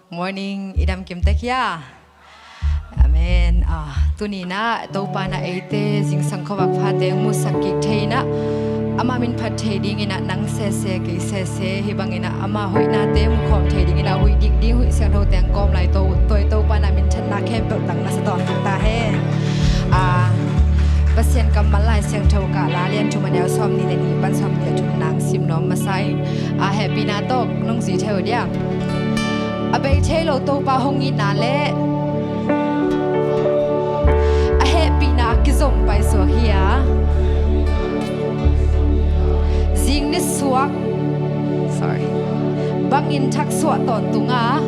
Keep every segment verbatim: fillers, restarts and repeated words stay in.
Morning, i dam kim tek hia? Amen. Ah, tuni in ah Topa in ah eite zingsang khuavak phate hong musak kik thei in ah, ama min phat thei dingin ah nang sese, kei sese, hih bangin ah ama hoihnate mukhawm thei dingin ah huih dik ding, huih siangthote hong kawm lai to, tua i Topa in ah minthanna khempeuh tang na sa tawntung ta hen. Ah, Pasian kammal Lai Siangtho Kahla lian thum, a neu sawmnih le nih pan sawmnih le thum nang sim nuam masa in, ah, hehpihna tawh nong zui thei uh dia. A bei thei lo Topa hong itna le a hehpihna a kizom paisuak hi a, zing nisuak, sorry, bangin thaksuah tawntung a,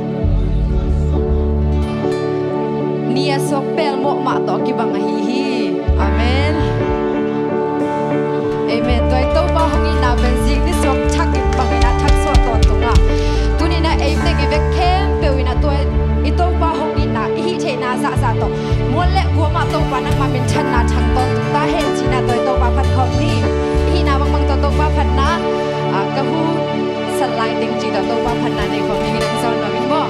ni a suak pelmawh mah tawh kibang ahi hi. Amen. Amen. Tua i Topa hong itna pen zing nisuak thak in bangin ah thaksuah tawntung a, tuni in ah ei teng i vek khempeuh in ah tua i Topa hong itna i hih theihna zahzah tawh mual le kua mah Topa nangma minthanna thang tawntung ta hen ci-in ah tua i Topa phat khawm ni. I hihna bangbang tawh Topa phatna, ah, ka hu san lai teng ci tawh Topa phatna nei khawm dingin hong zawn nuam ing maw?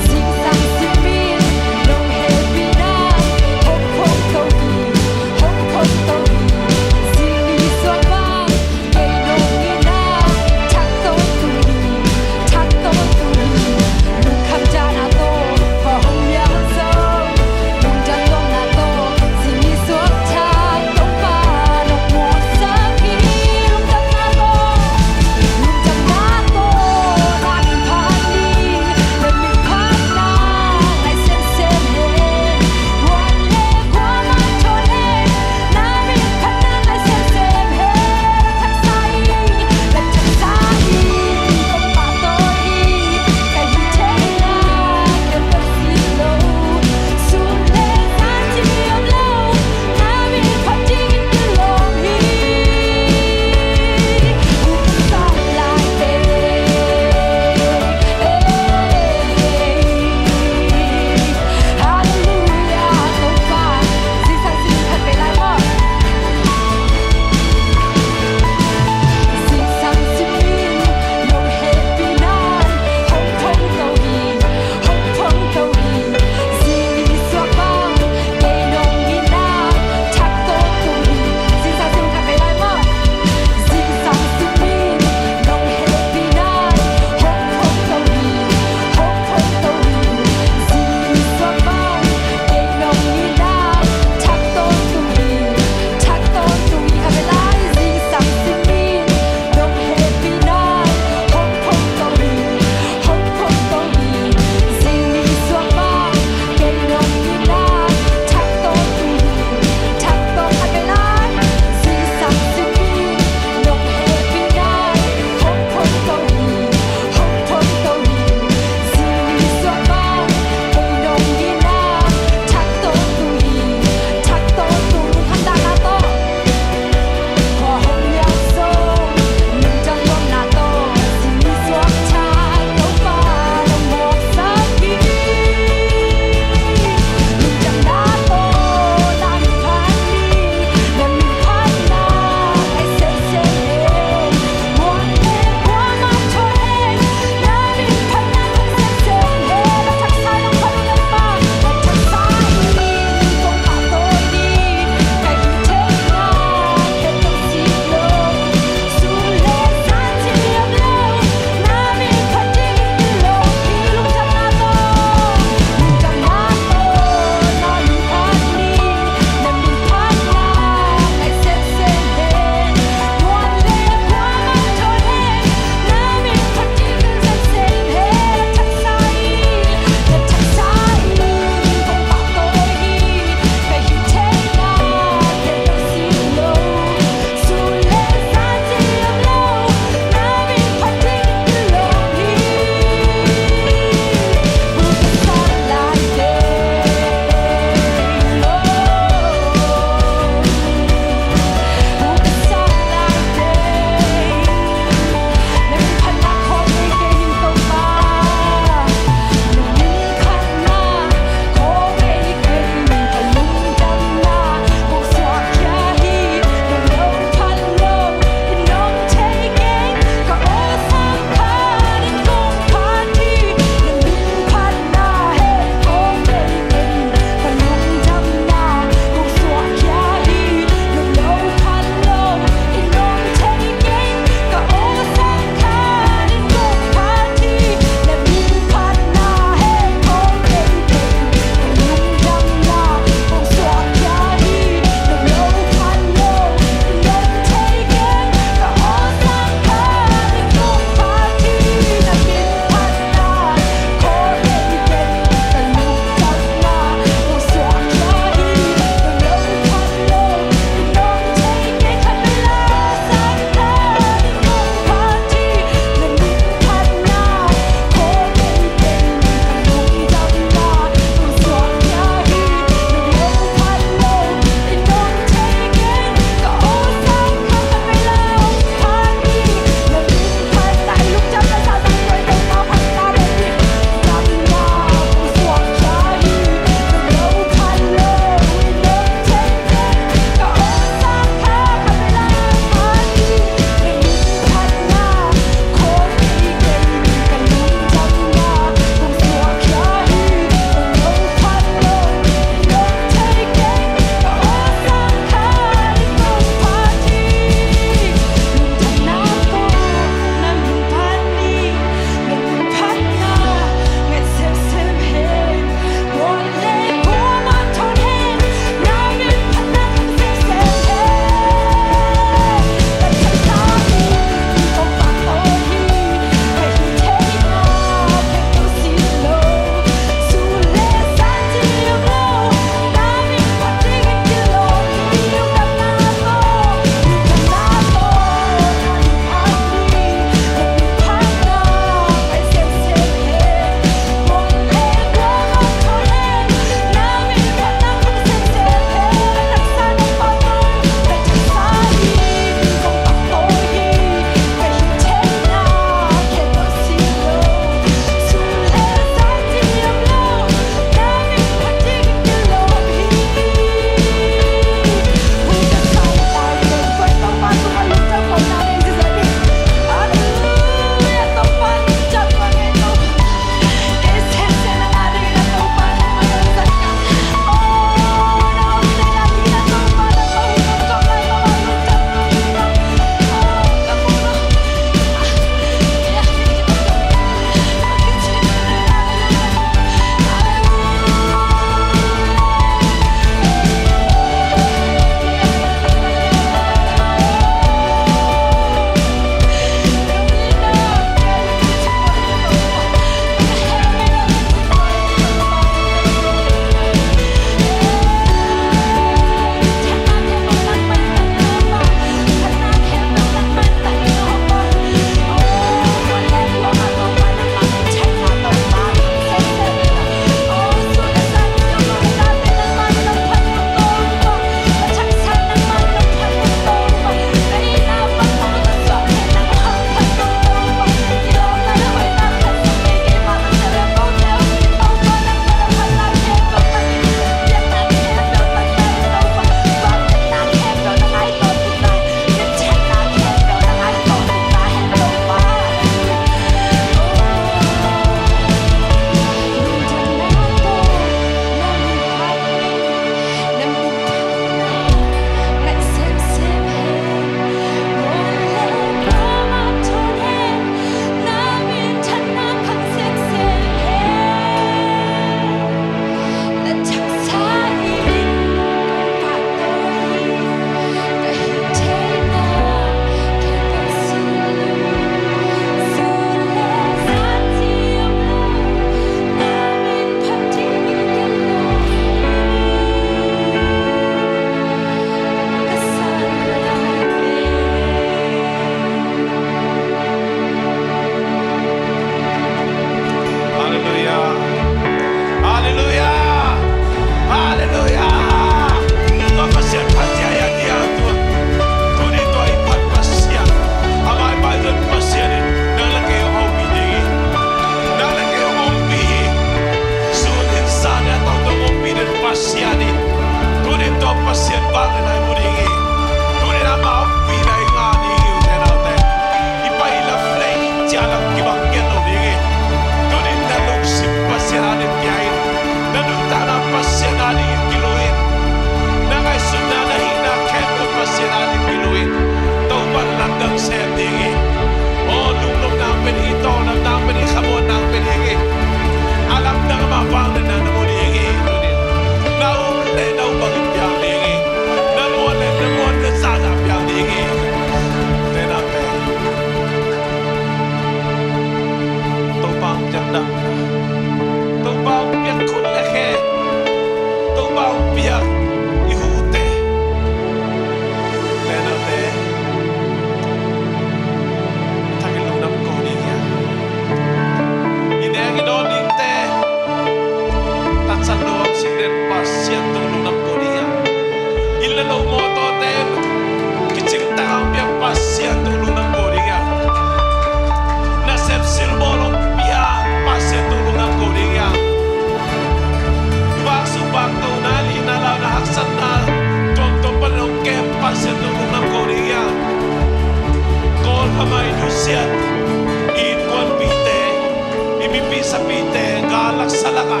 Salaka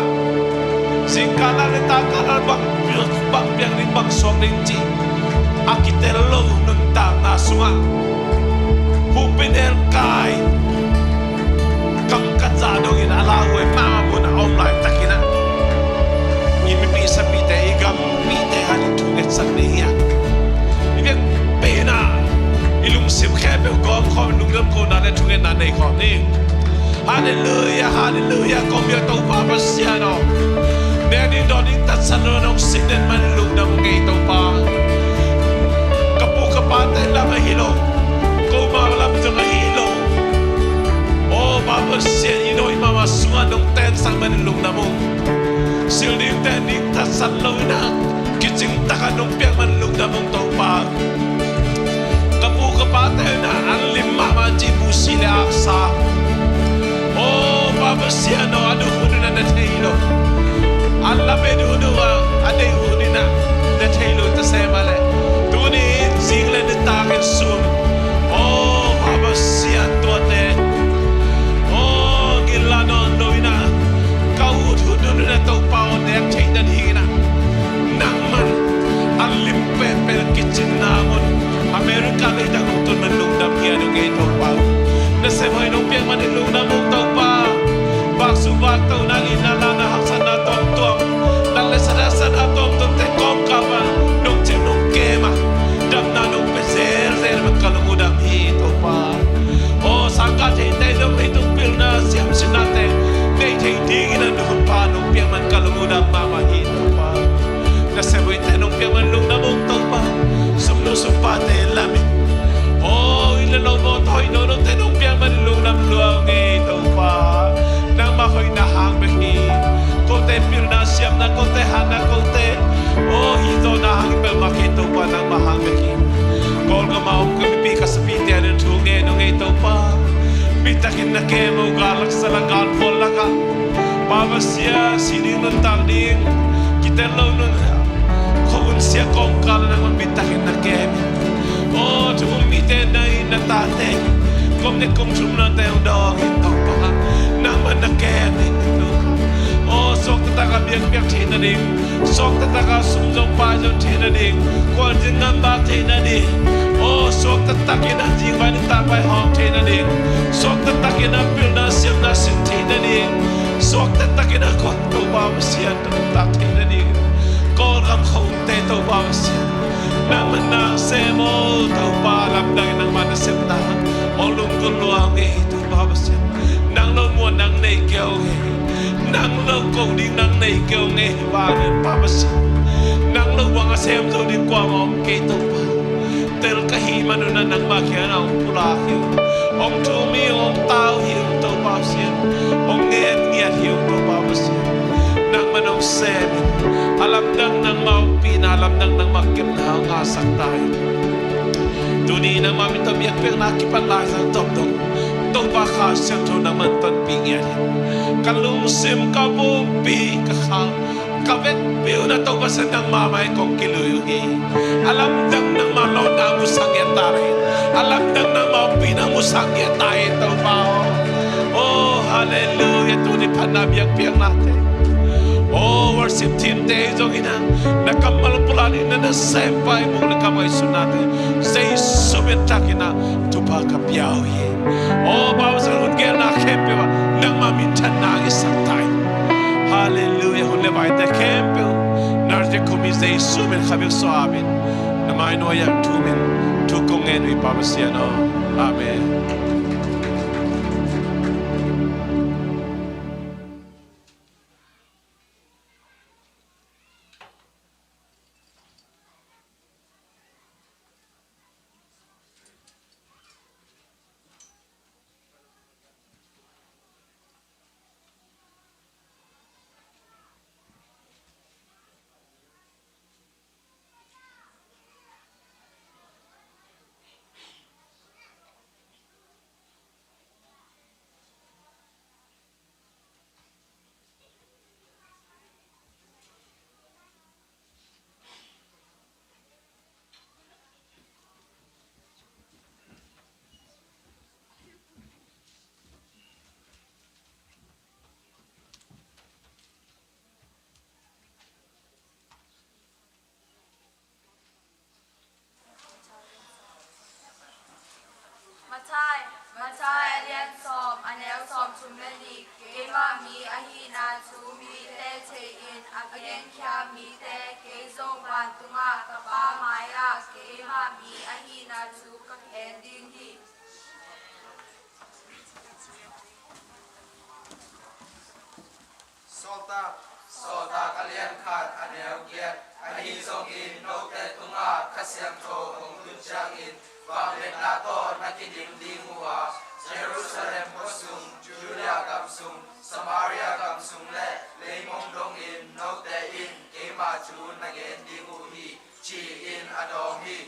zingkal a le takal a bang, bang piang ding bang suak ding ci a kitel lo nuntakna sungah humpinelkai kam khat zah dongin a lauhuai mahmah mun a om laitakin ah i mipih sapite, i gam mipite ading thungetsak ding hi a, i vekpi-in ah i lungsim khempeuh gawm khawm, lungdam kohna le thungetna nei khawm ni. Halleluia, halleluia. Kong biak Topa Pasian aw, nek ding dawn ding tatsat lo, nong sik den man lungdam ung ei Topa. Ka pu ka pate lam ahi lo, komau lam zong ahi lo. Aw Pa Pasian, i nawh i mahmah sungah nong teensak man lungdam ung. Sil ding ten ding tatsat lo-in ah kicing takin nong piak man lungdam ung Topa. Ka pu ka pate in ah an lim mahmah ci, busi le aksa. Aw Pa Pasian aw, a duh hun in ah na thei lo. An la pia duhduh a, a deih hun in ah na thei lo ta se mah leh, tuni in zing le nitak in sum, aw Pa Pasian, tuate aw ginla nawn lo-in ah ka ut hun hun in ah Topa aw, nek theih nadingin ah nangman a lim penpen kicinna mun America leitang hong tun man lungdam hi a, nong ei Topa. Nasem hoih nong piak man in lungdam ung Topa. Vaksuk vaktohna, itna, lahna, haksatna tuamtuam, nat le sat haksatna tuamtuamte kawmkal pan nong cim nong kem a, damna nong pia zelzel man ka lungdam hi Topa. Aw sangkah theite zong leitung pilna siamsinnate nei thei dingin a nunpa nong piak man ka lungdam mahmah hi Topa. Nasem hoihte nong piak man lungdam ung Topa. Sumnu sumpate lamin, aw inn le lo, mawtaw hoih nonote nong piak man lungdam lua ung ei Topa. Nangmah hoihna hang bek hi. Kote pilna siamna, kote hatna, kote aw hih zawhna hang hi peuhmah kei Topa, nangmah hang bek hi. Kawlgam a om ka mipi ka sapite ading thu ngen ung ei Topa. Bitakin na kem uh, gal laksa lak, gal phual lakah Pa Pasian, si ding nuntak ding kitel lo nun, khuahun sia kawmkal ah nangman bitakin na kem in. Aw thu um mite, na inn na tate, kum nih kum thumnate hong dawng in Topa, nangman na kem in Topa. Aw suak taktak a biakpiak theih nading, suak taktak a sum zong pai zong theih nading, khualzin ngam bak theih nading, aw suak taktak in a zingvai nitak vai hawm theih nading, suak taktak in a pilna siamna sin theih nading, suak taktak in a khual Topa Pasian nuntak theih nading, Kawlgam khuahunte Topa Pasian, nangman na sem aw Topa, lamdang in nangmah na sepna hong lunggulh lua ung ei Topa Pasian. Nang lo muan nang nei kei ung ei. Nang lo ko ding nang nei kei ung ei. Hih vanglian Pa Pasian, nang lo bang a sem zo ding kuamah om kei Topa. Tel ka hih manun ah nangmah kiangah hong pulak hi ung, hong thum hi ung, hong tau hi ung Topa Pasian, hong ngen ngiat hi ung Topa Pasian. Nangmah nong sem in, a lamdang nangmah ompihna, a lamdang nangmah kepna hong ngahsak ta hi. Tuni nangmah min tawh biakpiakna kipan laizang tawp dong Topa Kha Siangtho nangmah tonpih ngiat hi. Ka lungsim, ka pumpi, ka khang, ka vekpi un ah Topa Pasian nangmah mah in kong kilui uh hi. A lamdang nangmah lawnna musak ngiat ta hi. A lamdang nangmah ompihna musak ngiat ta hi Topa aw. Oh halleluia. Tuni phatna biakpiaknate, oh worship teamte zong in ah na kammal pulak ding, na nasem pai muk le ka ngaihsutnate Jesu min takin ah thupha ka pia uh hi. Aw Pa Pasian, hun gelna khempeuh ah nangmah minthanna hong hisak ta hi. Halleluia. Hun le vaite khempeuh Nazareth khuami Jesu min kha bek suah, amen. Na mai nuai-ah thum in thu kong ngen uh hi Pa Pasian aw. Amen. Matthai a lian sawm, a neu sawmthum le nih. Keimah mi ahihna thu mite thei-in a genkhiat mite, kei zong vantungah ka Pa mai-ah keimah mi ahihna thu ka gen ding hi. Sawltak, Sawltak a lian khat, a neu giat. Ahi zongin note tungah Kha Siangtho hong tun ciangin vangliatna tawh na kidim ding uh a, Jerusalem khua sung, Judea gam sung, Samaria gam sung le leimong dongin note in keima thu na gen ding uh hi, ci-in a dawng hi.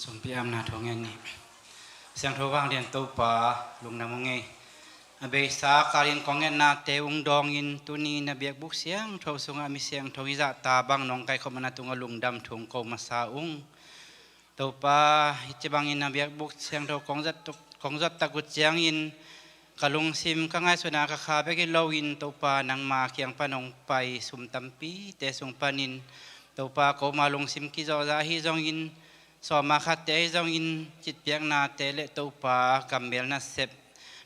Sumpi amna thu ngen ni. Siangtho vanglian Topa, lungdam ung ei. A beisa kalin kong ngetnate ung dawngin tuni na biakbuk siangtho sungah mi siangtho i zahta bang nong kaikhop mana tungah lungdam thu ung ko masa ung. Topa, hih ci bangin na biakbuk siangtho kong zat tuk, kong zat tak uh ciangin ka lungsim ka ngaihsutna ka kha bek hi loin Topa nangma kiang pan hong pai sum tampite sung panin Topa koma lungsim kizawhzah ahi zongin sawma khatte ahi zongin citpiaknate le Topa gambel nasep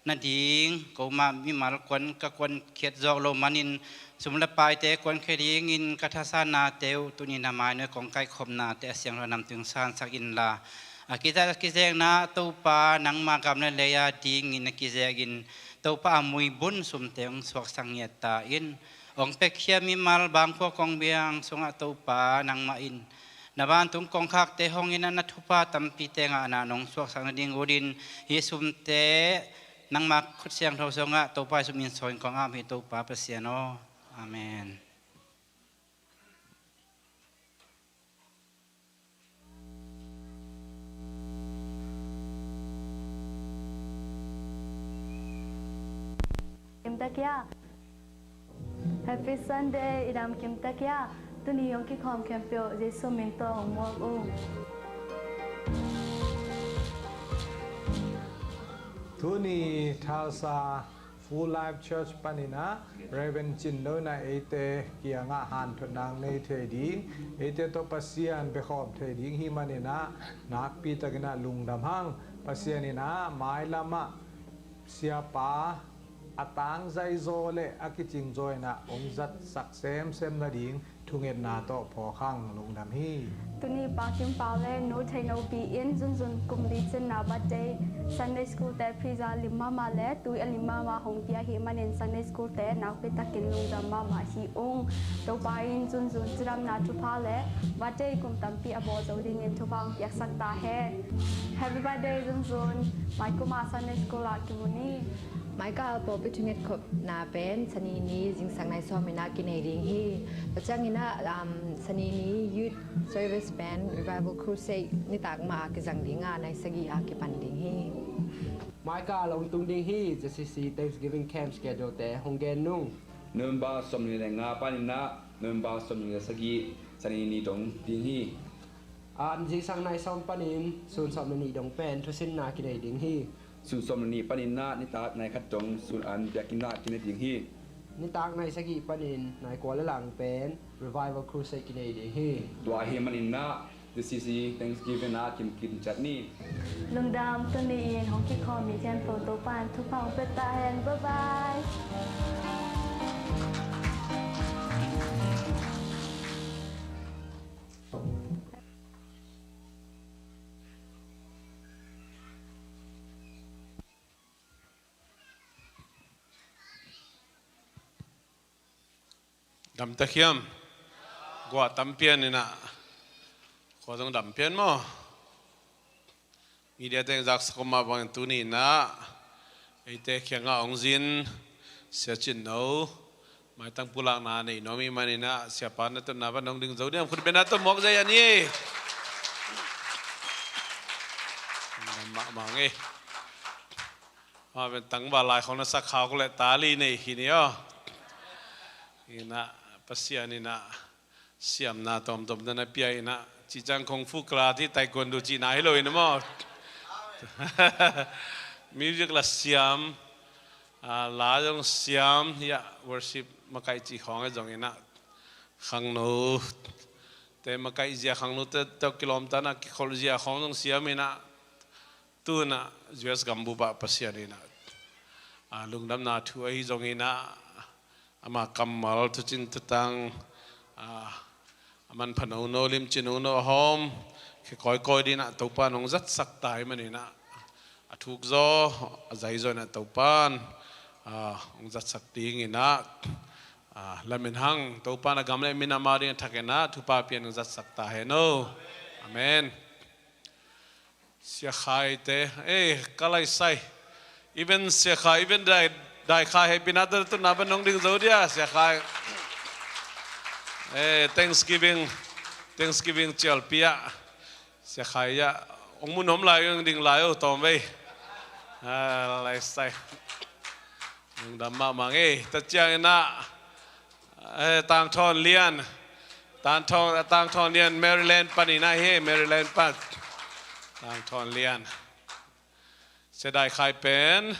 nading koma mimal kuan ka kuankhiat zawk lo manin sum le paite kuankhia dingin ka thasannate uh tuni na mai nuai kong kaikhopnate a siangtho namtung sansak inla a kizat a kizekna Topa nangma gam le lei a dingin a kizekin Topa a muibun sumte hong suaksak ngiat ta in hong pekkhia mimal bangkhua kong biang sungah Topa nangmah in na vantung kongkhakte hong in a na thupha tampite ngahna nong suaksak nading utin hih sumte nangma khut siangtho sungah Topa i sum in sawin kong am hi Topa Pasian aw. Amen. Kim takia. Happy Sunday, i dam kim takia. Tuni hong kikhawm khempeuh Jesu min tawh hong muak ung. Tuni Tulsa Full Life Church paninah Reverend Cin Lo inah eite kiangah hanthotna nei thei ding, eite tawh Pasian biakhawm thei ding hi maninah nakpi takinah lungdam hang. Pasian inah mailamah siapa a tangzai zaw le a kicing zaw inah hong zatsak semsem nading thungetna tawh phawk hang. Lungdam hi. Tuni Pa Kim Pau le Nu Thei No Pi in zunzun kum li cinna birthday Sunday School te pizza lim mahmah le tui a lim mahmah hong pia hi manin Sunday School te nakpi takin lungdam mahmah hi ung. Topa in zunzun cidamna thupha le birthday kum tampi a bawl zo dingin thupha hong piaksak ta hen. Happy birthday zunzun. Mai kuma Sunday School ah kimu ni. Maika pawlpi thunget khopna pen Sani ni zingsang nai sawm inah kinei ding hi. Tua cianginah, um, Sani ni Youth Service pen Revival Crusade nitak mah a kizang dinga nai sagih a kipan ding hi. Maika lawng tung ding hi. J C C Thanksgiving Camp schedule te hong gen nung. November sawmnih le nga paninah November sawmnih le sagih Sani ni dong ding hi. A zingsang nai sawm panin sun sawm le nih dong pen thusinna kinei ding hi. Sun sawm le nih paninah nitak nai khat dong sun an biakinnah kinei ding hi. Nitak nai sagih panin nai kua le lang pen Revival Crusade kinei ding hi. Tua hi maninah J C C Thanksgiving ah kimkim ciat ni. Lungdam. Tuni in hong kikhawm mi khempeuh Topa in thupha hong pia ta hen. Bye bye. Dam ta khiam. Guah tam pian inah. Kua zong dam pian maw? Media teng zaksak om mah bangin tuni inah eite kiangah hong zin Sia Cin No maitang pulakna nei nuam ih maninah siapa na tutna van hong ding zo diam? Khut bena tawh muak zai a ni. Dam mahmah ngei. Mah pen tangval lai khawng na sak khak uh leh tali nei hi ni aw. Inah Pasian inah siamna tawmtawm na na pia inah cih ciang kung fu karate taekwondo cihna hi lo inah maw. Music la siam, ah, la zong siam hiah, worship makaih cih khawng a zong inah khangno te makaih zia, khangno te tawh kilawmtatna kikholh zia khawng zong siam inah tunah U S gambup ah Pasian inah, ah, lungdamna thu ahi zong inah ama kammal thucin thutang, ah, a manpha nono, limci nono a hawm khia kawikawi dinah Topa in hong zatsak ta hi maninah a thuk zaw a zai zaw inah Topa in, ah, hong zatsak ding inah, ah, lamen hang. Topa in a gam le min ama ding a thak inah thupha pian hong zatsak ta hen aw. Amen. Sia Khai te, eh, ka lai sai. Even Sia Khai, even Dai, Dai Khai hehpihna tawh tutna pan nong ding zo dia, Sia Khai. Eh, Thanksgiving, Thanksgiving cialpi ah Sia Khai ah Ong mun om lai, ong ding lai, oh, tawm vei. Ah, lai sai. Lungdam mahmah ngei. Tua ciangin ah, eh, Tangthawn Lian. Tangthawn, Tangthawn Lian, Maryland pan in ah hi, Maryland pan. Tangthawn Lian. Sia Dai Khai pen,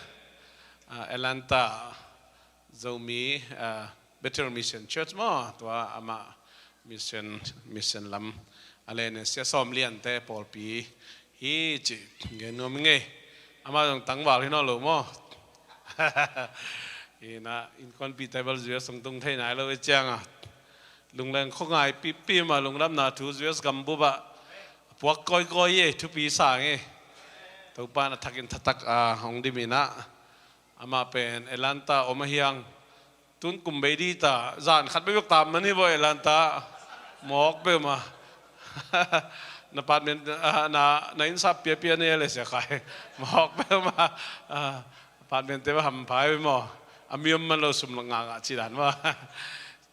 ah, Atlanta Zomi, ah, Bethel Mission Church maw, tua amah mission, mission lam a len in Sia Sawm Lian te pawlpi hi ci gen nuam ing ei. Amah zong tangval hi nawn lo maw. Hi in ah, innkuanpih table zuia sung tung thei nai lo i ciang a, lungleng khuangai pipim a, lungdamna thu zuia gam bup ah puak kawikawi ei, thupi sa ing ei. Topa in a thakin thatak a hong dim in ah, amah pen Atlanta om a hiang. Tun kum bei di ta, zan khat bei bek tam man hi vaw Atlanta. Mawk peuhmah. Na apartment, ah, na, na inn sap piapia ne le Sia Khai. Mawk peuhmah. Ah, apartment te va hamphai maw. A mi om man lo, sum ngah ngah ci dan maw.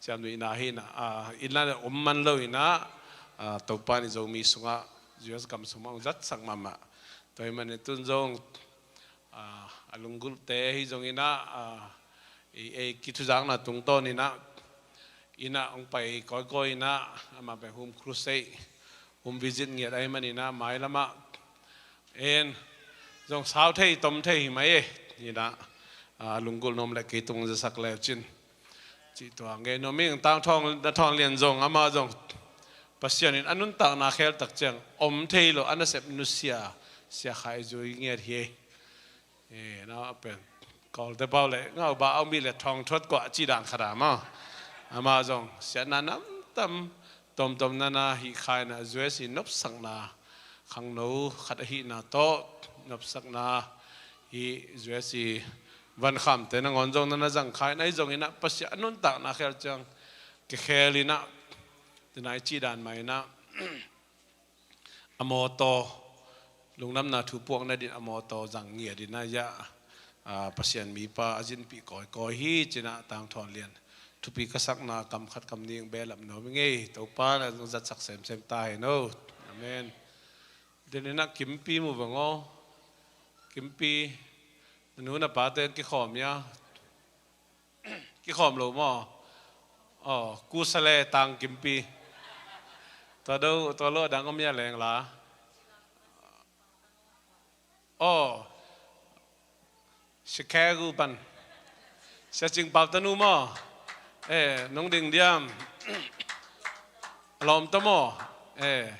Ciamnuihna hi in ah, ah, inn la om man lo in ah, ah, Topa in Zomi sungah, U S gam sungah hong zatsak mahmah. Tua ahih manin tun zong, ah, a lunggulhte hi zongin ah, ah, i, ei kithuzakna tungtawn in ah, inn ah hong pai kawikawi in ah, amah pen home crusade, home visit ngiat ahih manin ah, mailam ah en zong sau thei, tom thei hi mai e. Hi in ah, ah, lunggulh nuam leh kei tung zasak le cin. Cih tua gen nuam ing. Tangthawn, Tangthawn Lian zong, amah zong Pasian in a nuntakna khel tak ciang om thei lo, a nasep nusia, Sia Khai zui ngiat hi. Eh, na pen Kawlte pau le ngau ba a om i le thawng thuat kuah ci dan khat a maw. Amah zong siatna namtam, tomtom nana hih kha in ah U S i nopsakna, khangno khat ahihna tawh nopsakna, hih U S i vankhamte nangawn zong nana zang kha in ah, ahi zongin ah Pasian a nuntakna khel ciang kikhel in ah, tua na i ci dan mah in ah, a mawtaw, lungdamna thu puak nading a mawtaw zang ngiat in ah, ah, Pasian mipa a zinpih kawikawi hi ci in ah, Tangthawn Lian, thupi ka sakna kam khat kam nih behlap nuam ing ei. Topa in a zatsak semsem ta hen aw. Amen. Tua in ah Kimpi mu veng aw. Kimpi, na nu na pate kikhawm hia? Kikhawm lo maw? Aw, kusa le Tang Kimpi. Tua do, tua lo dang om hia leng la? Aw, Chicago pan. Sia Cing Pau tanu maw? Eh, nong ding diam. A lawm ta maw? Eh,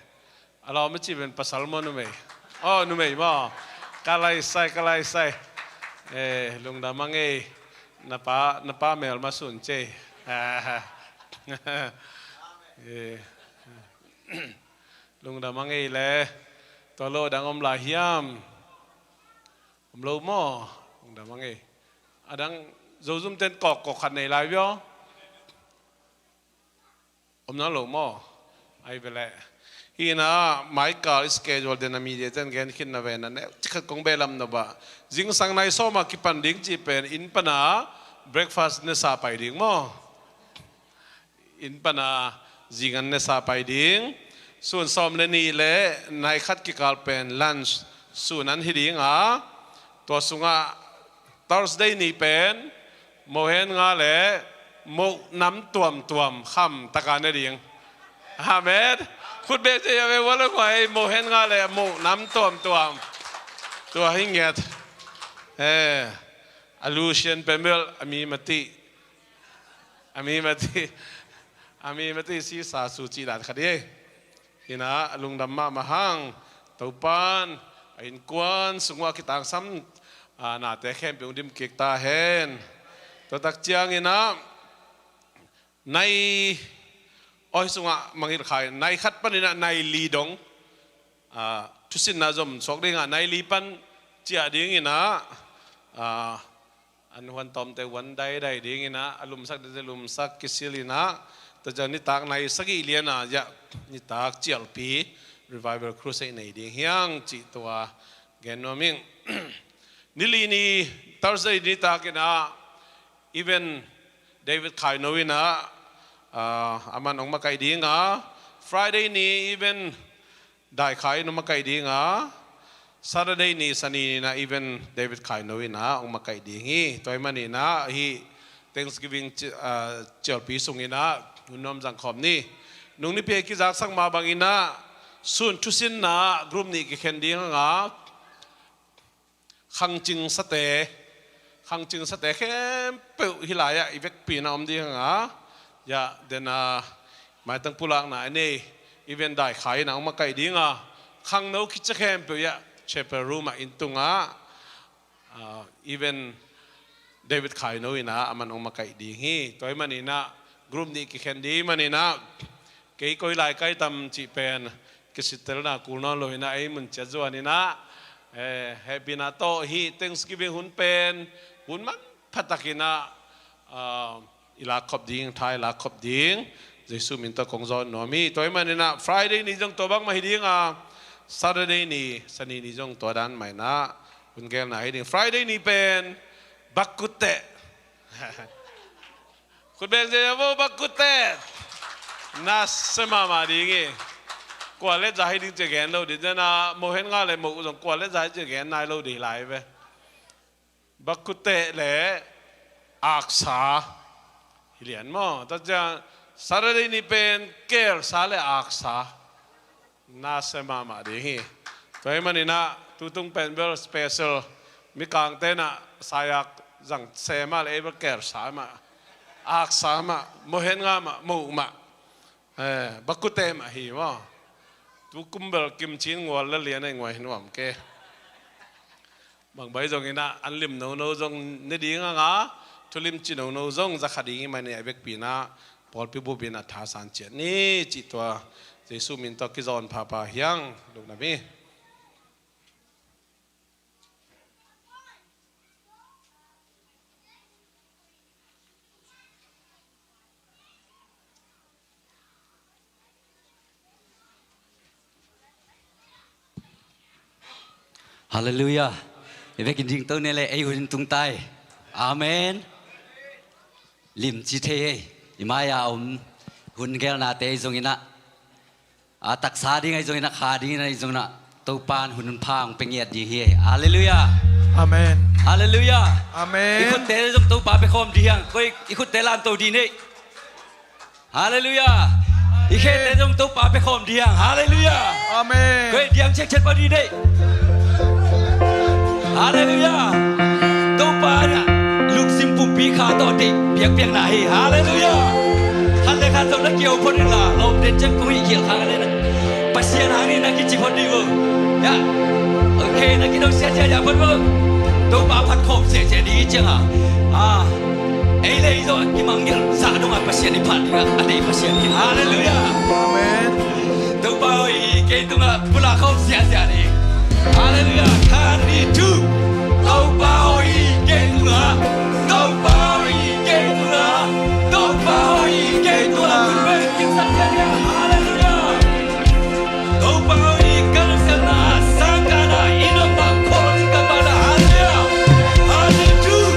a lawm a ci pen pasal maw numei? Aw, numei maw? Ka lai sai, ka lai sai. Eh, lungdam a ngei. Na pa, na pa mel ma sun cei. Eh, lungdam a ngei le. Tua lo dang om lai hiam? Om lo maw? Lungdam a ngei. A dang Zozum ten kawkkawk khat nei lai via. Om na lo maw? Ai ve leh. Hi in ah, maikal schedule den a mi de ten gen khin na ve na neu ci khat kong behlap nop ah, zingsang nai sawm a kipan ding cih pen inn pan a breakfast ne sa pai ding maw? Inn pan a zing an ne sa pai ding. Sun sawm le nih le nai khat kikal pen lunch sun an hi ding a, tua sungah Thursday ni pen mohen nga le moh nam tuamtuam kham taka ne ding. Amen. Khut beh cia ve, wala khuai, mohen nga le moh nam tuamtuam. Tua hi ngiat. Eh, a Lucian pen bel a mi mati. A mi mati. A mi mati si sa su ci dan khat hi. Hi in ah, a lungdam mahmah hang, Topan a innkuan sungah kitangsam, ah, nate khempeuh hong dim kik ta hen. Tua tak ciangin ah, nai, aw, hih sungah mangngilh kha in, nai khat panin ah nai li dong, ah, thusinna zom suak ding ah, nai li pan ciah ding in ah, ah, an huan tawmte huan daidai ding in ah, a lumsak dingte lumsak kisil in ah, tua ciang nitak nai sagih lian a, ya, nitak cialpi Revival Crusade nei ding hi hang cih tua gen nuam ing. Ni li ni, Thursday nitak in ah, Even David Khaino in ah, ah, aman hong makaih ding a, Friday ni Even Daikha in hong makaih ding a, Saturday ni, Sani ni-in ah Event David Khaino in ah hong makaih ding hi. Tua ahih manin ah hih Thanksgiving ci-, ah, cialpi sungin ah hun nuam zang khawm ni. Nung nipi a kizaksak mah bangin ah sun thusinna group nih kikhen ding hang a, khangcingsate, khangcingsate khempeuh hih lai-ah i vekpi-in ah om ding hang a, ya, den a, maitang pulakna a nei, Event Daikha in ah hong makaih ding a, khangno khitsa khempeuh, ya, chapel room ah inn tungah, ah, Event David Khaino in ah aman hong makaih ding hi. Tua ahih manin ah group nih kikhen ding ahih manin ah, kei koi lai kai tam cih pen kisittelna kul nawn lo-in ah ei mun ciat zuanin ah, eh, hehpihna tawh hih Thanksgiving hun pen hun manpha takin ah, ah, i lak khop ding, tha i lak khop ding Jesu min tawh kong zawn nuam hi. Tua ahih manin ah Friday ni zong tua bang mah hi ding a, Saturday ni, Sani ni zong tua dan mah in ah hun gelna hi ding. Friday ni pen bak kut teh. Khut beng cia vo, bak kut teh. Nasia mahmah ding hi. Kua le za hi ding ci gen lo ding, den a mohen nga le moh zong kua le za hi ci gen nai lo ding hi lai ve. Bak kut teh le aksa. Hi lian maw. Tua ciang Saturday ni pen kelsa le aksa. Nasia mahmah ding hi. Tua ahih manin ah tutung pen bel special, Mikangte in ah sayak zang se mah le, ei bel kelsa mah, aksa mah, mohen nga mah, moh mah, eh, bak kut teh mah hi maw. Tukum bel kimcin ngual le lian a i nguai hi nuam kei. Bang bang hi zongin ah an lim nono zong ne ding hang a, thulimci nono zong za kha ding ahih manin ah i vekpi-in ah pawlpi bup in ah thasan ciat ni cih tua Jesu min tawh kizawn phapha hi hang. Lungdam hi. Halleluiah. I vekin dingto ni le ei hun in tung ta hi. Amen. Limci thei hi. I mai-a om hun gelnate ahi zongin ah, a taksa ding ahi zongin ah, kha ding ahi zongin ah, Topa'n hun pha hong pia ngiat ding hi. Halleluiah. Amen. Halleluiah. Amen. I khutte zong Topa pia khawm ding hi hang. Koi i khutte lamto ding ni. Halleluiah. I khente zong Topa pia khawm ding hi hang. Halleluiah. Amen. Koi diang cekcet pau ding ni. Halleluiah. Topa in ah lungsim pumpi kha tawh deih piakpiakna hi. Halleluiah. Khat le khat zong na kiau phot in la, lawm den ciang kong hih khial kha ka le na. Pasian hangin na kici phot ding uh. Ya. Okay, na kidong siasia ya phot uh. Topa phat khawm siasia ding ciang a, ah, ei le ei zong a kimangngilh zah dongah Pasian i phat dingah a deih Pasian hi. Halleluiah. Amen. Topa aw, i kei tungah pulak khawm siasia ni. Halleluiah. Khat, nih, thu. Topa aw, i kei tungah. Topa aw, i kei tungah. Topa aw, i kei tungah. Halleluiah. Topa aw, i ka nasepna sangkahna i nopna khawlin ka pahna. Halleluiah. Halleluiah.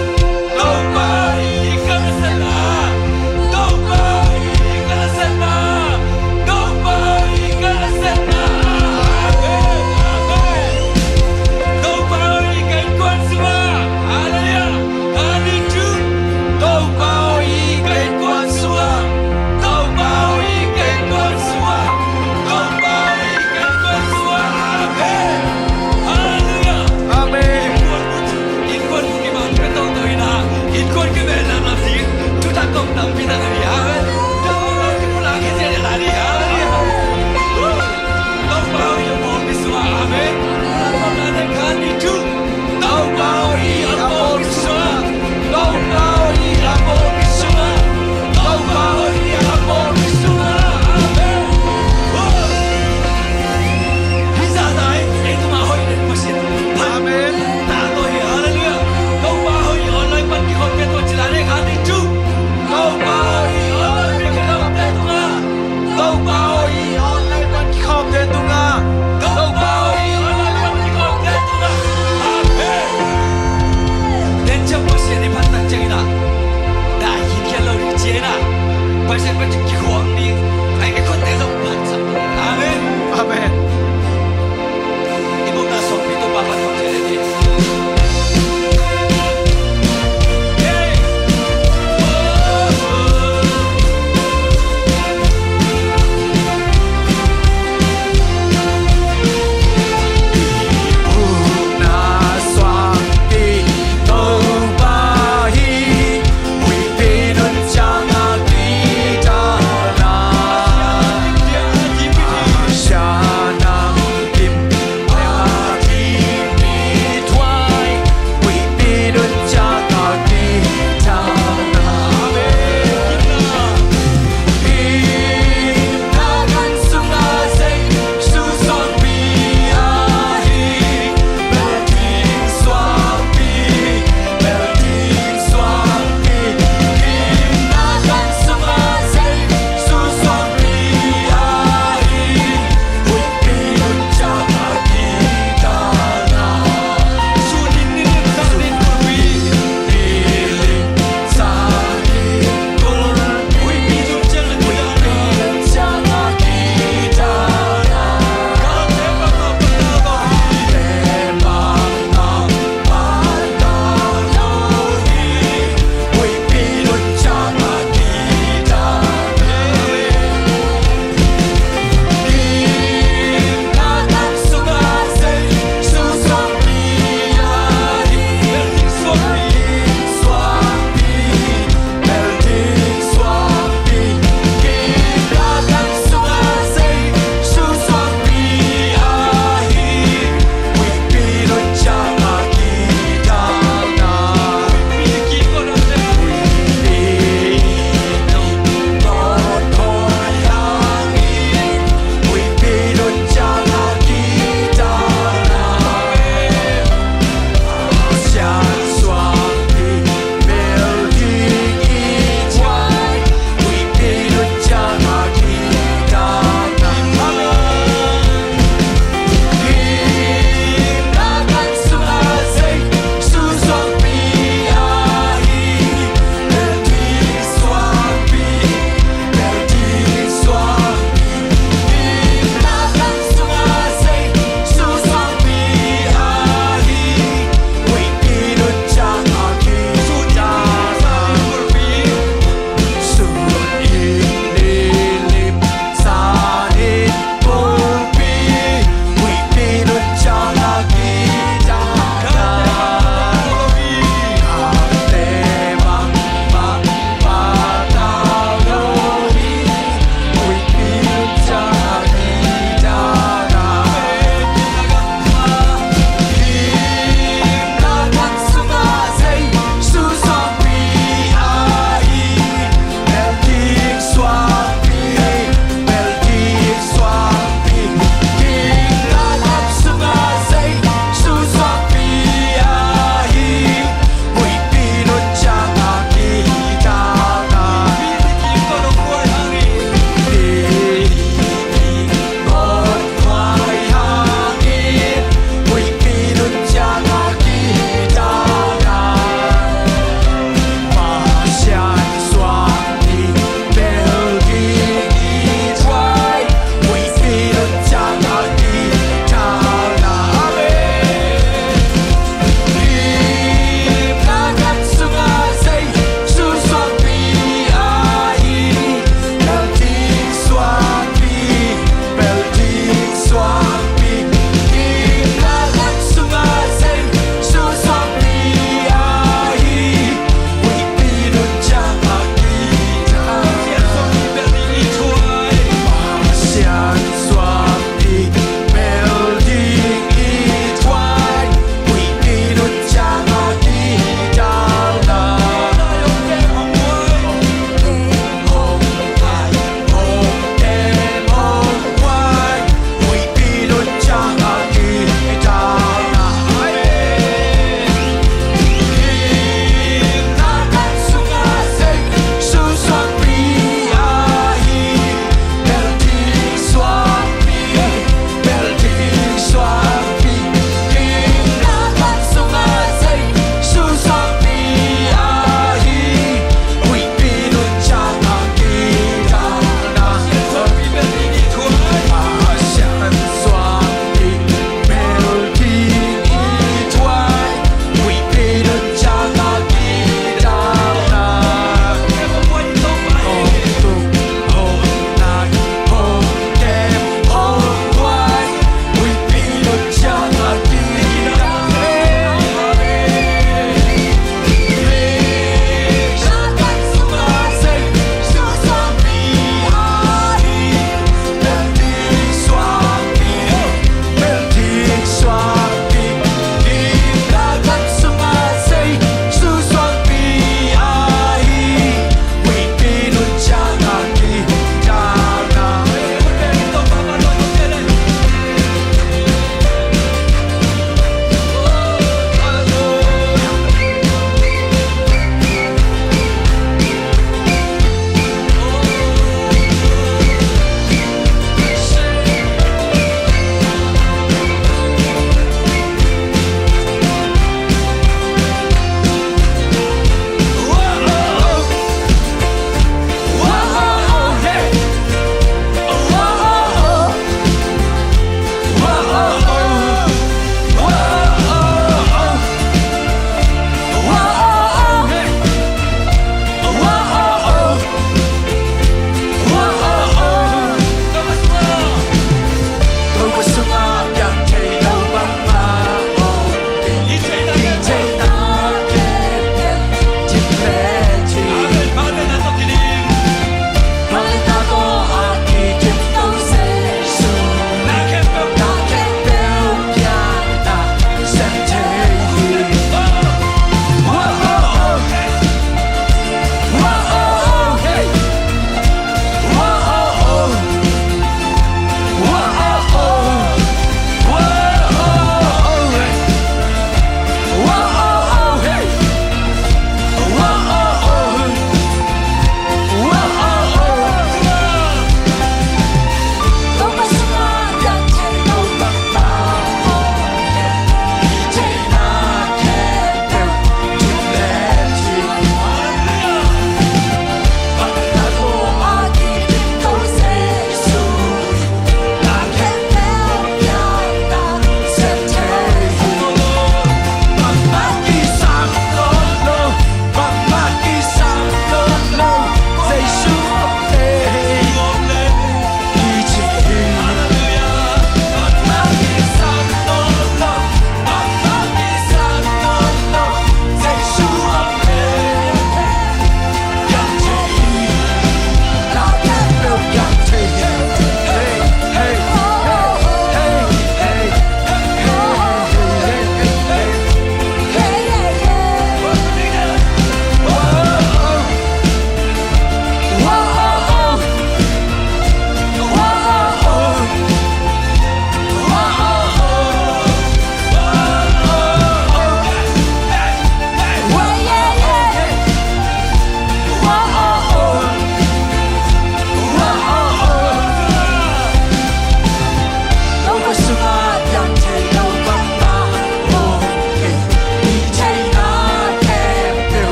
Topa aw, i ka nasepna. Topa aw, i ka nasepna. Topa aw, i ka nasepna. Amen. Amen. Topa aw, i ka innkuan sungah. Halleluiah. Halleluiah. Topa aw, i ka innkuan sungah. Topa aw, i ka innkuan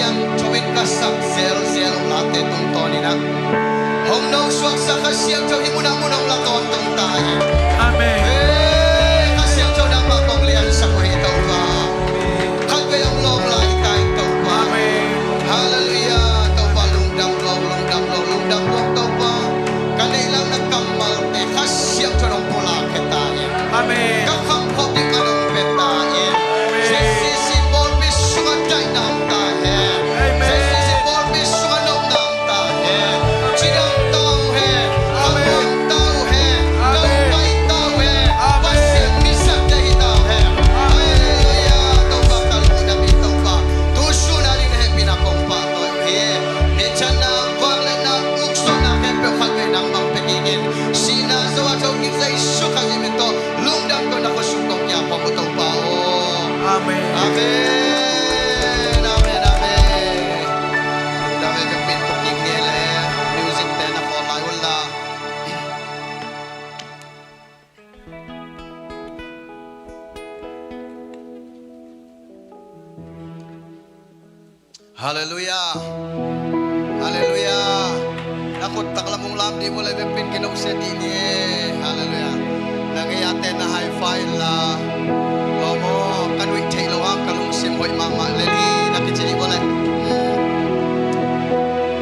Siangtho in ka sak zelzel uh late tungtawn in ah hong nosuaksak Kha Siangtho hih munah mun hong la tawntung ta hi. Amen. Hey, Kha Siangtho nangmah kong liansak uh hi Topa. Khatvei hong lawng lai ta hi Topa. Amen. Halleluiah. Topa lungdam lawng, lungdam lawng, lungdam lawng Topa. Ka neih lam na kammalte Kha Siangtho nong pulak khia ta hi. Amen. Ka kham khop ding a nong pia ta hi. Amen. J C C pawlpi sungah daihna om ta hen. Amen. J C C pawlpi sungah nopna om ta hen. Cidam ta uh hen. Amen. Khamhuam ta uh hen. Amen. Tangpai ta uh hen. Amen. Pasian mizat te hi ta uh hen. Amen. Halleluiah. Topa ka lungdam hi Topa. Tu sun a ding na hehpihna kong pahtawi uh hi. Hih ciangin na vangliatna uksuahna khempeuh khatvei nangmah pia kik in. Sihna zo a thokik Jesu Khrih min tawh lungdam ko na khuasung kong kiang khawm uh Topa aw. Amen. Amen. Amen. Amen. Lungdam e, biakpiin tuk kik ni le music te na khawl lai un la. Halleluiah. Halleluiah. Na khut taklam hong lam dih vua le, biakpiin kino sia dih ni. Halleluiah. Na ngei a te na high five la. Aw maw, ka nuih theih lo hang ka lungsim hoih mahmah le li na kici dih vua le.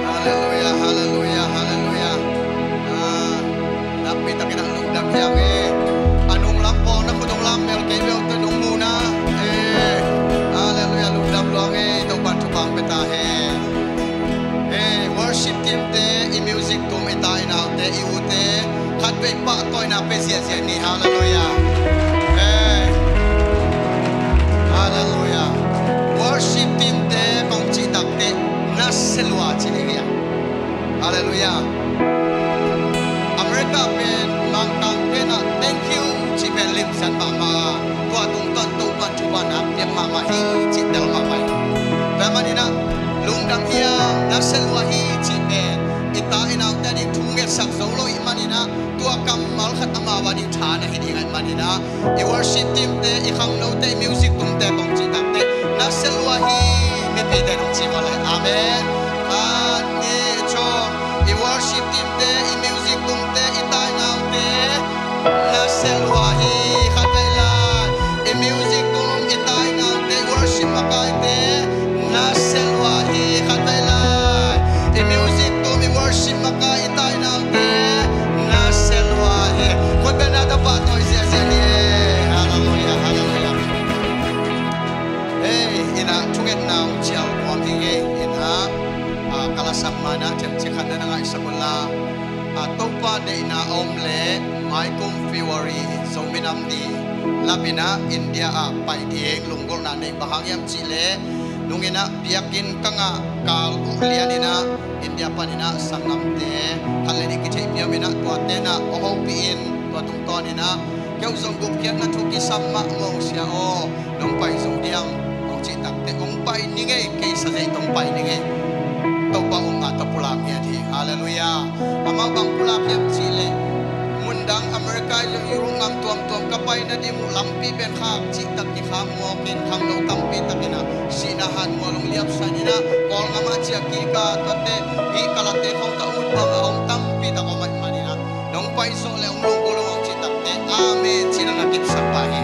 Halleluiah, halleluiah, halleluiah. Ah. Nakpi takin a lungdam hi hang e. A nunglam pawl na khut hong lam mel kei viau te nung mu na. E, halleluiah, lungdam lua hang e. Topan thupha hong pia ta hen. E, worship team te, i music tum, i ta i nau te, i u te, khatvei pahtawina pia ziahziah ni. Halleluiah. E, halleluiah. Worship team te kong cih tak teh na sia lua ci ni hi a. Halleluiah. America pen Mangkang pen ah thank you cih pen limsan mahmah a, tua tungtawn Topan thupha na piak mahmah hi cih tel mahmah hi. Tua ahih manin ah lungdam hi a, na sia lua hi cih pen i ta i naute ading thu ngetsak zo lo ahih manin ah tua kammal khat amau ading tha na hi ding ahih manin ah i worship team te, i khangnote, i music tumte kong cih tak teh na sia lua hi, mipite nong ci vua le. Amen. Khat, nih, thum. I worship team te, i music tumte, i tainaute na sia lua hi, khatvei lai. I music tum, i tainaute, i worship makaite na sia lua hi, khatvei lai. I music tum, i worship makai, i tainaute na sia lua hi. Khut bengna tawh pahtawi ziahziah ni. Halleluiah, halleluiah. Hei, inn ah thungetna hong cial nuam hi ing ei. Inn ah, ah, ka lasak ma-in ah themcik khat na na ngaihsak un la. Ah, Topa deihna a om leh maikum February Zomi Nam Ni lap in ah India ah pai ding lunggulhna nei, bang hang hiam cih leh nung in ah biakinn ka ngah kal uh lian in ah India pan in ah sanggamte khat le nih kitheih piak in ah tuate in ah hong hopih in, tua tungtawn in ah kei uh zong gupkhiatna thu kisam mahmah uh, sia aw, nong pai zo diam? Hong cih tak teh hong pai ning ei, kei sazeih tawh hong pai ning ei. Topa omna tawh pulak ngiat hi. Halleluiah. Amau bang pulak hiam cih leh, mundang America, Europe gam tuamtuam ka pai nading uh lampi pen khak cihtak kikhak mawk in, khangno tampi tak in ah sihna hanmual hong liamsan in ah, Kawlgam ah ciah kik a, tuate hih Kalate khawng ka ut bang a om tampi tak om ahih manin ah nong pai zawh leh hong lunggulh ung, hong cih tak teh amen ci-in ah na kipsak pah hi.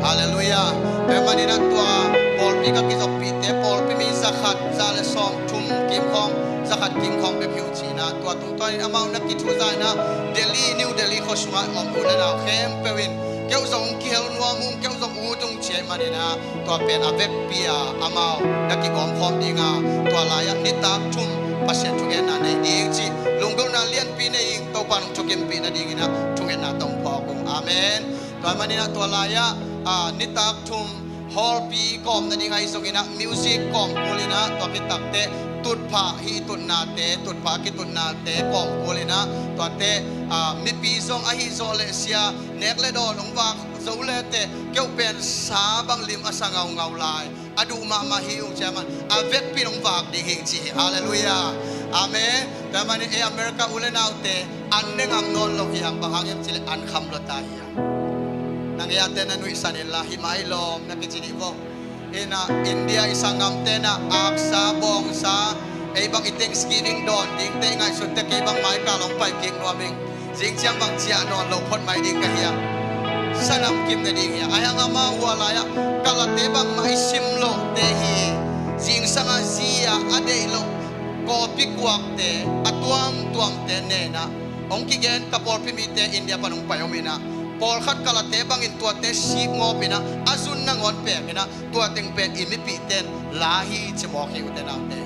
Halleluiah. Tua ahih manin ah tua pawlpi ka kizoppihte, pawlpi mi za khat, za le sawm thum kim khawng, za khat kim khawng bek hi uh ci-in ah, tua tungtawn in amau na kithuza in ah Delhi, New Delhi khua sungah om u le nau khempeuh in kei uh zong hong kihel nuam ung, kei uh zong ut ung ci ahih manin ah, tua pen a vekpi a amau na kigawmkhawm ding a, tua lai-ah nitak thum Pasian thugenna nei ding cih lunggulhna lianpi nei ing. Topa nong thukimpih nading in ah thungetna tawh hong phawk ung. Amen. Tua ahih manin ah tua lai-ah, ah, nitak thum hallpi kawm nading ahi zongin ah music kawm kul in ah, tua khit tak teh tutphah, hih tutnate, tutphah a kitutnate kawm kul in ah, tuate, ah, mipi zong ahi zawh leh sia, nek le dawn hong vak zo le teh kei uh pen sa bang lim a sa ngaungau lai, a duh mahmah hi ung ci ahih man a vekpi in hong vak ding hi ing ci hi. Halleluiah. Amen. Tua ahih manin ei America u le naute an ne ngam nawn lo hi hang, bang hang hiam cih leh an kham lua ta hi hang. Na ngei a te na nuihsan in la, hih mah hi lawm na kici dih vo. Inah India i sanggamte inah aksa bawngsa, ei bang i Thanksgiving dawn dingte i ngaihsutte kei bang mai kal hong pai kik nuam ing. Zing ciang bang ciah nawn lo phot mai ding ka hi a, sanam kim na ding hi a, a hiang ama ua lai-ah kalate bangmah i sim lohte hi. Zingsang a zi-ah a deih loh kawpi kuakte a tuamtuamte nenah hong kigen ka pawlpi mite India pan hong pai om inah, pawlkhat kalate bangin tuate sikngawp inah a zun nangawn pek inah tua teng pen i mipihte in la hi ci mawk hi ute naute.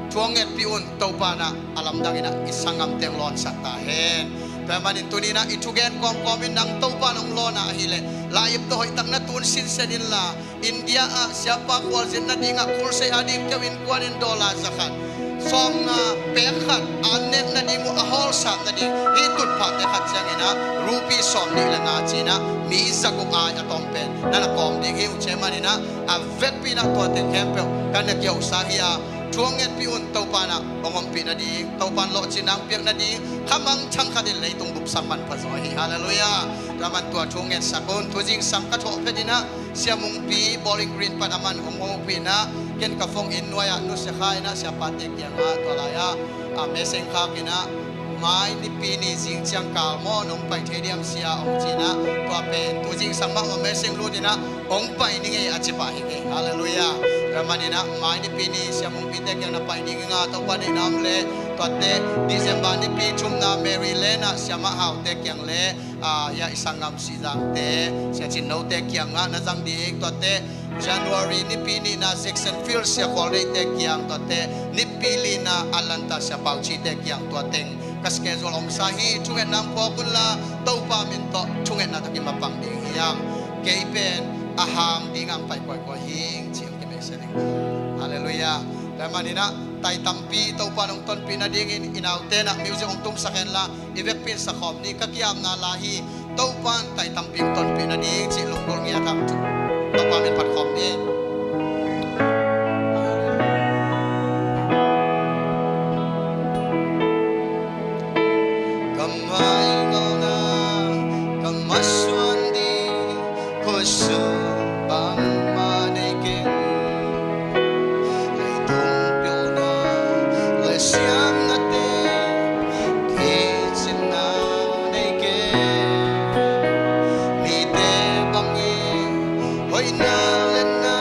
Thu hong ngetpih un, Topa inah a lamdang inah i sanggamte hong lawnsak ta hen. Tua manin tuni inah i thugen kawmkawm in nang Topa in hong lawn a ahih leh lai-ip tawh hoihtak na tun sinsen inla, India ah siapa khualzin nadingah crusade a ding keu innkuan in dollar za khat sawmnga pek khat an nek nading uh a hawlsap nading hih tutphahte khat ciang inah rupee sawmnih le nga ci inah mi zaguk ai a tawm pen na na kawm ding hi uh ci manin ah, a vekpi inah tua teng khempeuh kan na kihosa hi a, thu hong ngetpih un, Topa inah hong ompih nading, Topa in lawhcin nang piak nading khamang thang khat in leitung bupsak manpha zaw hi. Halleluiah. Tua man tua thu ngetsak un. Thu zingsang ka thawh phet inah Sia Mungpi, Bowling Green pan a man hong hopih inah ken ka phone in nuai-ah nusia kha inah siapate kiangah tua lai-ah a message khak inah mai Nipi ni zing ciang kal maw nong pai thei diam sia hong ci inah, tua pen thu zingsang mahmah message lut inah hong pai ni ngei a ci pah hi kei. Halleluiah. Tua manin ah mai Nipi ni Sia Mungpite kiang na pai ding inga, Topa deihna om leh tuate December nipi thumna Maryland ah siamah haute kiang le ah, ya i sanggam Sihzangte, Sia Cin Note kiangah na zang ding, tuate January nipi nihna Jacksonville sia Khualdeite kiang, tuate nipi lina Atlanta sia Paucite kiang, tua teng ka schedule omsa hi. Thungetna hong phawk unla, Topa min tawh thungetna tawh kimapang ding hi hang. Kei pen a hang ding hang pai kawikawi hing ci hong kimesia ding. Halleluiah. Tua manin ah tai tampi Topa in hong tonpih nadingin i naute in ah music hong tumsak henla, i vekpi in sakhawm ni. Ka kiamna la hi. Topa in tai tampi hong tonpih nading cih lunggulh ngiat hang. Topa min phat khawm ni. Ka mai ngawhna, ka masuan ding khuasung bangmah nei keng. Leitung pilna le siamnate kicin nau nei keng. Mite bangin hoihna le na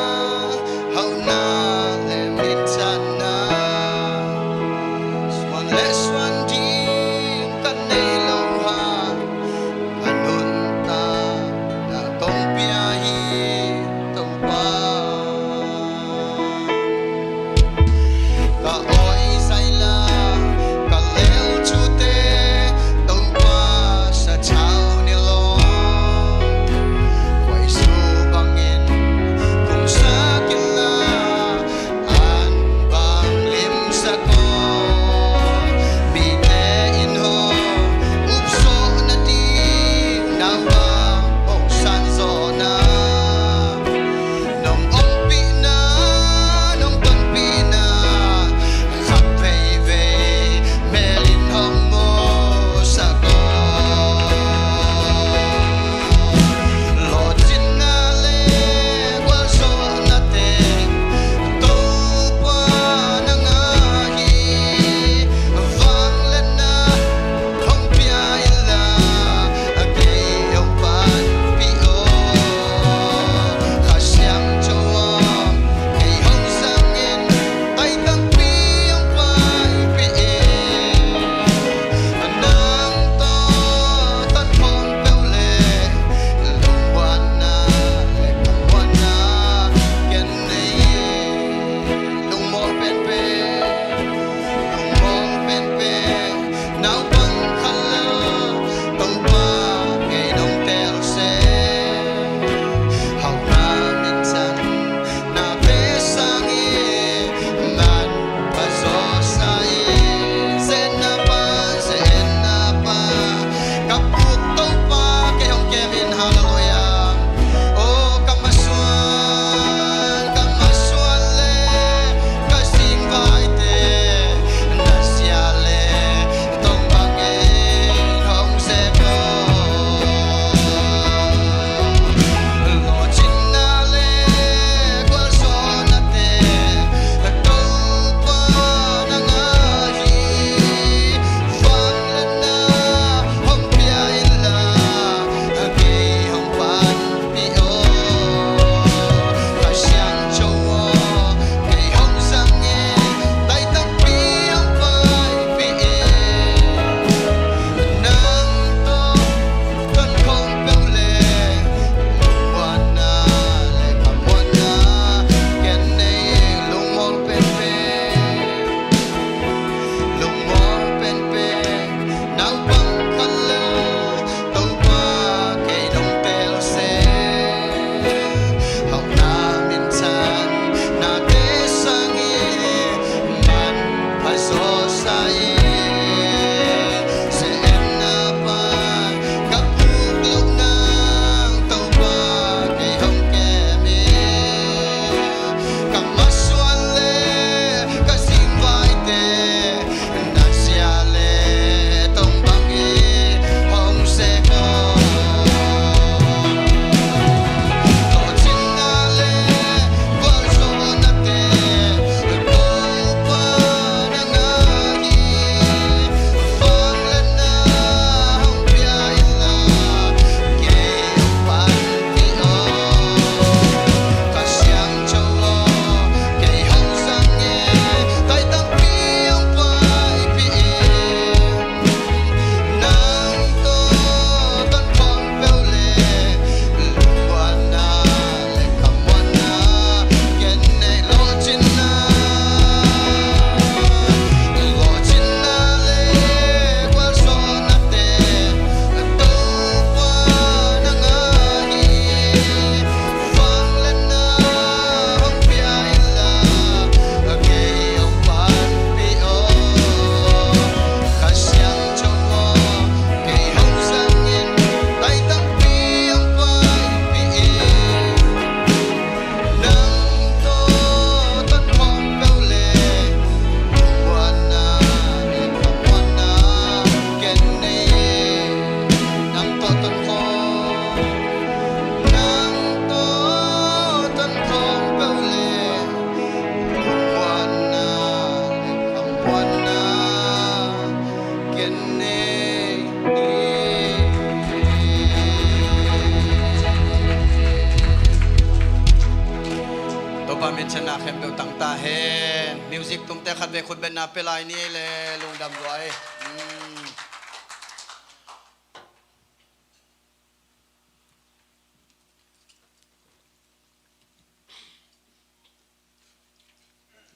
Music tumte khat vei khut betna pia lai ni ei le, lungdam lua ei. Mm.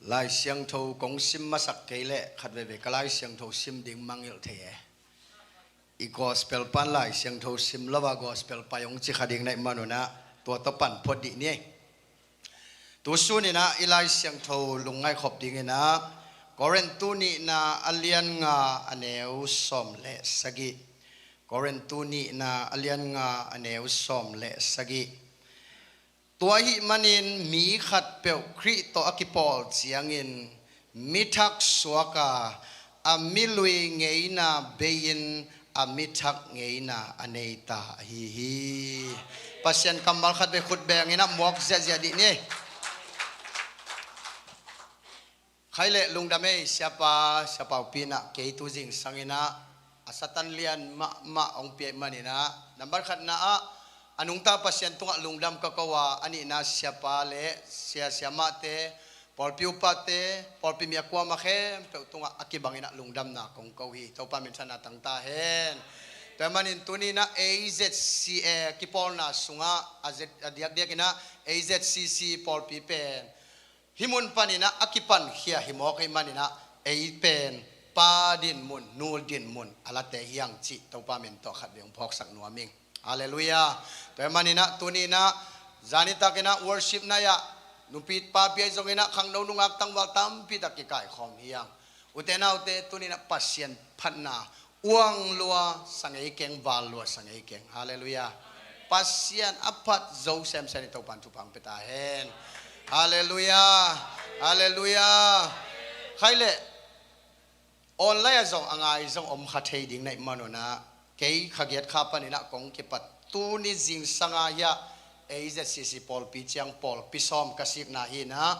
Lai Siangtho kong sim masak kei leh khat veivei ka Lai Siangtho sim ding mangngilh thei e. I gospel pan Lai Siangtho sim lo a gospel pai hong ci kha ding na hih manun ah tua tawh pan phot dih ni. Tu sunin ah i Lai Siangtho lungngaih khop dingin ah Korintu nihna a lian nga a neu sawm le sagih. Korintu nihna a lian nga a neu sawm le sagih. Tua ahih manin mi khatpeuh Khrih tawh a kipawl ciangin mi thak suak a, a milui ngeina bei-in a mi thak ngeina a nei ta ahi hi. Pasian kammal khat vei khut bengin ah muak ziahziah dih ni. Khai leh lungdam ei, siapa, siapa upi in ah kei tu zingsang in ah a Satan lian mahmah hong pia ahih manin ah, nambat khatna ah a nungta Pasian tungah lungdam ka ko a, a nihna siapa le sia siamahte, pawlpi upate, pawlpi mi a kuama khempeuh tungah a kibangin ah lungdamna kong ko hi. Topa minthanna tang ta hen. Tua ahih manin tuni in ah A Z C A kipawlna sungah a Z, a diakdiakin ah A Z C C pawlpi pen hih mun panin ah a kipankhia hi mawk ahih manin ah ei pen pa dinmun, nu dinmun a late hi hang cih Topa min tawh khat vei hong phawksak nuam ing. Halleluiah. Tua ahih manin ah tuni in ah zan nitak in ah worship night ah nupi papi ahi zongin ah khangno nungak tangval tampi tak kikaikhawm hi hang. Ute naute, tuni in ah Pasian phatna uang lua sa ngei keng, val lua sa ngei keng. Halleluiah. Pasian a phat zo semsem i Topan thupha hong pia ta hen. Halleluiah. Halleluiah. Khai leh online ah zong a ngai zong om kha thei ding na hih manun ah kei kha giat kha panin ah kong kipat tuni zingsang a hiah A Z C C pawlpi ciang pawlpi sawm ka sikna hi in ah,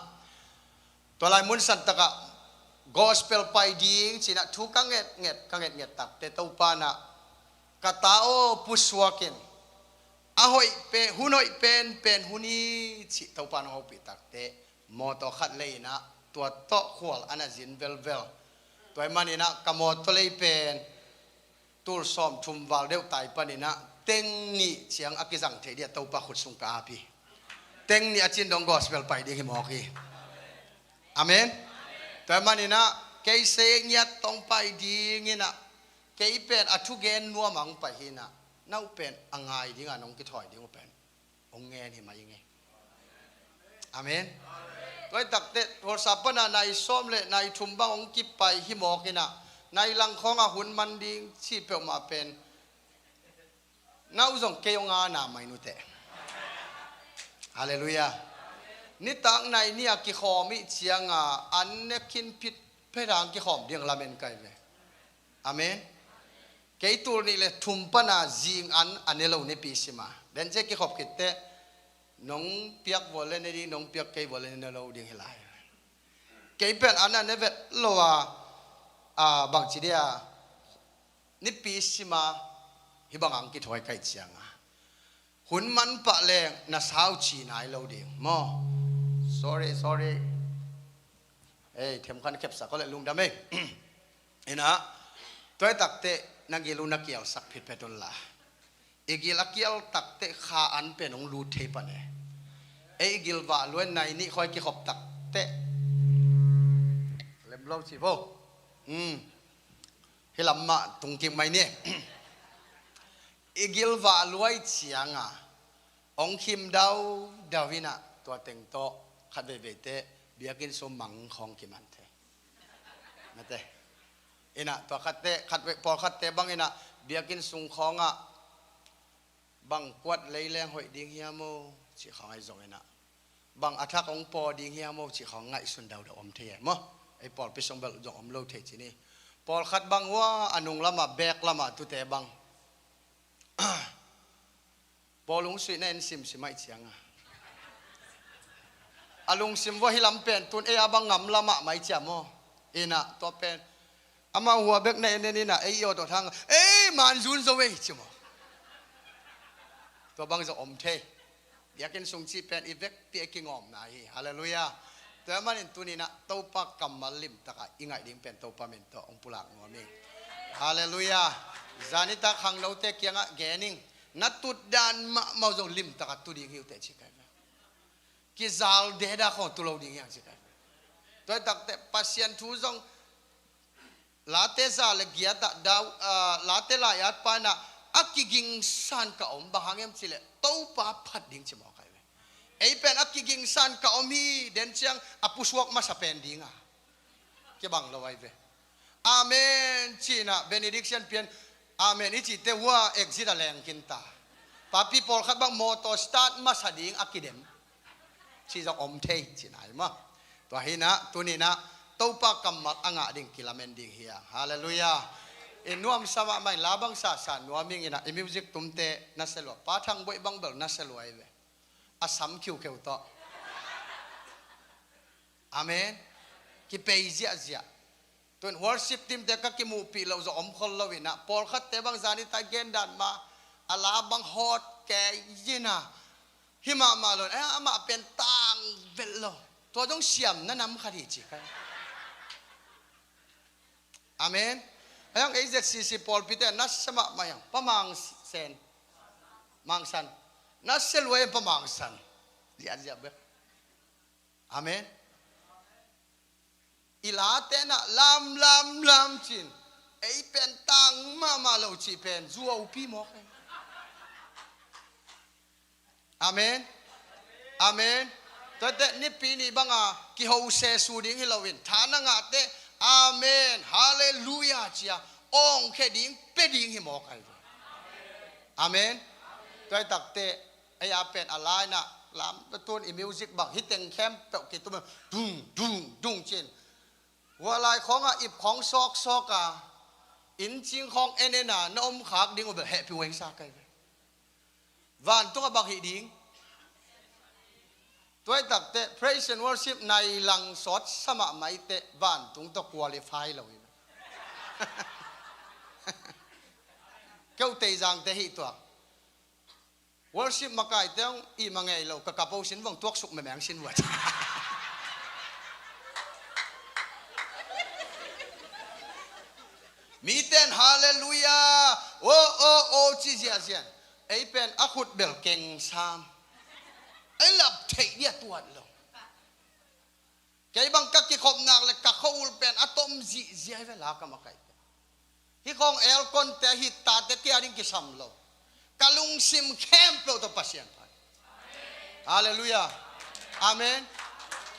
tua lai mun san takah gospel pai ding ci in ah thu ka ngetnget, ka ngetnget takte Topa in ah ka ta aw pusuak in, a hoih pen, hun hoih penpen hun hi cih Topa in hong hopih takte mawtaw khat lei in ah tua tawh khual a na zin velvel. Tua ahih manin ah ka mawtaw lei pen tul sawmthum val deuh tai panin ah teng nih ciang a kizang theih ding a Topa khut sung ka ap hi. Teng nih a cin dong gospel pai ding hi mawk hi. Amen. Tua ahih manin ah kei se ngiat tong pai dingin ah kei pen a thugen nuam a hong pai hi in ah, na uh pen a ngai ding a nong kithawi ding uh pen hong ngen hi mai ing ei. Amen. Tua hi takteh, Thuhilsa pana nai sawm le nai thum bang hong kipai hi mawk in ah, nai lang khawngah hun man ding ci peuhmah pen na uh zong kei hong a na mai nuteh. Halleluiah. Nitak nai nih a kikhawm ih cianga an ne khin phit phet hang kikhawm ding lamen kai ve. Amen. Kei tul nih le thum pana zing an a ne lo nipi sima den cia kikhop khitteh, nong piak vua le ne ding, nong piak kei vua le ne lo ding hi lai. Kei pen an a ne vet lo a, a, bangci dia nipi sima hih bang ang kithawi kaih cianga hun man pah leng na sau ci nai lo ding maw? Sorry, sorry. Ei, themkhat khepsak ko le lungdam ei. Inah, tuai takteh na gil uh na kialsak phitphet unla, i gil a kial takteh kha an pen hong lut thei pan e. Ei, i gil vah luai nai nih khawi kikhop takteh lem lo ci vo. Hmm. Hih lam mah tungkik mai ni. I gil vah luai cianga hong khim daudau inah tua teng tawh khat veiveiteh biakinn sung mang khawng kiman thei. Mate. Inah tua khatteh, khat vei, pawlkhatteh bang inah biakinn sung khawngah bang kuat lei leng hoih ding hiam aw cih khawng ahi zong inah bang a thak hong paw ding hiam aw cih khawng ngaihsun daudau om thei e maw? Ei pawlpi sung bel zong om lo thei ci ni. Pawlkhat bang hua a nung lamah, bek lamah tute bang pawl hong suihna en simsim aih cianga a lungsim vua hih lam pen tun ei a bang ngam lamah mai cia maw? Inah tua pen amau hua bek na en en inah ei i awt awt hanga ei manzun zo ei ci maw? Tua bang zong om thei. Biakinn sung cih pen i vekpi a kingawmna hi. Halleluiah. Tua manin tuninah Topa kammal limtakah i ngaih ding pen Topa min tawh hong pulak nuam ing. Halleluiah. Zanitak khangnote kiangah gen ing. Na tutdan mahmah uh zong limtakah tu ding hi uh teh ci kai ve. Kizal deda khong tu lo ding hiang ci kai ve. Tua hi takte Pasian thu zong Late za le giatah Dau, ah, Late lai-at pa inah a kigingsan ka om, bang hang hiam cileh Topa phat ding ci mawk ahi ve. Ei pen a kigingsan ka om hi, den ciang a pusuak masa pen dinga kibang lo ahi ve. Amen cinah benediction pian, amen i cite hua exit a leng kinta. Papi pawlkhat bang motor start masa ding a kidem ci zong om thei ci nai maw. Tua hinah tuninah Topa kammal a ngah ding kilamen ding hiang. Halleluiah. I nuamsa mahmah in la bang sasa nuam inginah i music tumte na selua, Pa Thang Boih bang bel na selua hi ve. A sam khiukheu tawh. Amen. Kipei ziahziah. Tuin worship team te ka kimuhpih loh zawh om khol lo inah pawlkhatte bang zanitai gendan ma a la bang hawt kei zina. Hi mahmah lo in, eh, amah pen tang velh lo. Tua zong siam na nam khat hi ci kai. Amen. Ayang A Z C C pawlpite na sia mahmah yang pa Mang Sen, Mang San. Na sia luai pa Mang San. Ziahziah bek. Amen. I late nah lam lam lam cin ei pen tang mahmah lo cih pen zuaupi mawk ei. Amen. Amen. Tuate nipi nih banga kiho sesu ding hi loin tha na ngahte amen halleluiah cia awngkhe ding pe ding hi mawk ahi ve. Amen. Tua hi takte ei a pen a lainah lam tun i music bang hi teng khempeuh kitum dung dung dung cin. Hua lai khawngah ip khawng sawksawk a inncing khawng enena na om khak ding uh bel hehpih uh engsa kai ve. Vantungah bang hih ding? Tuai takte praise and worship nai lang sawt samah maite vantung tawh qualify lo hi. Keu teizangte hih tuak. Worship makaite hong i mangei lo ka kapo sin vong tuaksuk memeng sin vuat. Miten halleluiah o o o ci ziahziah. Ei pen a khut bel keng sam. Ei lap theih dia tuat lo. Kei bang ka kikhop nak le ka khua ul pen a tom zihziah hi ve la ka makaite. Hi khawng elkonte hi tate kia ding kisam lo. Ka lungsim khempeuh tawh Pasian phat. Halleluiah. Amen.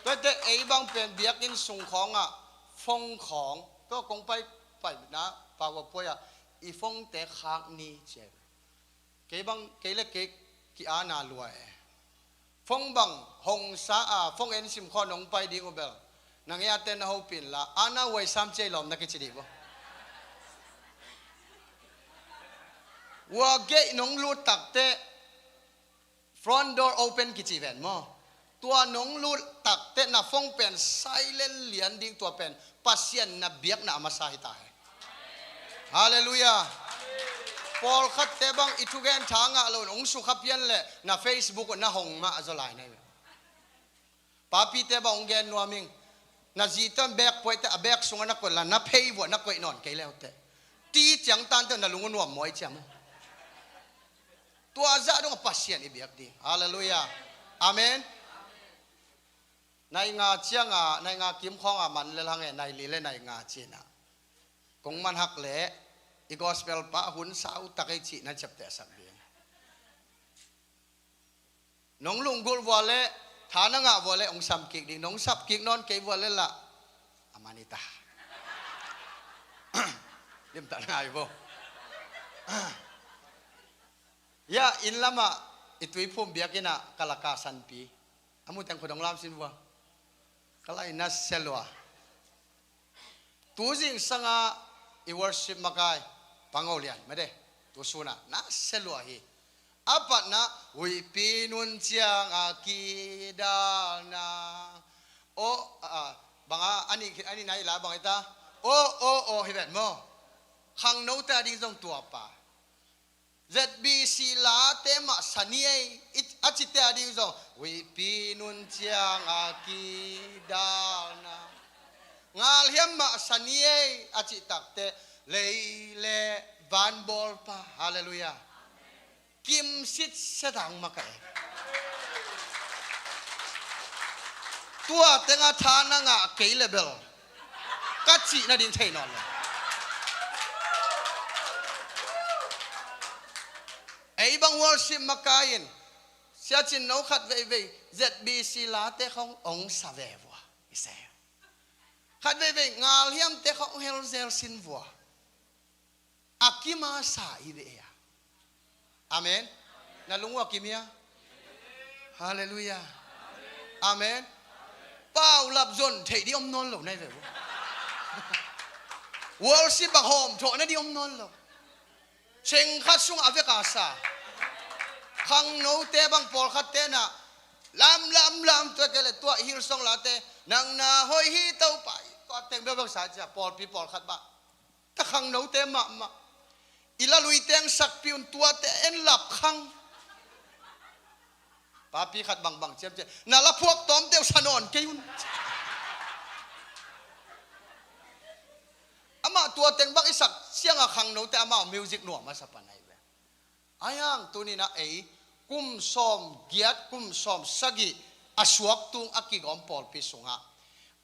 Tuate ei bang pen biakinn sung khawngah fong khawng tua kong pai paina paua puai ah i fongte khak ni cia. Kei bang kei le kei ki-ana lua e. Fong bang hongsa a fong en sim khaw nong pai ding uh bel nang eate na hopin la ana uai sam ciai lawm na kici dih bo. Ua geih nong lut takte front door open kici ven maw? Tua nong lut takte na fong pen silent lian ding tua pen Pasian na biakna a masa hi ta he. Halleluiah. Pawlkhatte bang i thugen tha ngah loin hong sukha pian le na Facebook na hong mah a zaw lai na hi. Papite bang hong gen nuam ing. Na zite bek puaite a bek sungah na koih la na phei vuah na koih nawn kei leute. Ti ciang tante na lung uh nuam mawi ciam. Tua zah dong a Pasian i biak ding. Halleluiah. Amen. Nai nga cianga nai nga kim khawnga man le hang e nai li le nai nga cina. Kong man hak le i gospel pa hun sau tak ei cih na ciaptehsak ding. Nong lunggulh vua le tha na ngah vua le hong sam kik ding nong sap kik nawn kei vua le lah a man i ta. Limtak ngai vo. Ya inn lamah i tuiphum biakinn ah ka laka sanpi a mu teng khut hong lam sin vua. Ka lai na sia lua. Tu zingsanga i worship makai Pango Lian mede tu suna na sia lua hi. A patna huihpi nun cianga kidalna. O a banga ani ani nai la bang ita. O o o hi vet maw? Khangno ta ding zong tua pa. Z B C late mah sa ni ei, i, a cite a ding zong, huihpi nun ciang a kidalna. Ngalhiam mah sa ni ei, a cih takte, lei le van bawlpa. Halleluiah. Kim sitset ang makaih. Tua tenga tha na ngah kei le bel ka cih nading thei nawn lo. Ei bang worship makai in, siacin no khat veivei Z B C late khong ong sa ve vua. I se. Khat veivei ngalhiamte khong hel zel sin vua. A kim a sa i ve a. Amen. Na lung uh a kim hia? Halleluiah. Amen. Paulap zon theih ding om nawn lo nai ve uh. Worship bang hawm thawh nading om nawn lo. Cheng khat sung a vek a sa. Khangnote bang pawlkhat te na lam lam lam tua kei le tua Hillsong late nang na hoih hi Topa i tua teng bel bang sa cia pawlpi pawlkhat bah. Ta khangnote mahmah. I la lui teng sakpi un tuate en lap khang. Papi khat bangbang ciamciam na la phuak tawm teuh sa nawn kei un. Amah tua teng bang i sak cianga khangnote amah music nuam a sa pan ahi ve. Ahi hang tuninah ei kum sawm giat kum sawm sagih a suak tung a kigawm pawlpi sungah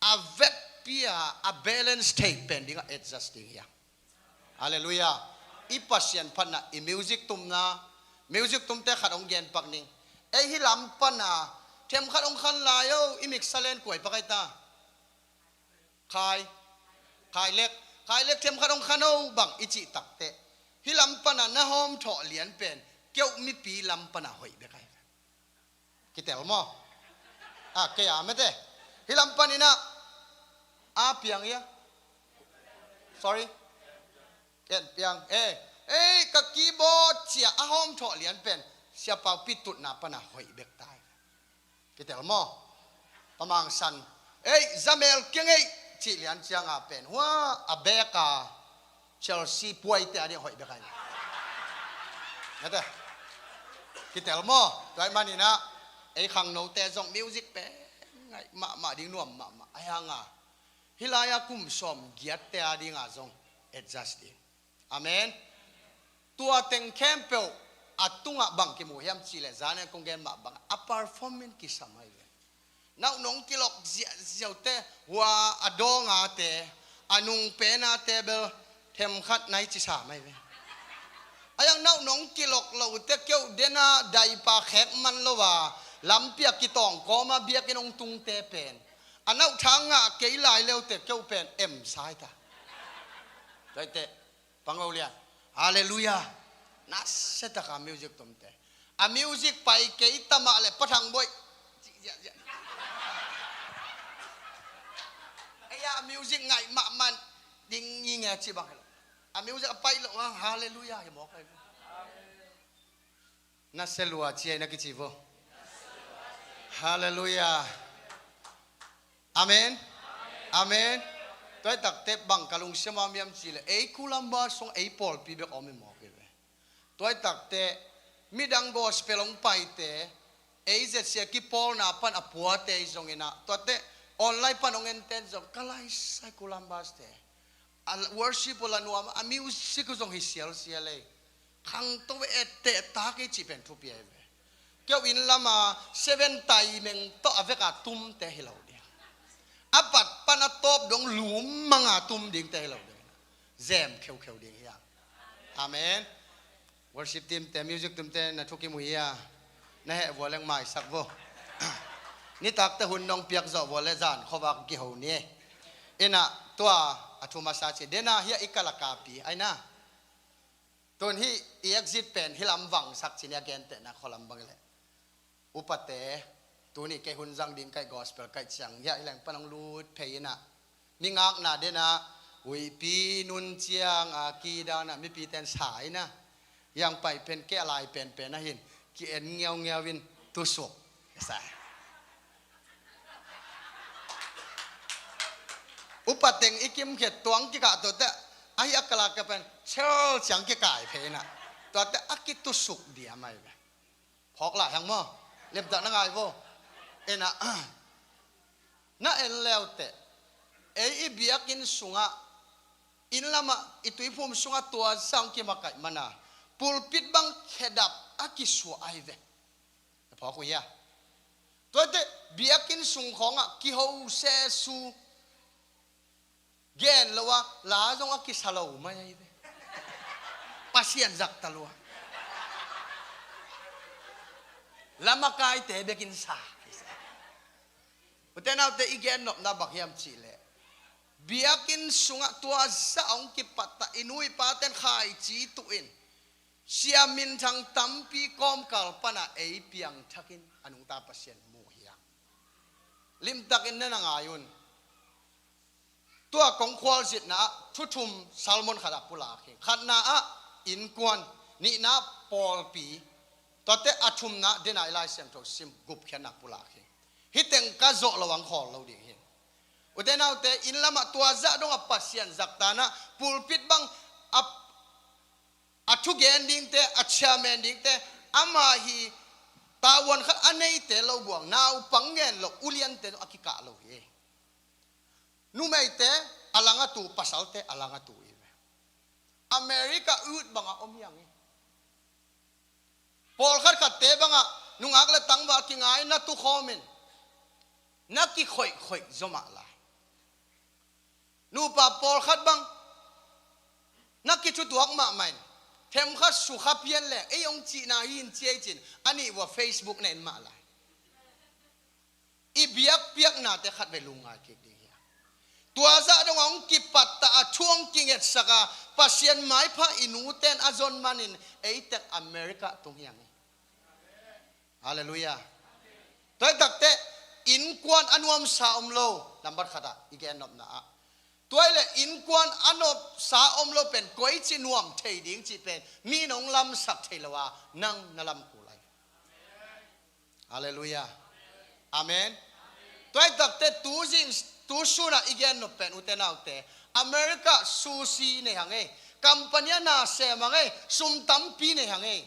a vekpi a a balance thei pen dingah adjust ding hi a. Halleluiah. I Pasian phatna i music tumna, music tumte khat hong genpak ning. Ei hi lam pana themkhat hong khan lai o, i miksa len kuai pakai ta. Khai, khai lek, khai lek themkhat hong khan o bang i cih takte hi lam pana na hawm thawh lian pen keuh mipi lam pana hoih bek ahi. Kitel maw? A kei a mete hi lam paninah a piang ia. Sorry. Ken piang e. Ei ka keyboard cia a hawm thawh lian pen siapau pitutna pana hoih bek tai. Kitel maw? Pamangsan ei zamel keng ei cih lian cianga pen hua a beka Chelsea puaite a ding hoih bek ahi. Nate kitel maw? Tuai maninah ei khangnote zong music pen ngaih mahmah ding nuam mahmah ahi hanga. Hilai-a kum sawm giatte a dinga zong adjust ding. Amen. Tua teng khempeuh a tungah bang kimu hiam cihleh zan en kong gen mah bangah a performance kisam ahi ve. Nauh nong kilok ziahziaute hua a dawngate a nungpenate bel themkhat nai cisa mai ve. Ayang nauh nong kilok lote keuh dena daipa khek man lo a lampia kitawng kawma biakin hong tungte pen a nauh thang ngah kei lai leute keuh pen em sai ta. Tuaite pangolian. Halleluiah. Nasetaka music tumte a music pai kei tamah le pathang boih. Ei a music ngaih mahmah ding ngi nge ci bang helo. A music a pai lo hang halleluiah hi mawk ahi. Na selua ci ai na kici vo. Halleluiah. Amen. Amen. Tuai takte bang ka lungsim a miam cile ei kulamba sung ei pawlpi bek om i mawk i ve. Tuai takte midang gospel hong paite ei zetsia kipawlna pan a puate i zonginah tuate online pan hong enten zong ka laisai kulambas te a worship uh la nuam a music uh zong hi sialsial ei. Khangto etteh tak ei cih pen thupi ahi ve. Keuh inn lama seven taimeng tawh a veka tumte hi lo ding a pat pan a tawp dong lum manga tum dingte hi lo ding. Zem kheukheu ding hi a. Amen. Worship team te music tumte na thukim uh hi a. Na heh vua leng maisak vo. Nitakte hun nong piak zawh vua le zan khuavak kiho ni. Inah tua a thu masa ci dena hi a i kalakapi aina. Tun hi i exit pen hi lam vangsak ci ni a gentehna khualam bang le. Upate tuni kei hun zang ding kaih gospel kaih ciang hi a hi leng pan hong lut phei inah. Ningakna denah huihpi nun ciang a kidana mipiten sa inah. Yang pai pen kei a lai penpen ahin ki-en ngiaungiau in tusuk. Sa. Upateng i kimkhet tuang kikah tuate ahi a kalak ka pen chel ciang kikai phei inah. Tuate a kitusuk diam ahi ve. Phawk lah hang maw. Limtak na ngai vo. Ena, na en leuteh, ei i biakinn sungah, inn lamah, i tuiphum sungah tua zah hong kimakaih mana, pulpit bang khedap a kisuah ahi ve. Na phawk uh hia? Tuate biakinn sung khawngah kiho sesu, gen lo a, la zong a kisa lo mai ahi ve. Pasian zak ta lua. Lamakaite bekin sa. Ute naute, i gen nopna bang hiam cihleh, biakinn sungah tua zah hong kipatta i nu i paten khaici tuhin, sia minthang tampi kawmkal pana ei piangthakin a nungta Pasian mu hiam? Limtakin na na ngai un. Tua kong khualzinna ah thu thum, sermon khat ah pulak hi. Khatna ah innkuan, nihna ah pawlpi, tuate a thumna ah dena i Lai Siangtho sim gupkhiatna pulak hi. Hih teng ka zawh lo ang khawl lo ding hi. Ute naute, inn lamah tua zah dongah Pasian zak ta na, pulpit bang a, a thugen dingte, a chairman dingte, ama hi tavuan khat a neite lo buang, naupang ngen lo, uliante a kikah lo hi. Numeite a lang a tu, pasalte a lang a tu hi ve. America ut bangah om hi ang hi. Pawlkhat khatte bangah nungak le tangval kingai na tukhawmin na kikhoihkhoih zomah lai. Nupa pawlkhat bang na kithutuak mahmah in, themkhat sukha pian leng ei hong cihna hi in ci ei cin, a nih vua Facebook na en mah lai. I biakpiaknate khatvei lungngai kik ding hi a. Tua zah dongah hong kipatta a thu hong kingetsak a, Pasian maipha i nuten a zon manin ei teng America tung hi ang hi. Halleluiah. Tua hi takteh innkuan a nuamsa om lo, nambat khatah i gen nopna ah. Tua hileh innkuan a nuamsa om lo pen koici nuam thei ding cih pen mi nong lamsak thei lo a, nang na lam kul lai. Halleluiah. Amen. Tua hi takteh tu zing, tu sunah i gen nop pen ute naute, America sushi nei hang ei, company a na sem hang ei, sum tampi nei hang ei.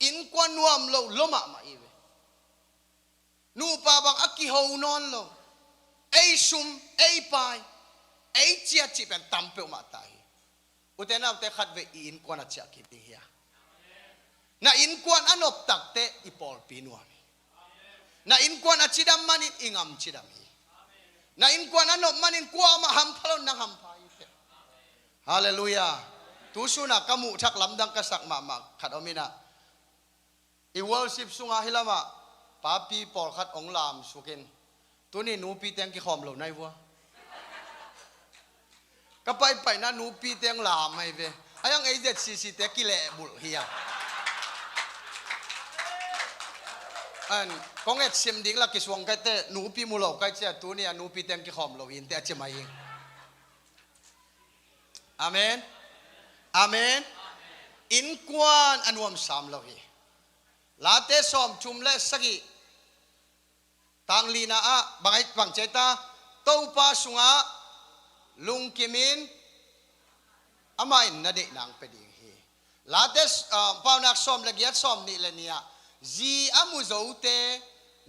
Innkuan nuam lo lo mahmah i ve. Nupa bang a kiho nawn lo. Ei sum, ei pai, ei ciat cih pen tam peuhmah ta hi. Ute naute, khatvei i innkuan a ciah kik ding hi a. Na innkuan a nop takteh i pawlpi nuam hi. Na innkuan a cidam manin i gam cidam hi. Na innkuan a nop manin kuamah hampha lo, nang hampha hi teh. Halleluiah. Tu sunah ka muhthak lamdang ka sak mahmah khat om inah, i worship sungah hih lamah papi pawlkhat hong lamsukin, tuni nupi teng kikhawm lo nai vua. Ka paipaina nupi teng lam ahi ve. Ai ang ei Z C C te kilehbulh hi a. An kong etsim ding la kisuang kai teh nupi mu lo kai cia, tuni a nupi teng kikhawm lo hi in teh a ci mai hi. Amen. Amen. Innkuan a nuamsa om lo hi. Late sawmthum le sagih, tang lina ah bang ai bang ci ta, Topa sungah lungkimin amah in na deihna hong pia ding hi. Late, ah, Paunak sawm le giat, sawmnih le nih ah, zi a mu zote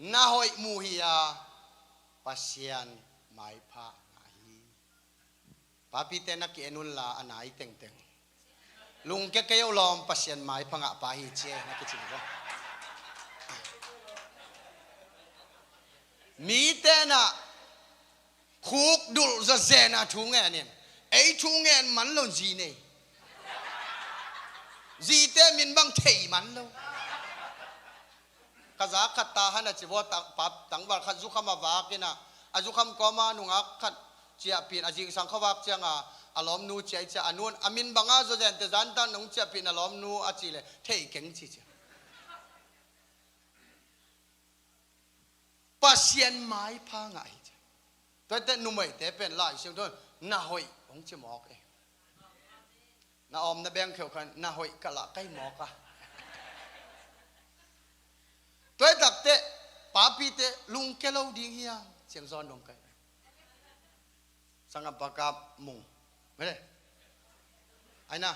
na hoih mu hi a, Pasian maipha ngah hi. Papite na ki-en unla a nai tengteng lungkia kei uh lawm, Pasian maipha ngah pa hi ci e na kici hi. Mite na khukdulh zawzen a thu ngen in, ei thu ngen man lo zi nei. Zite min bang thei man lo. Ka za khat ta han a ci vua, tang, pa, tangval khat zukham a vak inah, a zukham kawma nungak khat ciahpih in, a zingsang khuavak cianga a lawmnu ciah i ciah, a nun a min banga zawzente zan tan nong ciahpih in a lawmnu a cih leh thei keng ci ciah. Pasian maipha ngah hi ciah. Tuate numeite pen Lai Siangtho na hoih hong ci mawk e. Na awm na beng kheuh khan na hoih ka lah kai mawk a. Tua hi takteh papite lungke lo ding hi a, ciang zawn dong kai. Sangam pa kap mung. Mele. Ai na.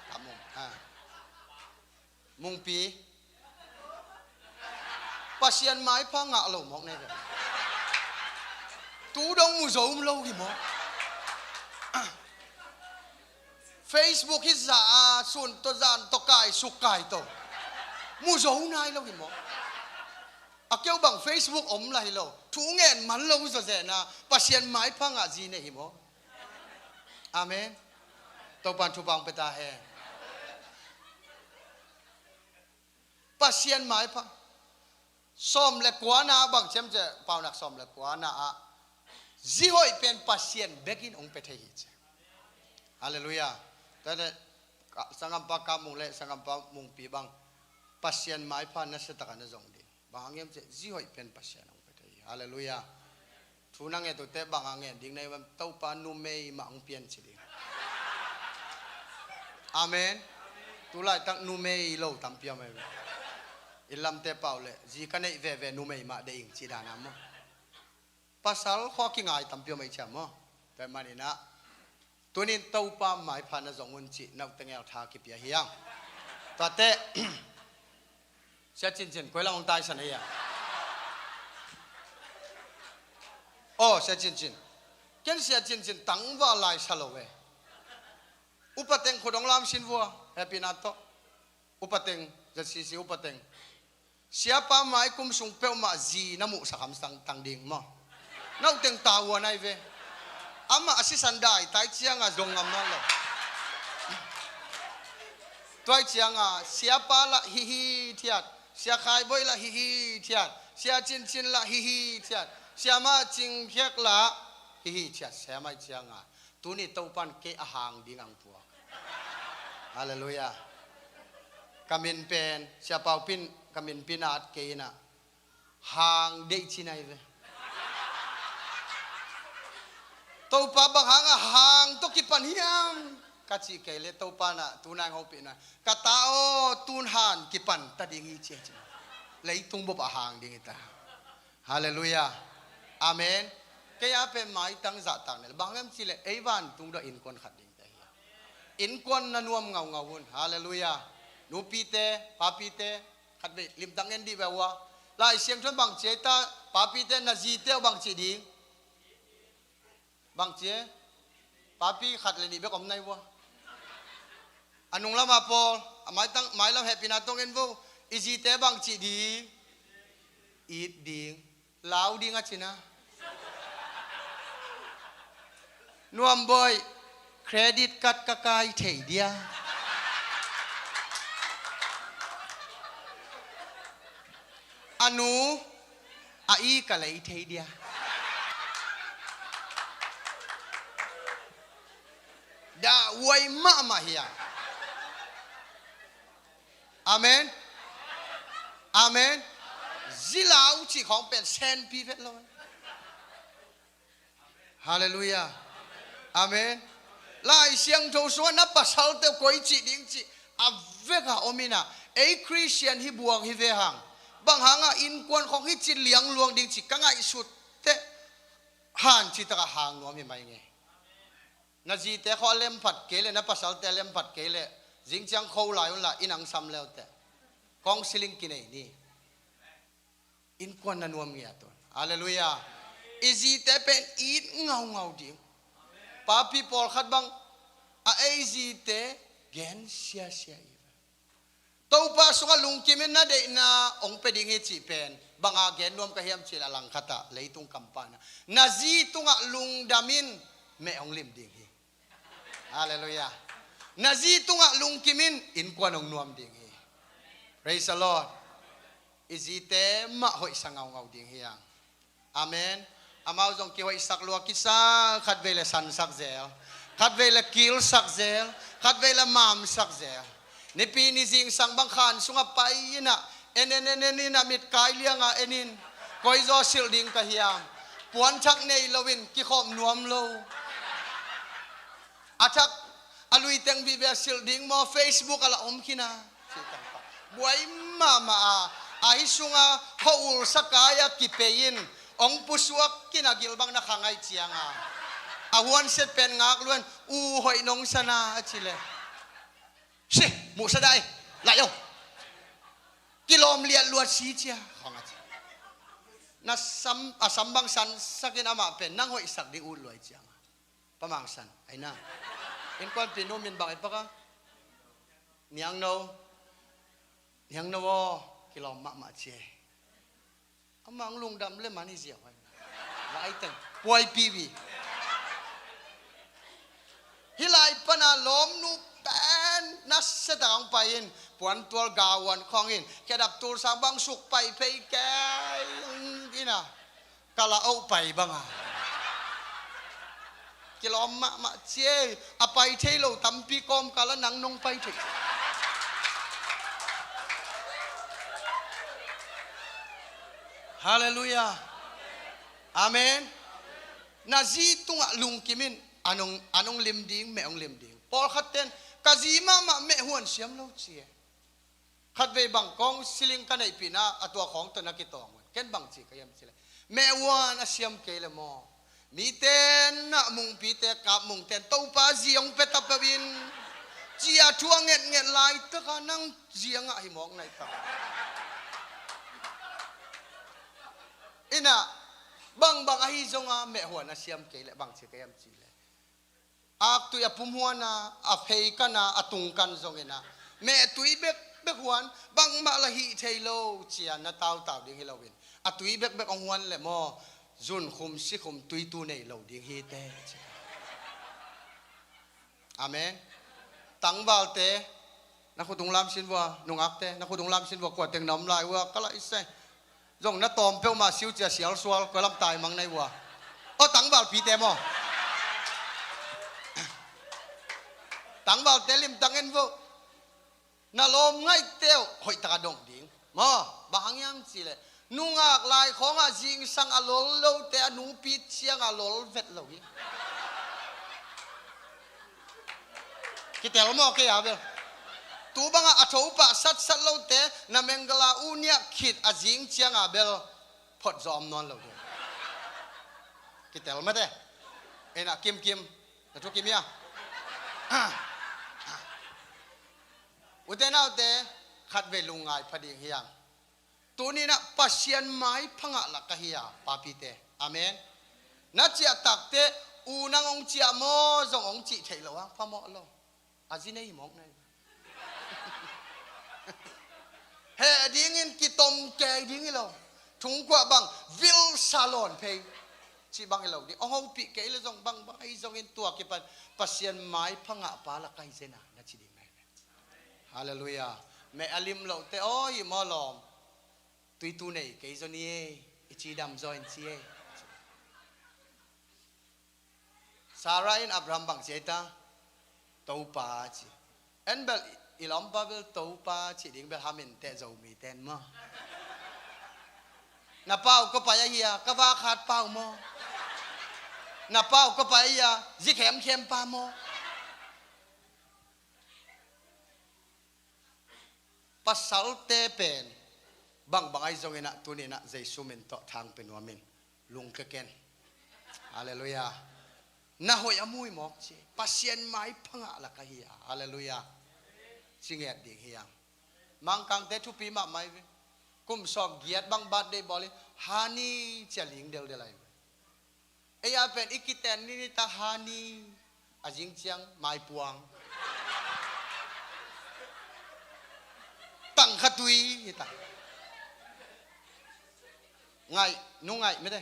Kap mung. Ha. Mungpi, Pasian maipha ngah lo mawk nei ve. Tu dong mu zo lo hi maw? Facebook hi za a, sun tawh zan tawh kai suk kai tawh mu zo nai lo hi maw? A keu bang Facebook om la hi lo. Thu ngen man lo zawzen a, Pasian maipha ngah zi nei hi maw? Amen. Topan thupha hong pia ta hen. Pasian maipha. Sawm le kuana bang ciamcia, Paunak sawm le kuana ah, zi hoih pen Pasian bekin hong pia thei hi ci. Halleluiah. Tate, ka, sanggampa Kap Mung le sanggampa Mungpi bang, Pasian maipha nasia taka na zong ding. Bang hang hiam cih leh zi hoih pen Pasian hong pia thei hi. Halleluiah. Thu na nget uh teh bang a ngen ding na hi uh hiam? Topa numei mah hong pia in ci ding. Amen. Tu laitak numei lo tampi om hi. I lamte pau le zi ka neih veve numei mah deih ing ci dan a maw? Pasal khua kingai tampi om hi cia maw? Tua ahih manin ah, tunin Topa maipha na zong un cih na ut teng el tha kipia hi hang. Tate, Sia Cincin, koi lam hong taisan hi a? Oh, Sia Cincin. Ken Sia Cincin tangval lai sa lo ve. Upa teng khut hong lam sin vua, hehpihna tawh. Upa teng, Z C C upa teng. Siapa mai kum sung peuhmah zi na muhsak hamsang tang ding maw? Na ut teng ta ua nai ve. Amah a sisan dai tai cianga zong ngam nawn lo. Tuai cianga siapa lah hihi thiat, sia Khai Boih lah hihi thiat, sia Cincin lah hihi thiat, sia Ma Cing Khiak lah hihi thiat, sia mai cianga. Tuni Topan kei a hang ding ang puak. Halleluiah. Ka min pen, Sia Pau Pin, ka min Pin at kei inah. Hang deih ci nai ve. Topa bang hanga hang tawh kipan hiam? Ka cih kei le Topa nah, tu nai hopih nai. Ka ta aw, tun han kipan ta ding hi cia ci. Leitung bop a hang ding hi ta. Halleluiah. Amen. Kei a pen maitang zahtak nel. Bang hiam cih leh ei vantung dong innkuan khat ding ta hi. Innkuan na nuam ngaungau un. Halleluiah. Nupite, papite, khat vei limtak ngen dih ve ua. Lai Siangtho in bang ci ei ta, papite na zite uh bang ci ding. Bang ci ei. Papi khat le nih bek om nai ua. A nung lama pawl, a maitang, mailam hehpihna tawh ngen vo. I zite bang ci ding. It ding. Lau ding a cina. Nuam Boih, credit card ka kai thei dia. A nu, a i ka lei thei dia. Dah uai mahmah hi a. Amen. Amen. Zi lau cih khawng pen senpi vet lo. Halleluiah. Amen. Lai Siangtho sungah na pasalte uh koi cih ding cih a veka om inah, ei Khristian hi buang hi ve hang. Bang hanga innkuan khawng hi cih liangluang ding cih ka ngaihsut teh, han cih takah hang nuam hi mai ngei. Na zite khawng a lemphat kei leh, na pasalte a lemphat kei leh, zingciang kho lai unla, inn ang sam leuteh. Counseling kinei ni. Innkuan na nuam ngiat un. Halleluiah. I zite pen it ngaungau ding. Papi pawlkhat bang a ei zite gen siasia i ve. Topa sungah lungkimin na deihna hong pia ding hi cih pen banga gen nuam ka hiam cih leh a langkhatah leitung kampana na zi tungah lungdamin meh hong lim ding hi. Halleluiah. Na zi tungah lungkimin innkuan hong nuam ding hi. Praise the Lord. I zite mah hoihsa ngaungau ding hi ang. Amen. Amau zong kihoihsak lua kisa, khatvei le sansak zel, khatvei le kilsak zel, khatvei le mamsak zel. Nipi ni zingsang bang khan sungah pai inah, en en en en inah mitkai lianga en in. Koizaw silh ding ka hiam? Puanthak nei loin kikhawm nuam lo. A thak a luiteng vive a silh ding maw, Facebook a la om khin a. Buai mahmah a, ahi sunga khuaul sakai a kipei in hong pusuak khin a, gilbang na kha ngai cianga a huansiat pen ngak luan, u hoih nong sana a ci le. Si, muhsa dai, lai o. Kilawm liat luat si cia khawng a ci. Na sam, a sam bang sansakin amah pen nang hoihsak ding ut luai cianga. Pa Mang San, aina. Innkuanpih nu min bang i paka? Niangno. Niangno aw, kilawm mahmah cia. Amah hong lungdam le man hi ziau hai. Vai teng puaipi vi. Hih lai pana lawmnu pen nasia tak hong pai in, puantual gauan khawng in, khedap tulsang bang suk pai phei kei ina. Kala oh pai banga. Kilawm mahmah cia. A pai thei lo tampi kawmkala nang nong pai thei. Halleluiah. Amen. Na zi tungah lungkim in, a nong, a nong lim ding, meh hong lim ding. Pawlkhat ten ka zi mahmah meh huan siam lo cia. Khatvei bang kong siling ka neihpihna a tua khawng tawh na kitawng un. Ken bang ci ka hiam cileh, meh huan a siam kei le maw? Mite na mungpite kap mungten Topa zi hong pia tapeuh in, cia thu a ngetnget laitaka nang ziangah hi mawk naih tak. Ina, bangbang ahi zonga meh huan a siam kei le bang ci ka hiam cileh, aktui a pumhuana, a pheikana, a tungkan zongina, mehtui bekbek huan bangmah la hih thei lo cia na tautau ding hi loin, a tui bekbek hong huan le maw, zunkhum sikhum tuitu nei lo ding hi teh ci. Amen. Tangvalte, na khut hong lam sin vua, nungakte, na khut hong lam sin vua, kuateng na om lai vua, ka laih se. Zong na tawm peuhmah siu cia sial sual, kua lam taimang nai vua. Aw tangvalpite maw? Tangvalte limtang en vo. Na lawm ngaihte uh hoihtaka dong ding. Maw, bang hang hiam cileh, nungak lai khawngah zingsang a lol lote a nupi ciangah lol vet lo hi. Kitel maw kei a bel. Tu bangah a thopah satsat lote na menggal a uniah khit a zing cianga bel phot zaw om nawn lo ding. Kitel mate. Ena kimkim. Na thu kim ia. Ute naute, khatvei lungngai pha ding hiang. Tuninah Pasian maipha ngah lak ka hi a, papite. Amen. Na ciahtakte, u nang hong ciah maw, zong hong cih theih loh a, phamawh lo. A zi nei mawk nei. Heh dingin kitom kei ding hi lo. Thungkuah bang vil sa lawn phei. Cih bang hi lo ding. Hong hopih kei le zong bangbang ahi zongin tua kipan Pasian maipha ngah pa lak ka hi zena, na ci ding na hi ve. Halleluiah. Meh a lim lohte aw, hi maw lawm? Tuitu nei kei zaw ni ei, i cidam zaw in ci ei. Sarah in Abraham bang ci ei ta? Topa ci. En bel i lawmpa bel Topa ci ding bel hamin teh Zomi ten maw? Na pau ka pai ahi a, ka vakhat pau maw? Na pau ka pai ahi a, zi khemkhem pa maw? Pasalte pen bangbang ahi zonginah tuninah Jesu min tawh thangpi nuamin lungke ken. Halleluiah. Na hoih a mui mawk ci. Pasian maipha ngah lak ahi a. Halleluiah. Ci nget ding hiang. Mangkangte thupi mahmah hi ve. Kum sawm giat bang birthday bawl hi. Hani cia ling deldel ahi ve. Ei a pen i kiten ni ni ta hani, a zing ciang maipuang. Tangkha tui hi ta. Ngaih, nu ngaih mete.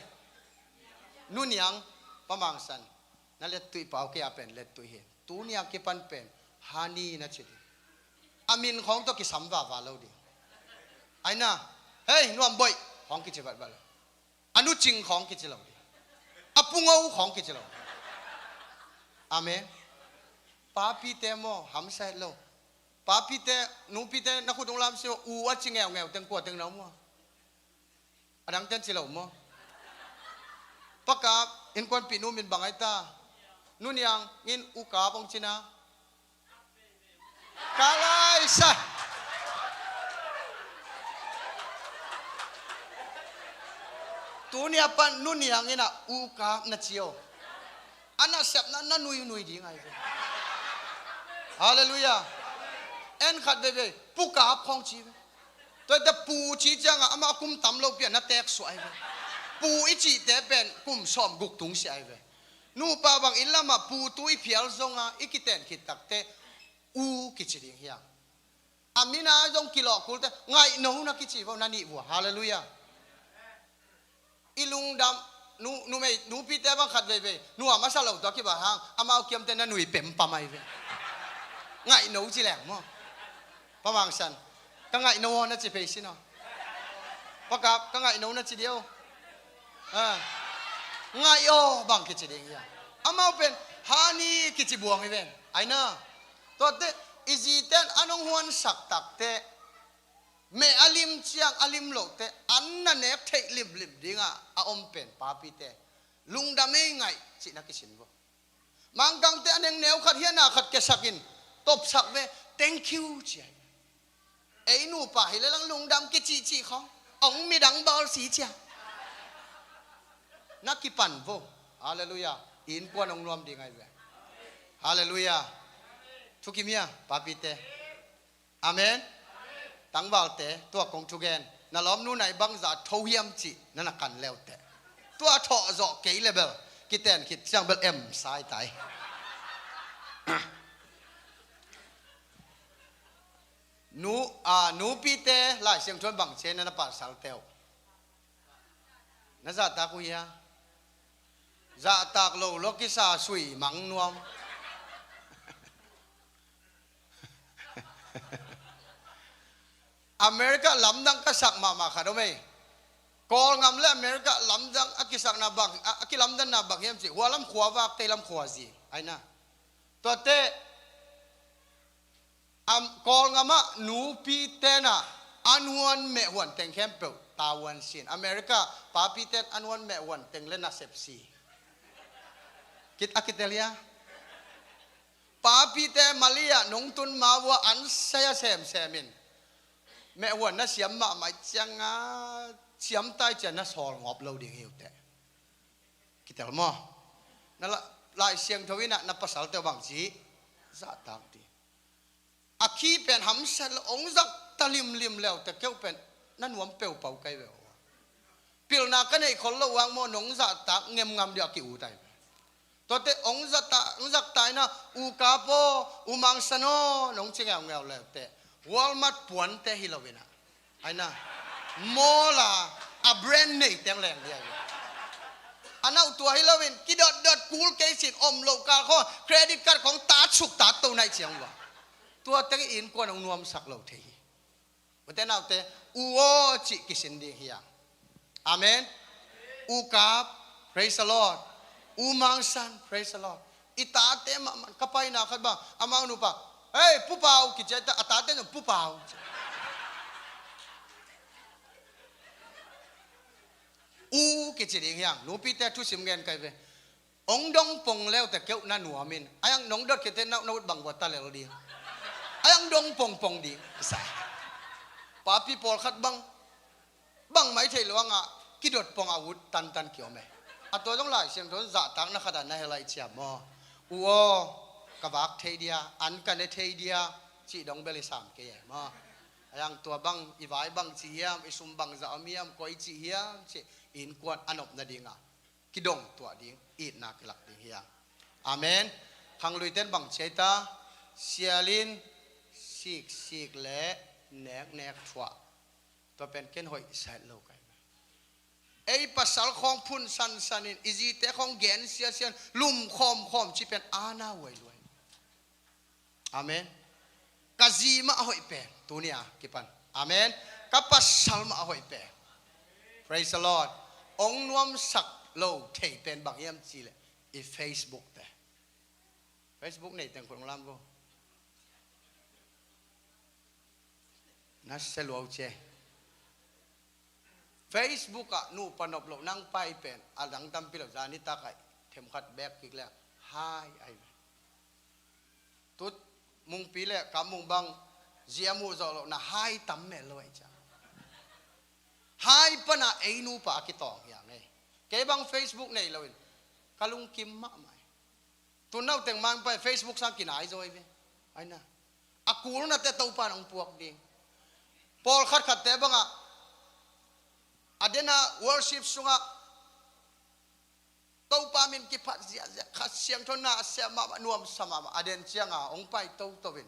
Nu niang, pamangsan. Na lettuih pau kei a pen lettuih hi. Tuni a kipan pen hani na ci ding. A min khawng tawh kisam vava lo ding. Aina, hei, nuam boih, khawng kici vatvat lo. A nu cing khawng kici lo ding. A pungo khawng kici lo ding. Amen. Papite maw, hamsa het lo. Papite, nupite, na khut ung lam si u a ci ngeungeu teng kua teng na um ua. A dang ten ci lo maw. Pakap, innkuanpih nu min bang ai ta. Nu niang in u kap ong cina. Ka laisa. Tuni a pan nu niang ina u kap na ci o. A na sep na, na nui nui ding ai ve. Halleluiah. En khat veve, pu kap khawng ci ve. Tuate pu ci ciangah amah kum tam lo piah na teek suah ahi ve. Pu i cihte pen kum sawm guk tung sia ahi ve. Nupa bang inn lamah pu tu i phial zonga i kiten khit takte u kici ding hiang. A mina zong kilawh kulte ngaihno na kici vo, na nih vua. Halleluiah. I lungdam, nu, numei, nupite bang khat veivei nuam a sa lo tua kiba hang, amau kiamte na nui pempam ahi ve. Ngaihno ci leng maw? Pa Mang San, ka ngaihno aw na ci phei sin aw. Pa Kap, ka ngaihno na ci dia aw. Ah. Ngaih aw bang kici ding hia? Amau pen hani kici buang hi ven. Aina. Tuate i zite in an hong huansak takte, meh a lim ciang a lim lohte an na nek theih limlim dingah a om pen papite. Lungdam ei, ngaih cihna kisin vo. Mangkangte a nengneu khat hiana khat kiasakin topsak ve, thank you ci ahi. Ei nupa hi lelang lungdam kicihcih khawng, ong midang bawl si cia. Na kipan vo. Halleluiah. Innkuan ong nuam ding ahi ve. Halleluiah. Thukim hia papite? Amen. Tangvalte, tua kong thugen, na lawmnu nai bangzah tho hiam cih na na kan leute. Tua thawh zawh kei le bel kiten khit ciang bel em sai tai. Nu, a, nupite Lai Siangtho in bang ci hiam na na pasal teuh? Na zahtak uh hia? Zahtak lo lo kisa sui mang nuam. America lamdang ka sak mahmah khat om ei. Kawlngam le America lamdang a kisakna bang, a, a kilamdanna bang hiam cih, hua lam khua vak, tei lam khua zi. Aina. Tuate, am, Kawlngam ah nupi tena an huan meh huan teng khempeuh tavuan sin. America papi ten an huan meh huan teng le nasep si. Kit a kitel hia? Papite Malia nong tun ma vua an saya semsem in. Meh huan na siam mahmah cianga siam tai cian na sawl ngawp lo ding hi uh teh. Kitel maw? Na la, Lai Siangtho in ah na pasal teuh bang ci, zahtak ding. A khi pen hamsat lo, ong zahtak limlim leute keuh pen na nuam peupau kai ve uh. Pilna ka neih khol lo vang maw, nong zahtak ngemngam dia ki u tai. Tuate ong zahtak, ong zahtak ina, u Kap aw, u Mang San aw, nong ci ngeungeu leute. Walmart puante hi lo ina. Aina. Mall a, a brand nei teng leng dia. A nau tua hi loin, kidotdot kul kei sin om lo kal khawng, credit card khawng tat suk tat to nai ciang ua. Tua teng innkuan ong nuamsak lo thei hi. Ute naute, u aw cih kisin ding hiang. Amen. U Kap, praise the Lord. U Mang San, praise the Lord. I tate mahmah, ka paina khat bang, amau nupa, "Hei, Pu Pau," kici a, a tate zong, "Pu Pau." U kici ding hiang, nupite thusim ngen kai ve. Ong dong pong leute keuh na nuamin. Ayang nong dot khete na, na ut bang vua ta lel ding. Ayang dong pong pong ding. Sai. Papi pawlkhat bang, bang mai thei lo anga kidot pong a ut tantan kiom e. A tua zong Lai Siangtho zahtakna khat a na he lai ciam maw? U aw, ka vak thei dia, an ka ne thei dia, cih dong bel i sam kei e maw? Ayang tua bang, i vai bang ci hiam, i sum bang za om hiam, koi ci hiam, ci innkuan a nopna dinga kidong tuah ding, itna kilak ding hiang. Amen. Khangluiten bang ci ai ta, sialin siksik le neknek thuah. Tua pen ken hoih sat lo kai. Ei pasal khawng phun sansanin, i zite khawng gen siasian, lum khawmkhawm ci pen ana huai luai. Amen. Ka zi mah a hoih pen, tunia kipan. Amen. Ka pasal mah a hoih pen. Praise the Lord. Ong nuamsak lo thei pen bang hiam cih leh i Facebook te. Facebook nei teng khun ong lam vo. Na se luau ce. Facebook ah nupa nop loh nang pai pen a dang tampi lo, zani tak ah themkhat bek kik le hai ai ve. Tut mungpi le kam mung bang zia muh zawh loh na hai tam mel lo ai cia. Hai pana ei nupa a kitawng hiang ei. Kei bang Facebook nei loin ka lungkim mahmah ei. Tun nau teng mang pai Facebook sang kinai zaw ei ve. Aina. A kulna te Topa nong puak ding. Pawl khatkhatte bangah a dena worship sungah Topa min kiphat ziahziah, Kha Siangtho na a siam mahmah, nuamsa mahmah, a den cianga hong pai toto in,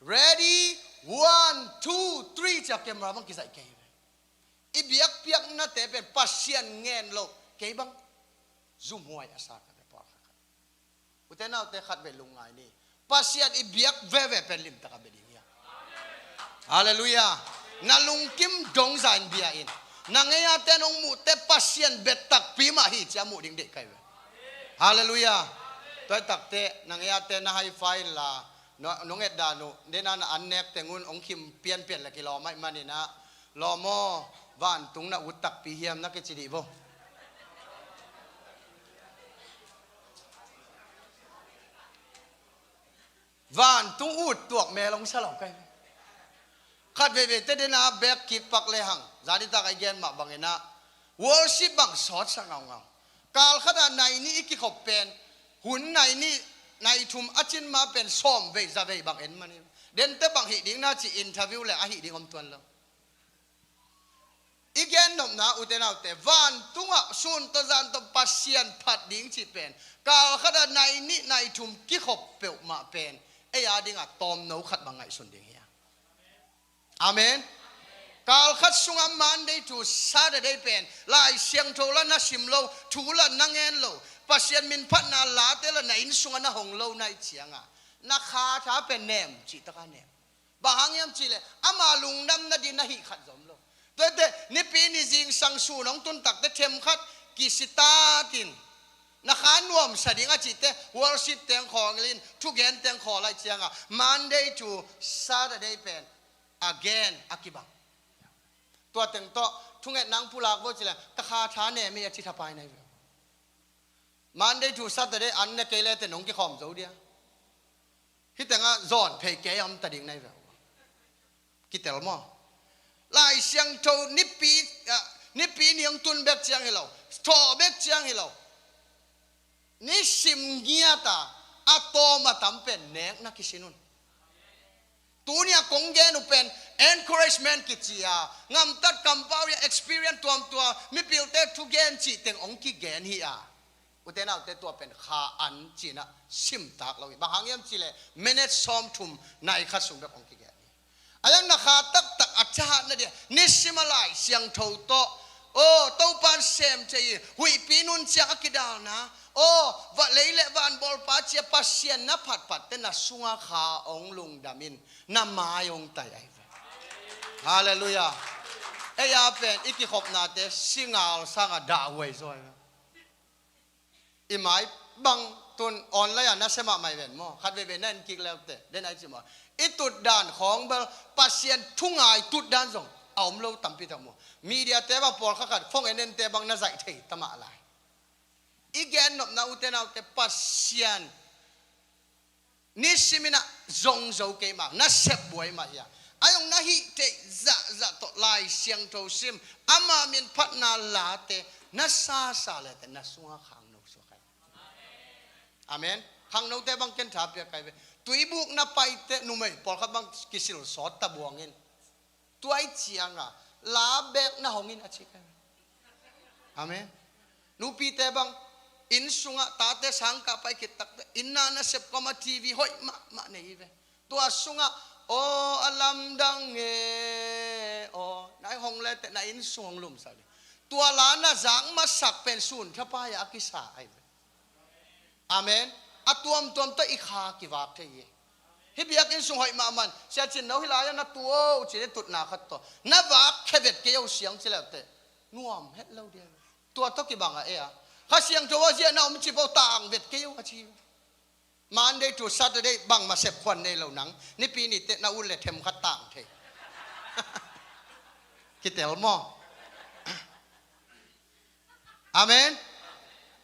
"Ready, one, two, three," cia camera bang kizaih kei ve. I biakpiaknate pen Pasian ngen lo, kei bang zumhuai a sa ka ve pawl khatkhat. Ute naute, khatvei lungngai ni. Pasian i biak veve pen limtak a bia ding hi a. Halleluiah. Na lungkim dongza in bia in. Na ngei-a ten hong muhte Pasian bia takpi mah hi cia muh ding deih kai ve. Halleluiah. Tua hi takteh na ngei-a ten na high five inla, no, nong etdan uh, dena na an nek teng un hong khim pianpian le kilawm ahih maninah, "Lawm aw, vantung na ut takpi hiam?" na kici dih vo. Vantung ut tuak mel hong sa lo kai. Khatveivei te dena bek kik pak lehang, zanitak a i gen mah banginah worship bang sawtsa ngaungau. Kal khatah nai nih i kikhop pen, hun nai nih, nai thum a cin ma pen sawmvei zavei bang en man hi. Dente bang hih ding na ci interview le a hih ding om tuan lo. I gennopna, ute naute, vantungah sun tawh zan tawh Pasian phat ding cih pen, kal khatah nai nih nai thum kikhop peuhmah pen ei a dingah tawmno khat bang ngaihsun ding hi a. Amen. Kal khat sungah Monday to Saturday pen Lai Siangtho la na sim lo, thu la na ngen lo, Pasian min phatna late la na inn sungah na hong lo na hih ciangah, na kha tha pen nem cih takah nem. Bang hang hiam cihleh ama lungdam nading na hih khat zom lo. Tuate, Nipi ni zingsang sun hong tun takteh themkhat kisitatin, na kha nuamsa ding a cihte worship teng khawng in, thugen teng khawl ahih ciangah Monday to Saturday pen again a kibang. Tua teng tawh thungetna hong pulak vo cihleh, "Ka kha tha nem hi," a ci thapai na hi ve. Monday to Saturday an ne kei lete nong kikhawm zo dia. Hih tengah zawn phei kei a om ta ding na hi ve. Kitel maw? Lai Siangtho Nipi, ah, Nipi ni hong tun bek ciang hi lo, thaw bek ciang hi lo, nisim ngiat a, a tawm a tam pen nek na kisin un. Tuni a kong gen uh pen encouragement kici a, gamtat kampau a experience tuamtuam, mipilte thugen cih teng hong kigen hi a. Ute naute, tua pen kha an cihna simtak lo hi. Bang hang hiam cihleh minute sawmthum nai khat sung bek hong kigen hi. A yang na kha taktak a thahatna dia, nisim a Lai Siangtho tawh, aw, Topan sem thei hi, huihpi nun ciang a kidalna, aw, va lei le van bawlpa cia Pasian na phatphatte na sunga kha hong lungdam in, na mai hong tai ahi ve. Halleluiah. Ei a pen i kikhopnate singal sanga dahhuai zaw ahi ve. I mai bang tun online a na sem a mai ven maw? Khatveivei na en kik leute, den ai ci maw? I tutdan khawng bel, Pasian thungai tutdan zong a om lo tampi tak maw? Media te bang pawlkhat khat, phone en en te bang na zaih thei ta mah lai. I gennopna, ute naute, Pasian nisimin ah zong zo kei mah, na sep buai mah hi a. A zong na hih theih zahzah tawh Lai Siangtho sim, ama min phatna late na sasa lete na sunga khangno suak ai. Amen. Khangnote bang ken tha piak kai ve. Tuibuk na paite numei pawlkhat bang kisil sawt ta buangin, tua i cianga la bek na hongin a ci kai ve. Amen. Nupite bang inn sungah tate sangkah pai khit takte inn na na sep kawma T V hoih mahmah nei hi ve. Tua sungah aw a lamdang nge aw, na hong lete na inn sung hong lumsak ding. Tua la na zak masak pen sun thapai a kisa ai ve. Amen. A tuamtuam tawh i kha kivak thei hi. Hih biakinn sung hoih mahmah in, Sia Cin No hih lai-ah na tu o, ci-in i tutna khat tawh na vak khe vet kei o siang ci leute nuam het lo dia. Tua tawh kibang a e a, Kha Siangtho a ziah na om cip o, tang vet kei o a ci. Monday to Saturday bangmah sep khuan nei lo nang, Nipi ni teh na ut le themkhat tang thei. Kitel maw? Amen.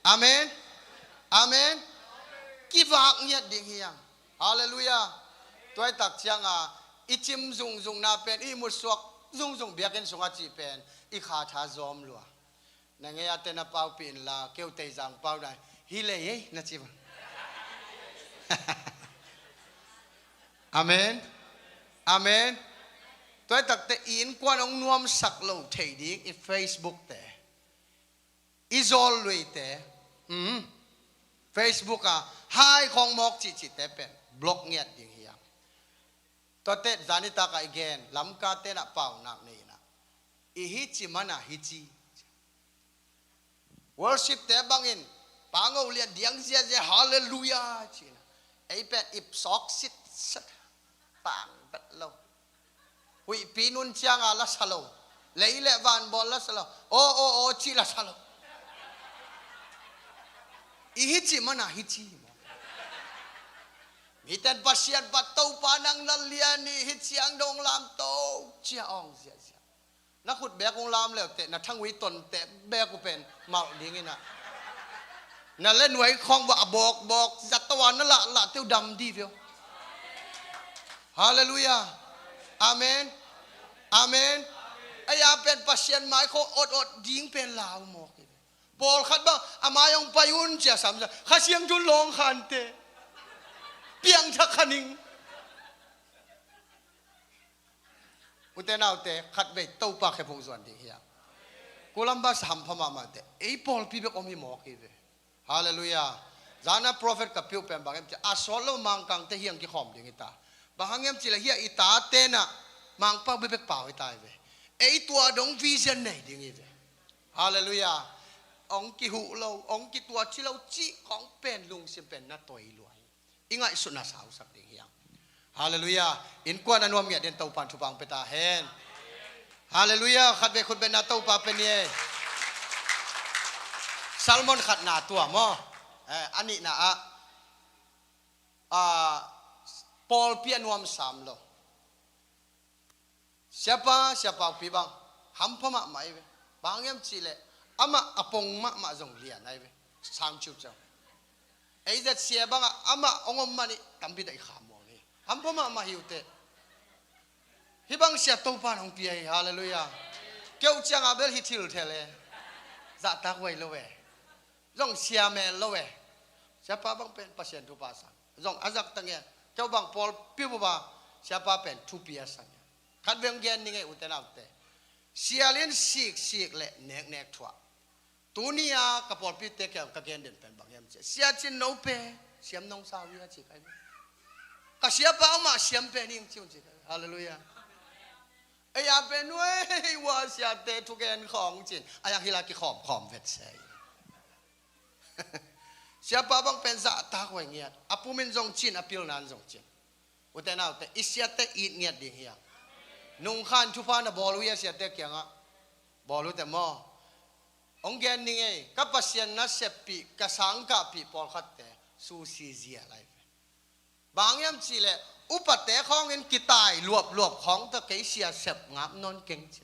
Amen. Amen. Kivak ngiat ding hi hang. Halleluiah. Tua i tak cianga i cim zungzung na pen, i mutsuak zungzung biakinn sunga cih pen i kha tha zawm lua. Na ngei a te na paupih inla, keu teizang pau na hi lei ei na ci bang. Amen. Amen. Tua hi takte i innkuan hong nuamsak lo thei ding i Facebook te, i zawl luite, mm, Facebook ah hai khawng mawk cihcihte pen block ngiat ding hi hang. Tuate zanitak ah i gen, Lamka tenah paunak nei inah, i hici manah hici. Worship te bangin, pangolian diang ziazia, halleluia, cina. Ei pen ip sawk sit sat, pang bet lo. Huihpi nun cianga la sa lo. Lei le van bawl la sa lo. O, o, o, ci la sa lo. I hici manah hici maw. Miten Pasian bat Topa nang na lian i hiciang dong lam to, cia awng ziazia. Na khut bek hong lam leute, na thangui tonte bek uh pen malh ding inah. Na le nuai khawng bawh a bawkbawk, zato a na lahlahte uh dam di vio. Halleluia. Amen. Amen. Ei a pen Pasian mai khawng otot ding pen lau mawk hi ve. Pawlkhat bang a mai hong pai un cia samsa, Kha Siangtho in lawng khante. Piangthak kha ning. Ute naute, khatvei Topa khephung zuan ding hi a. Columbus hampha mahmahte, ei pawlpi bek om hi mawk hi ve. Halleluia. Zana prophet ka piuh pen bang em ci, a sawt lo Mangkangte hiang kikhawm ding hi ta. Bang hang em ci le hia i tate na Mangpak bebek pau hi ta hi ve. Ei tua dong vision nei ding hi ve. Halleluia. Ong kihuh lo, ong kitua ci lo cih kong pen lungsim pen na toi lua hi. I ngaihsutna sausak ding hiang. Halleluia. Innkuan a nuam ngiat den Topan thupha hong pia ta hen. Halleluia. Khatvei khut betna Topa pe ni ei. Salmon khatna tua maw. Eh, a nihna ah, ah, pawlpi a nuam sam lo. Siapa, siapa ukpi bang hampha mahmah ahi ve. Bang hiam cihleh amah a pong mahmah zong lian ahi ve. Sang ciuciau. Ei zat sia bangah amah hong om manih tampi tak i khamuang hi. Hampha mahmah hi uh teh. Hih bang sia Topa in hong pia hi. Halleluia. Keuh ciangah bel hi thil thel e. Zahtak huai lo e. Zong sia mel lo e. Siapa bang pen Pasian thupha sang. Zong a zak tang e. Keu bang pawlpi bup a siapa pen thupi a sang e. Khat veng gen ning e ute naute. Sial in siksik le neknek thuah. Tuni a ka pawlpite kiang ka gen den pen bang hiam cia. Sia cin no pe. Siam nong sau hi a ci kai. Ka siapa omah siam pe ning ci un ci kai. Halleluia. Ei a pen uei ua siate thugen khawng cin. A yak hila kikhawmkhawm vet sei. Siapa bang pen zahtak huai ngiat. A pumin zong cin, a pilnan zong cin. Ute naute, i siate it ngiat ding hiam. Nungkhan thupha na bawl uh hia siate kiangah. Bawl uh teh maw. Hong gen ning ei, ka Pasian naseppih, ka sangkahpih pawlkhatte, susi zia lai ve. Bang hiam cihleh, upate khawngin kitai luapluap khawng tawh kei sia sep ngap nawn keng ci.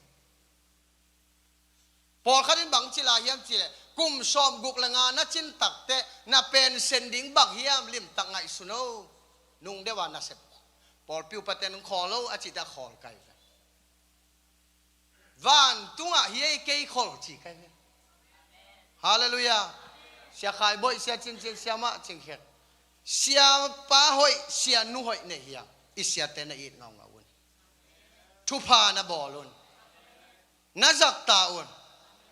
Pawlkhat in bang ci lai hiam cihleh, kum sawmguk le nga na cin takteh, na pensen ding bang hiam limtak ngaihsun o. Nung deuh a nasep. Pawlpi upate nung khawl o, a cih teh a khawl kai ve. Vantungah hi ei kei khol ci kai ve. Halleluia. Sia Khai Boih, sia Cin Cin, sia Mah Cing Khek. Siapa hoih, sia nu hoih nei hiam. I siate na it ngaungau un. Thupha na bawl un. Na zak ta un.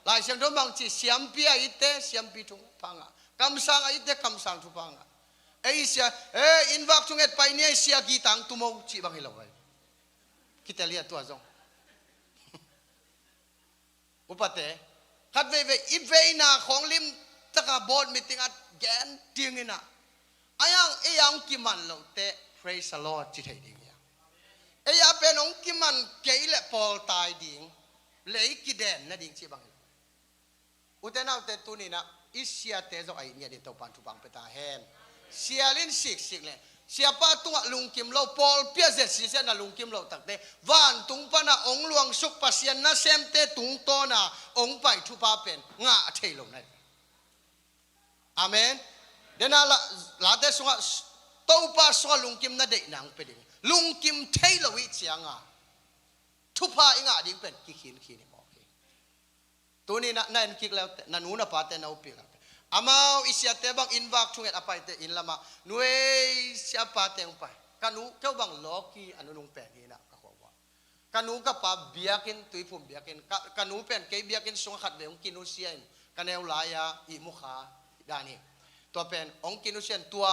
Lai Siangtho bang ci siampi a itte, siampi thupha ngah. Kamsang a itte, kamsang thupha ngah. Ei sia, eh, innvak thunget pai ni ei sia gitang tumo cih bang hi lo ai. Kitel hi a tua zong. Upate, khat veivei, i veina khawng limtaka board meeting ah gen dingin ah. Ayang, ei ang kiman loh teh, praise the Lord, ci thei ding hi a. Ei a pen hong kiman kei leh pawl tai ding, lei kiden nading ci bang hi lo. Ute naute tuninah i siate zong a it ngiat in Topan thupha hong pia ta hen. Sial in siksik le siapa tungah lungkim lo, pawlpi a zet sisiatna lungkim lo takte vantung pana hong luangsuk Pasian nasemte tungtawna hong pai thupha pen ngah thei lo nai. Amen. Dena la, late sungah Topa sungah lungkim na deihna hong pia ding. Lungkim thei lo ih cianga thupha i ngah ding pen kikhinkhin i mawk hi. Tuni na, na en kik leute, na nu na pate na upi leute. Amau i siate bang inn vak thunget a paite inn lamah, nuei siapate hong pai. Ka nu keu bang lawki a nunung pen hi na ka khuahuah. Ka nu ka pa biakinn, Tuiphum biakinn, ka, ka nu pen kei biakinn sungah khatvei hong kinusia in, ka neu lai-a ihmu kha dan hi. Tua pen hong kinusia in, tua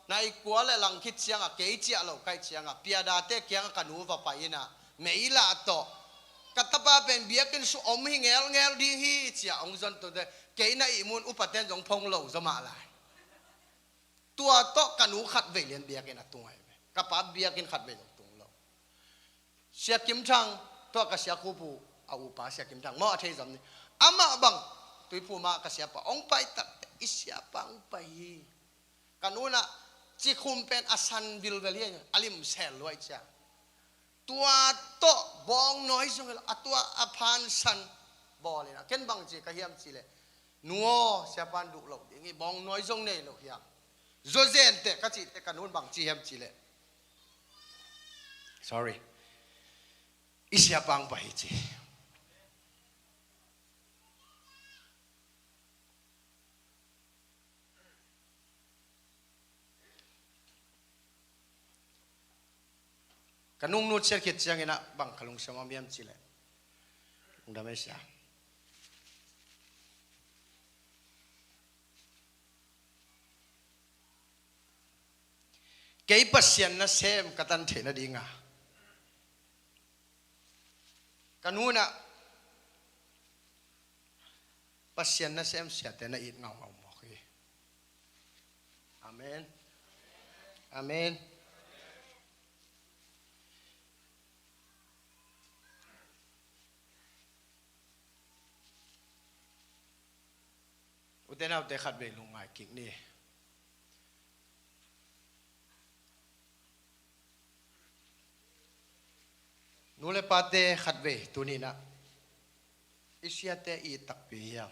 nai kua le lang khit ciangah kei ciah lo ka hih ciangah Pia Date kiangah ka nu va pai inah, mei lah tawh, ka tapa pen biakinn sung om hi ngelngel ding hi, ci-a hong zon tawh teh, kei na ihmu in upaten zong phong lo zaw mah lai. Tua tawh ka nu khatvei lian biakinn a tung ahi ve. Ka pa biakinn khatvei zong tung lo. Sia Kim Thang, tua ka sia khupu a upa Sia Kim Thang maw, a thei zom ni. Amah bang, Tuiphum ah ka siapa hong pai tak teh, i siapa hong pai hi. Ka nu in ah cikhum pen a san vilvel hi, a lim sel luai cia. Tua tawh bawngnawi zong hi lo, a tua a phan san bawl inah, ken bang ci ka hiam cih leh, nu aw, siapa in duh lo ding hi, bawngnawi zong nei lo hiam? Zaw zen teh ka cih teh, ka nu in bang ci hiam cih leh, sorry, i siapa hong pai hi, ci. Ka nungnu ciat khit ciangin ah bang ka lungsim a om hiam cih leh, lungdam ei sia, kei Pasian nasem ka tan theih nadinga ka nu in ah Pasian nasem siate na it ngaungau mawk hi. Amen. Amen. Ute naute, khatvei lungngai kik ni. Nu le pate, khatvei tuni in ah i siate i it takpi hiam?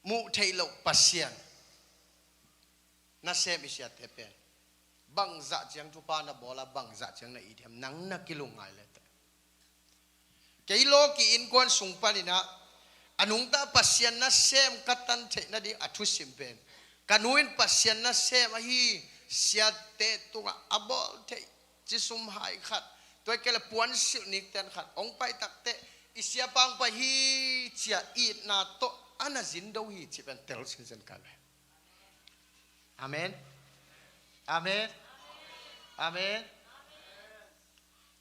Muh theih loh Pasian nasem i siate pen bangzah ciang thupha na bawl a, bangzah ciang na it hiam, nang na kilungngai le teh. Kei lawki innkuan sung panin ah a nungta Pasian nasem ka tan theih nading a thusim pen, ka nu in Pasian nasem ahi, siate tungah a bawl theih cisum hai khat, tua hi kei leh puansilh nikten khat hong pai tak teh, i siapa hong pai hi, ci-a itna tawh a na zin do hi, cih pen tel sinsen ka ve. Amen. Amen. Amen.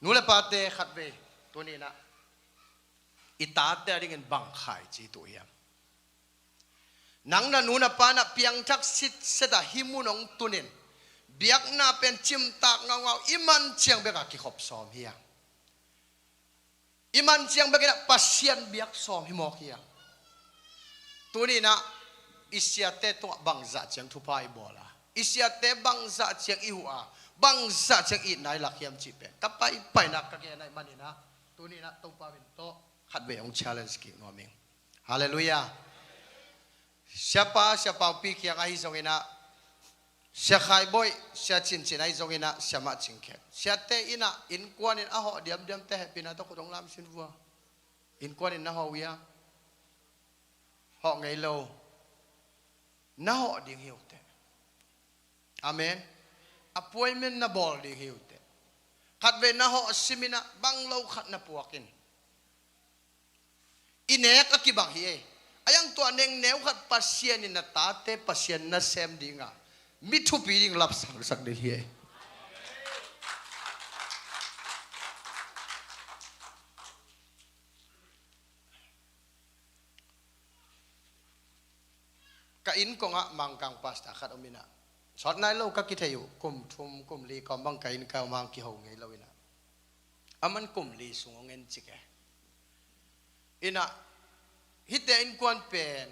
Nu le pate, khatvei tuni in ah i tate adingin bang khaici tuh hiam? Nang na nu na pa in ah piangthak sitset a hih mun hong tun in, biakna pen cimtak ngaungau, i man ciang bek a kikhop sawm hiam? I man ciang bek in ah Pasian biak sawm hi mawk hiam? Tuni in ah i siate tungah bangzah ciang thupha i bawl a, i siate bangzah ciang i huh a, bangzah ciang itna i lak hiam cih pen ka paipaina ka gen ahih manin ah, tuni in ah Topa min tawh khatvei hong challenge kik nuam ing. Halleluiah. Siapa, Sia Paupi kiang ahi zongin ah, Sia Khai Bawi, Sia Cin Cin ahi zongin ah, Sia Mah Cing Khet, siate in ah innkuan in a hawh diamdiamte hehpihna tawh khut hong lam sin vua. Innkuan in na hawh uh hia? Hawh ngei lo. Na hawh ding hi uh teh. Amen. Appointment na bawl ding hi uh teh. Khatvei na hawh simin ah bang lo khat na puak in. I nek a kibang hi ei. A yang tua nengneu khat Pasian in na tate Pasian nasem dinga mi thupi ding lapsangsak ding hi ei. Ka inn kongah Mangkang pastor khat om in ah, sawt nai lo ka kithei uh, kum thum kum li kawm bang ka inn kah uh, mang kiho ngei lo in ah, aman kum li sung hong en cik e. In ah, hihte innkuan pen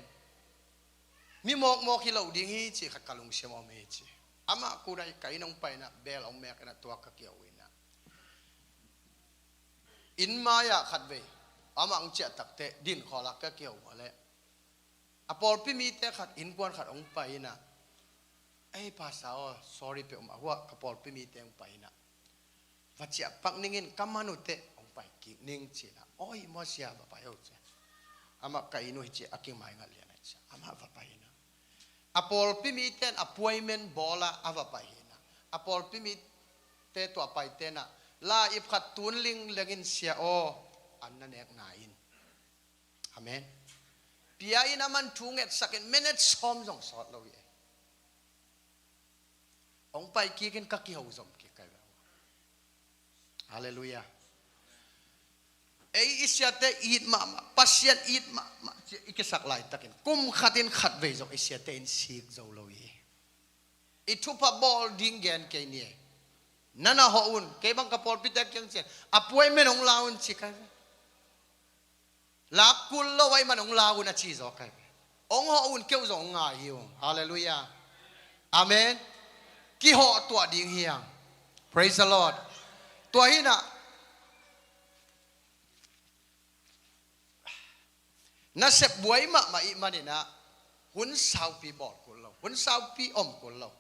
mi mawkmawk hi lo ding hi, cih khat ka lungsim a om hi, ci. Amah kut ah ka inn hong pai in ah, bel hong mek in ah, tua ka kiho in ah, inn mai-ah khatvei amah hong ciah tak teh, din khawlak ka kiho uh leh, a pawlpi mite khat, innkuan khat hong pai in ah, "Ei, pastor aw, sorry peuhmah, hua ka pawlpi mite hong pai in ah, va ciah pak ning in, ka man uh teh hong pai kik ning," ci in ah, "Aw, hi maw sia, va pai o," ci. Amah ka inn uh hi ci a, kimai ngat lian a hi ci a, amah va pai in ah, a pawlpi mite in appointment bawl a, a va pai hi in ah, a pawlpi mi te tua paite na la ip khat tun lingleng in sia aw, an na nekna in. Amen. Pia in a man thu ngetsak in minute sawm zong sawt lo hi. Hong pai kik in ka kiho zom kik kai. Halleluiah. Ei i siate it mahmah, Pasian it mahmah ci i kisak laitakin kum khat in khat vei zong i siate in sik zo lo hi. I thupha bawl ding gen kei ni. Nana hawh un, kei bang ka pawlpi te kiang cian appointment hong la un ci kai. Lak kul lo ai man hong la un a ci zaw kai. Hong hawh un, keu zong hong ngai hi ung. Halleluiah. Amen. Kihawh tuah ding hiam? Praise the Lord. Tua hi na nasep buai mahmah i hih manin a hun saupi bawl kul lo, hun saupi om kul lo.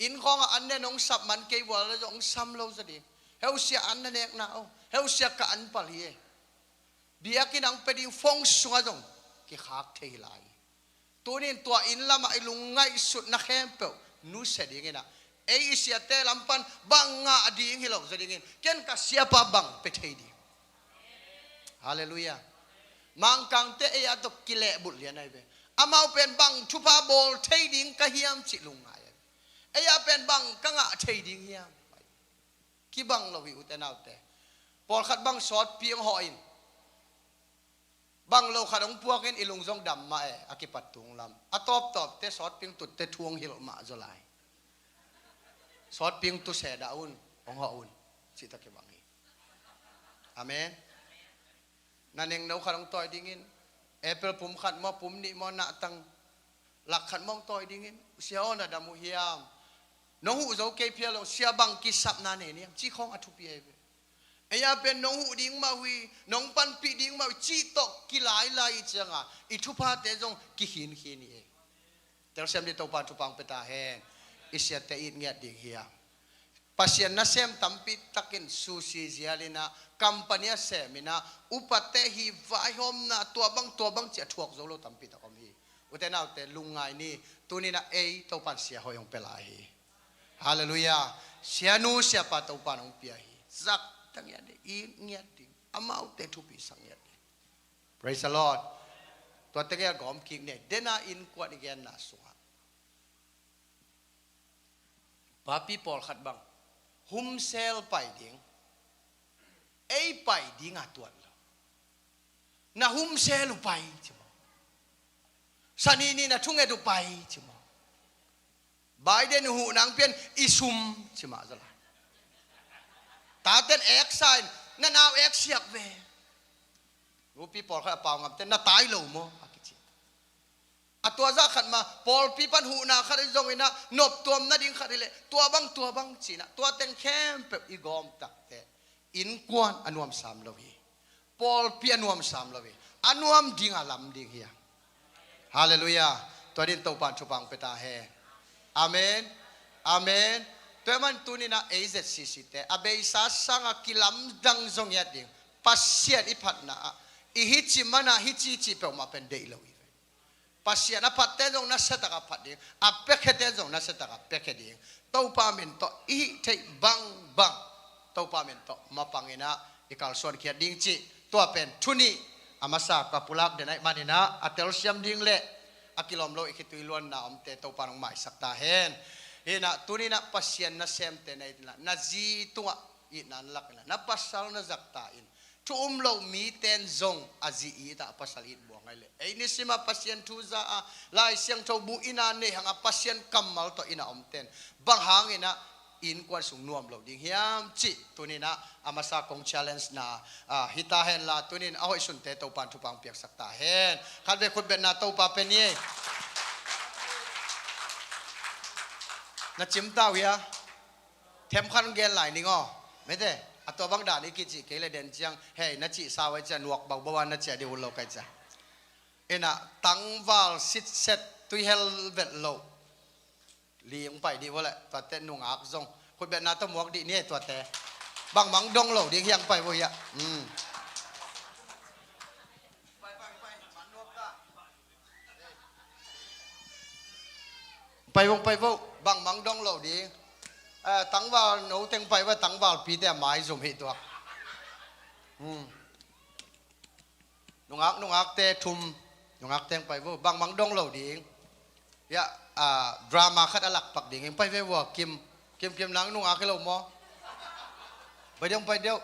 Inn khawngah an nen hong sap man kei vual le zong hong sam lo zaw ding. Heusia an na nekna aw, heusia ka an pal hi e. Biakinn ang pia ding phone sungah zong kikhak thei hi lai. Tunin tua inn lamah i lungngaihsutna khempeuh nusia dingin a, ei i siate lam pan bang ngah ding hi lo zaw dingin ken ka siapa bang pia thei ding? Halleluiah. Mangkangte ei a tok kilehbulh lian ai ve. Amau pen bang thupha bawl thei ding ka hiam cih lungngai ai ve. Ei a pen bang ka ngah thei ding hiam? Kibang lo hi ute naute. Pawlkhat bang sawtpi hong hawh in bang lo khat hong puak in i lung zong dam mah e, a kipat tung lam. A tawptawpte sawtpi hong tutte thu hong hilh mah zaw lai. Sawtpi hong tu se dah un, hong hawh un, cih tawh kibang hi. Amen. Na nengno khat hong tawi dingin, apple pum khat maw, pum nih maw, nahtang lak khat maw hong tawi dingin, sia aw na dam uh hiam? Nong huh zo kei phial lo, sia bang kisapna nei niam, ci khawng a thupi ai ve. Ei a pen nong huh ding mah uh hi, nong panpih ding mah uh hi, cih tawh kilailai i cianga i thuphate zong kikhinkhin hi ei. Telsiam dih Topa thupha hong pia ta hen. I siate it ngiat ding hiam? Pasian nasem tampi takin susi zial in a, company a sem in a, upate hi, vaihawmna tua bang tua bang ci a thuak zo lo tampi tak om hi. Ute naute lungngai ni. Tunin a ei Topan sia hoih hong pia lai hi. Halleluiah. Sianu siapa Topan hong pia hi. Zak ta ngiat dih, it ngiat dih, amaute thupi sak ngiat dih. Praise the Lord. Tua tengah gawm kik ni. Dena innkuan i genna sungah papi pawlkhat bang humsel pai ding, ei pai ding a tuat lo. Na humsel uh pai ci maw? Sanini na thunget uh pai ci maw? Biden uh huh nang pian i sum ci mah zaw lai. Taten ek sa in na nau ek siak ve. Nupi pawlkhat a pau ngamte na tai lo maw a kici. A tua zah khat ma pawlpi pan huhna khat i zong in a, noptuam nading khat hi leh tua bang tua bang ci in a, tua teng khempeuh i gawm takte innkuan a nuamsam lo hi. Pawlpi a nuamsam lo hi. A nuam ding a lam ding hi a. Halleluiah. Tua din Topan thupha hong pia ta hen. Amen. Amen. Tua man tunin a A Z C C te a beisa sanga kilamdang zong ngiat ding. Pasian i phatna ah i hici mana hici ci peuhmah pen deih lo hi. Pasian a phatte zong nasiatak a phat ding, a piakhete zong nasiatak a piakhia ding. Topa min tawh i hih theih bangbang Topa min tawh mapang in a i kalsuan khiat ding cih tua pen thu nih a masa ka pulak den ahih manin a, a telsiam ding le a kilawm lo i khitui luanna omte Topa nong maisak ta hen. Hi in a tunin a Pasian nasemte na it in a, na zi tungah itna na lak in a, na pasal na zak ta in. Thu um lo miten zong a zi it a, a pasal it buang ngai leh ei nisim a Pasian thu za a, Lai Siangtho bu in a, nei hang a Pasian kammal tawh in a omten bang hangin a innkuan sung nuam lo ding hiam cih tunin a a masa kong challenge na, ah, hi ta hen la, tunin a hoihsunte Topan thupha hong piaksak ta hen. Khatvei khutbetna Topa pia ni. Na cim ta uh hia? Them khat hong gen lai ning aw. Mete, a tua bang dan i kicih kei le den ciang, hei, na cih sau ai cia, nuak bauh bauh a na cia dih hun lo kai cia. Ina tangval sitset, tuihel vet lo. Li hong pai dih vua le, tuate nungak zong. Khutbetna tawh muak dih ni tuate. Bangmang dong lo ding hiang pai vua hia. Hmm. Pai vong, pai vong, bangmang dong lo ding. Eh, tangval no teng pai va, tangval pite a maizum hi tuak. Hmm. Nungak, nungakte thum, nungak teng pai vo, bangmang dong lo ding. Ya, ah, drama khat a lakpak ding, ing pai ve vua, Kim, Kim, Kim nang nungak hi lo maw? Pai deuh, pai deuh.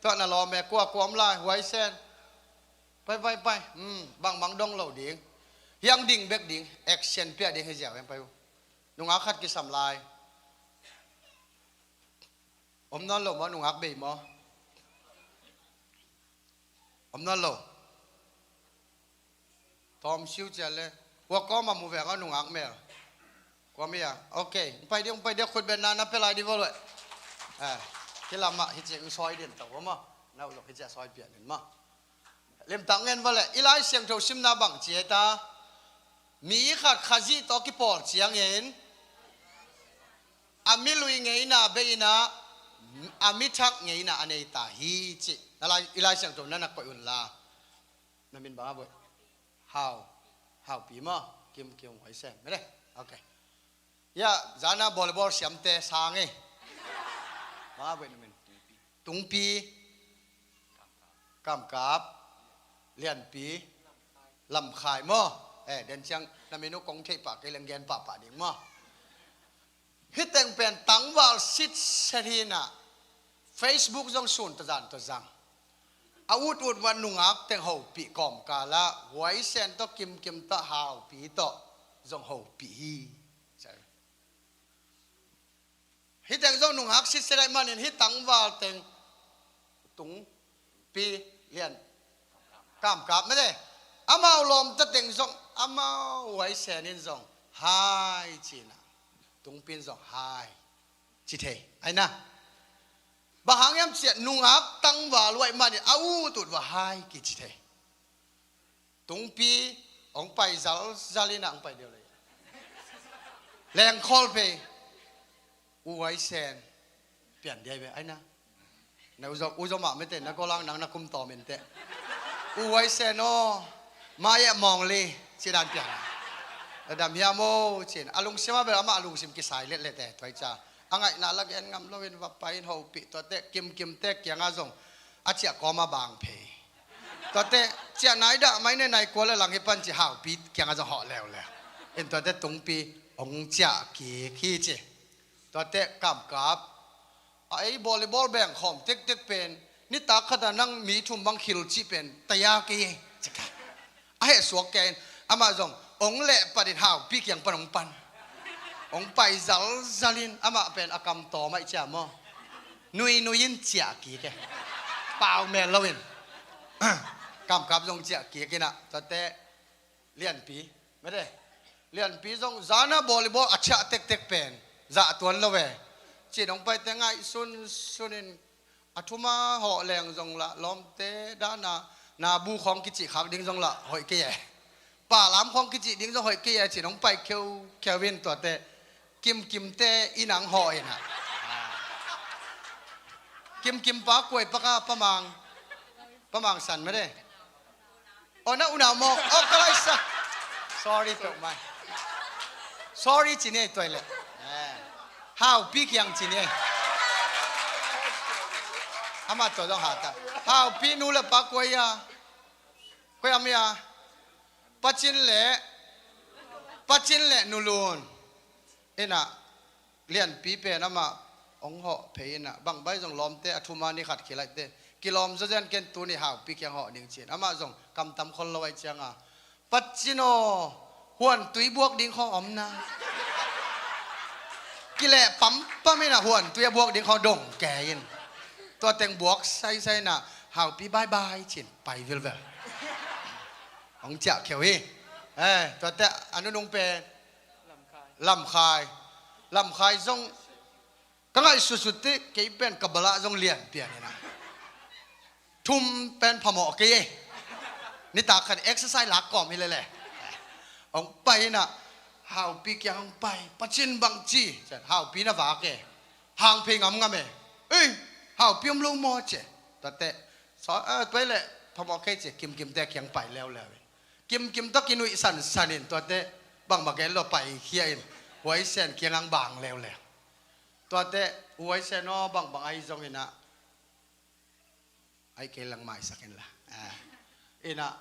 Tuah na lawm e, kua, kua om lai, Huai Sen. Pai, pai, pai. Hmm, bangmang dong lo ding. Hiang ding bek ding, action pia ding hi ziau, ing pai vo. Nungak khat kisam lai. Om nawn lo maw, nungak bei maw? Om nawn lo. Tawm siu cia le. Kua kawm a mu veng a nungak mel. Kua mi a. Ok. Pai ding, pai ding, khut ben na, na pe lai di vo lo. Eh, hi lamah hi ci, sawi din tawh maw. Na uh zok hi cia sawi pian din maw. Limtak ngen va le, i Lai Siangtho simna bang ci e ta. Mi khat Khazih tawh kipawl ciangin a mi lui ngeina bei in a, a mi thak ngeina a nei ta hi ci. Na lai, i Lai Siangtho na na koih un la. Na min bang a boih? Hau. Haupi maw? Kim, Kim, Huai Sen. Mede. Ok. Ya, zana volleyball siamte sang e. Bang a boih na min? Tungpi. Kamkap, Lianpi, Lamkhai maw? Eh, den ciang na min uh kong theih pah kei leng gen pahpah ding maw? Hih teng pen tangval sitset hi in a, Facebook zong sun tawh zan tawh zang. A ut ut va nungak teng hopih kawmkal ah, Huai Sen tawh Kim Kim tawh Haupi tawh zong hopih hi. Hih teng zong nungak sitset ahih manin hih tangval teng Tungpi, Lian, Kamkap mede. Amau lawmta teng zong, amau Huai Sen in zong hai ci in a, Tungpi in zong hai ci thei. Ai na. Bang hang hiam cih leh nungak tangval uh ahih manin a ut ut va hai kici thei. Tungpi hong pai zalzal in a hong pai deuh lei. Lengkhawl pei. U Huai Sen. Pian dia hi ve, ai na. Na u Zom, u Zom ah mete na golang nang na kum tawm in teh. U Huai Sen aw. Mai ah mawng li. Ci dan pian. Na dam hiam aw ci in. A lungsim ah bel amah a lungsim kisai letlet e, tuai ca. A ngaihna la gen ngam lo in va pai in hopih, tuate Kim Kim te kiangah zong a ciah kawm a bang phei. Tuate ciah nai dah mai ne nai kua le lang hi pan ci Haupi kiangah zong hawh leuleu. In tuate Tungpi hong ciah kik hi ci. Tuate Kamkap a ei volleyball beng khawm tektek pen nitak khat a nang mi thum bang khil cih pen taya kei e. A heh suak kei in, amah zong hong leh pat in Haupi kiang pan hong pan. Hong pai zalzal in, amah pen a kam tawm ahih ciang maw, nui nui in ciah kik e. Pau mel lo in. Kamkap zong ciah kik in a, tuate Lianpi. Mede. Lianpi zong zana volleyball a ciah tektek pen zah tuan lo e. Ci in hong paite ngaihsun sun in, a thum a hawh leng zong lah lawmte dana, na bu khawng kicih khak ding zong lah hoih kei e. Palam khawng kicih ding zong hoih kei e ci in hong pai kheukheu in tuate Kim Kim te inn ah hong hawh in a. Kim Kim pa kuai paka, Pa Mang. Pa Mang San mede. Aw, na unau maw? Aw, ka lai sa. Sorry peuhmah. Sorry ci ni ei tuai leh. Eh. Haupi kiang ci ni ei. Amah tua zong hata. Haupi nu le pa kua hi a? Kua hi a mi a? Pa Cin le, Pa Cin le Nu Lun. Ina, Lianpi pen amah hong hawh phei in a, bang bai zong lawmte a thum a ni khat khil ahih teh kilawm zawzen ken tuni Haupi kiang hawh ding ci in. Amah zong kam tam khol lo ahih ciang a, Pa Cin aw, huantui buak ding khawng om na. Kileh pampam in a, huantui a buak ding khawng dong kei in. Tua teng buak saisai in a, Haupi bye bye ci in pai vilvel. Hong ciah kheu hi. Eh, tuate a nunung pen Lamkhai. Lamkhai zong ka ngaihsutsut teh kei pen ka bal ah zong lian pian hi na. Thum pen phamawh kei e. Nitak khat exercise lak kawm hi lele. Hong pai in a, Haupi kiang hong pai. Pa Cin bang ci. Haupi na vak e. Hang phei ngamngam e. Ei, Haupi om lo maw ci e. Tuate, sa-, eh, tuai leh phamawh kei ci e. Kim Kim te kiang pai leuleu e. Kim Kim tawh kinuih sansan in tuate bangmah gen lo paikhia in Huai Sen kiang hong bang leuleu. Tuate, huaisen aw bangbang ahi zongin ah, ai kei lang maisak inla. Ah. Inah,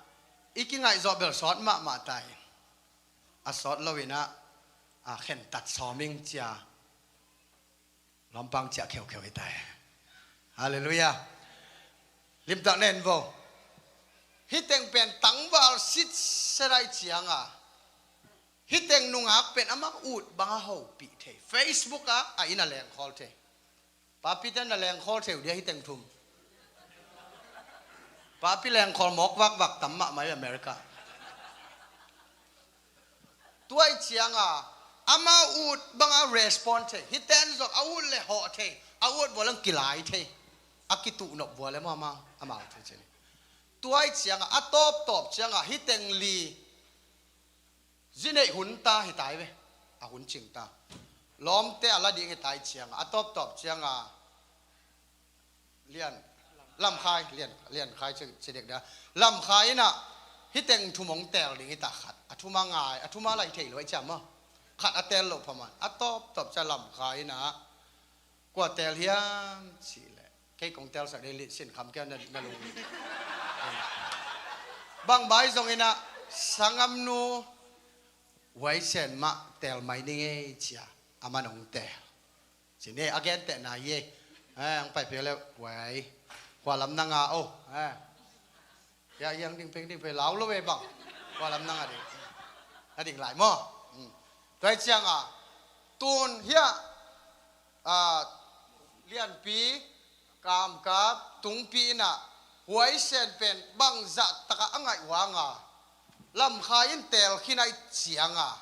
i kingaih zawh bel sawt mahmah ta in. A sawt lo inah, a khentat sawming cia. Lampang ciah kheukheu hi ta hi. Halleluiah. Limtak nen vo. Hih teng pen tangval sitset ahi cianga, hih teng nungak pen amah ut banga hopih thei. Facebook ah a inn a lengkhawl thei. Papi ten a lengkhawl thei uh dia hih teng thum. Papi lengkhawl mawk vakvak tam mahmah hi America. Tua ih cianga amau ut banga respond thei. Hih ten zong a ut le hawh thei. A ut vua le kilai thei. A kituhnop vua le mama amau thei cin. Tua ih cianga a tawptawp cianga hih teng li zi neih hun ta hi tai ve. A hun cing ta. Lawmte a la ding hi tai cianga a tawptawp cianga Lian, Lamkhai, Lian, Liankhai ci, ci dek dia. Lamkhai inah hih teng thum hong tel ding hi ta khat. A thuma ngai, a thuma lai thei lo ahi ciam maw. Khat a tel lo phaman. A tawptawp cia Lamkhai inah kua tel hiam cih leh kei kong telsak ding lih sin kham keu na, na lung. Bang bai zong inah sanggam nu huaisen mah tel mai ning ei cia. Aman hong tel. Cine a gentehna hi ei. Eh, ang pai pia le huai. Kua lam nanga o. Eh. Ya yang ding peng ding peng lau lo ve bang. Kua lam nanga ding. Na ding lai maw. Hmm. Tua ih cianga tun hia, ah, Lianpi, Kamkap, Tungpi inah huaisen pen bangzah taka a ngaih huanga Lamkhai in tel khin ahi cianga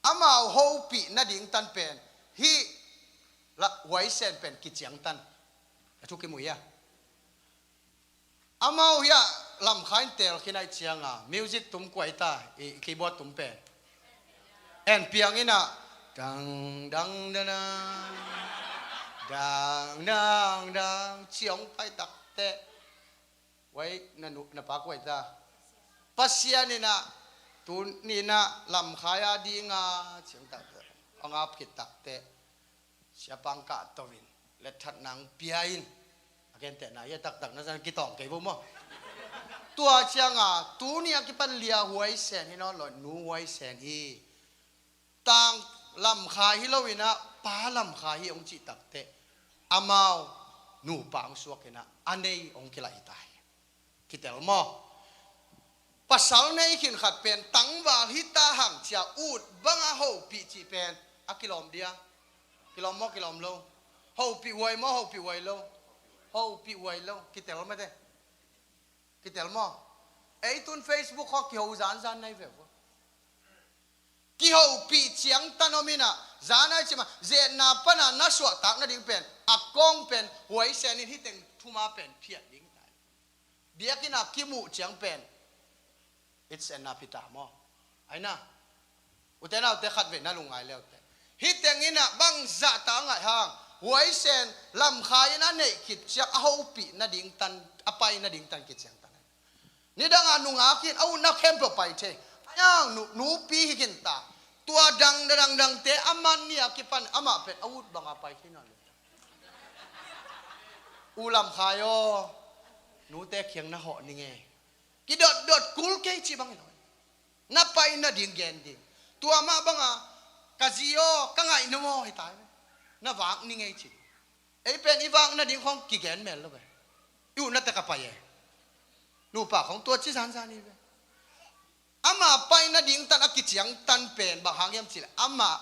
amau hopih nading tan pen hih la huaisen pen kiciang tan. A thu kimu hia? Amau hia Lamkhai in tel khin ahi cianga music tum kuai ta, i keyboard tum pen en piang inah dang dang dang dang dang dang ciong pai takte. Wai na nu na pa kuai ta. Pasian inah tun ni inah Lamkhai a dinga ciang takte. Ang ap khit takte. Siapang kah to in letthat nang pia in. A gentehna hia taktak na zan kitawng kei vo maw. Tua cianga tuni a kipan lia huaisen hi nawn lo nu huaisen hi. Tang Lamkhai hi lo inah pa Lamkhai hi hong cih takte. Amau nupa hong suak inah a nei hong kilaih hi ta hi. Kitel maw? Pasal nei khin khat pen tangval hi ta hang cia ut banga hopih cih pen a kilawm dia. Kilawm maw kilawm lo? Hopih huai maw hopih huai lo? Hopih huai lo. Kitel mate. Kitel maw? Ei tun Facebook khaw kiho zanzan nai ve vo. Kihopih ciangtan om inah zan ai cima zetna pana na suahtak nading pen a kong pen huaisen in hih teng thuma pen phiat ding tai. Biakinn a kimuh ciang pen it's enough hi ta maw? Aina. Ute naute khat vei na lungngai leute. Hih teng inah bangzah ta ngaih hang huaisen Lamkhai in a neih khit ciang a hopih nading tan a pai nading tan kiciang tan. Nidanga nungak in a utna khempeuh pai thei. Ayang nu, nupi hi khin ta. Tua dang dang dangte a man ni a kipan amah pen a ut banga pai khin a le. U Lamkhai aw, nute khiang na hawh ning e. Kidotdot kul kei ci bang hi lo. Na pai nading gen ding. Tua mah banga ka zi aw ka ngaih na maw hi tai. Na vak ning e ci. Ei pen i vak nading khong kigen mel lo ve. I utna tek a pai e. Nupa khong tua ci zanzan hi ve. Ama pai nading tan a kiciang tan pen bang hang hiam cileh ama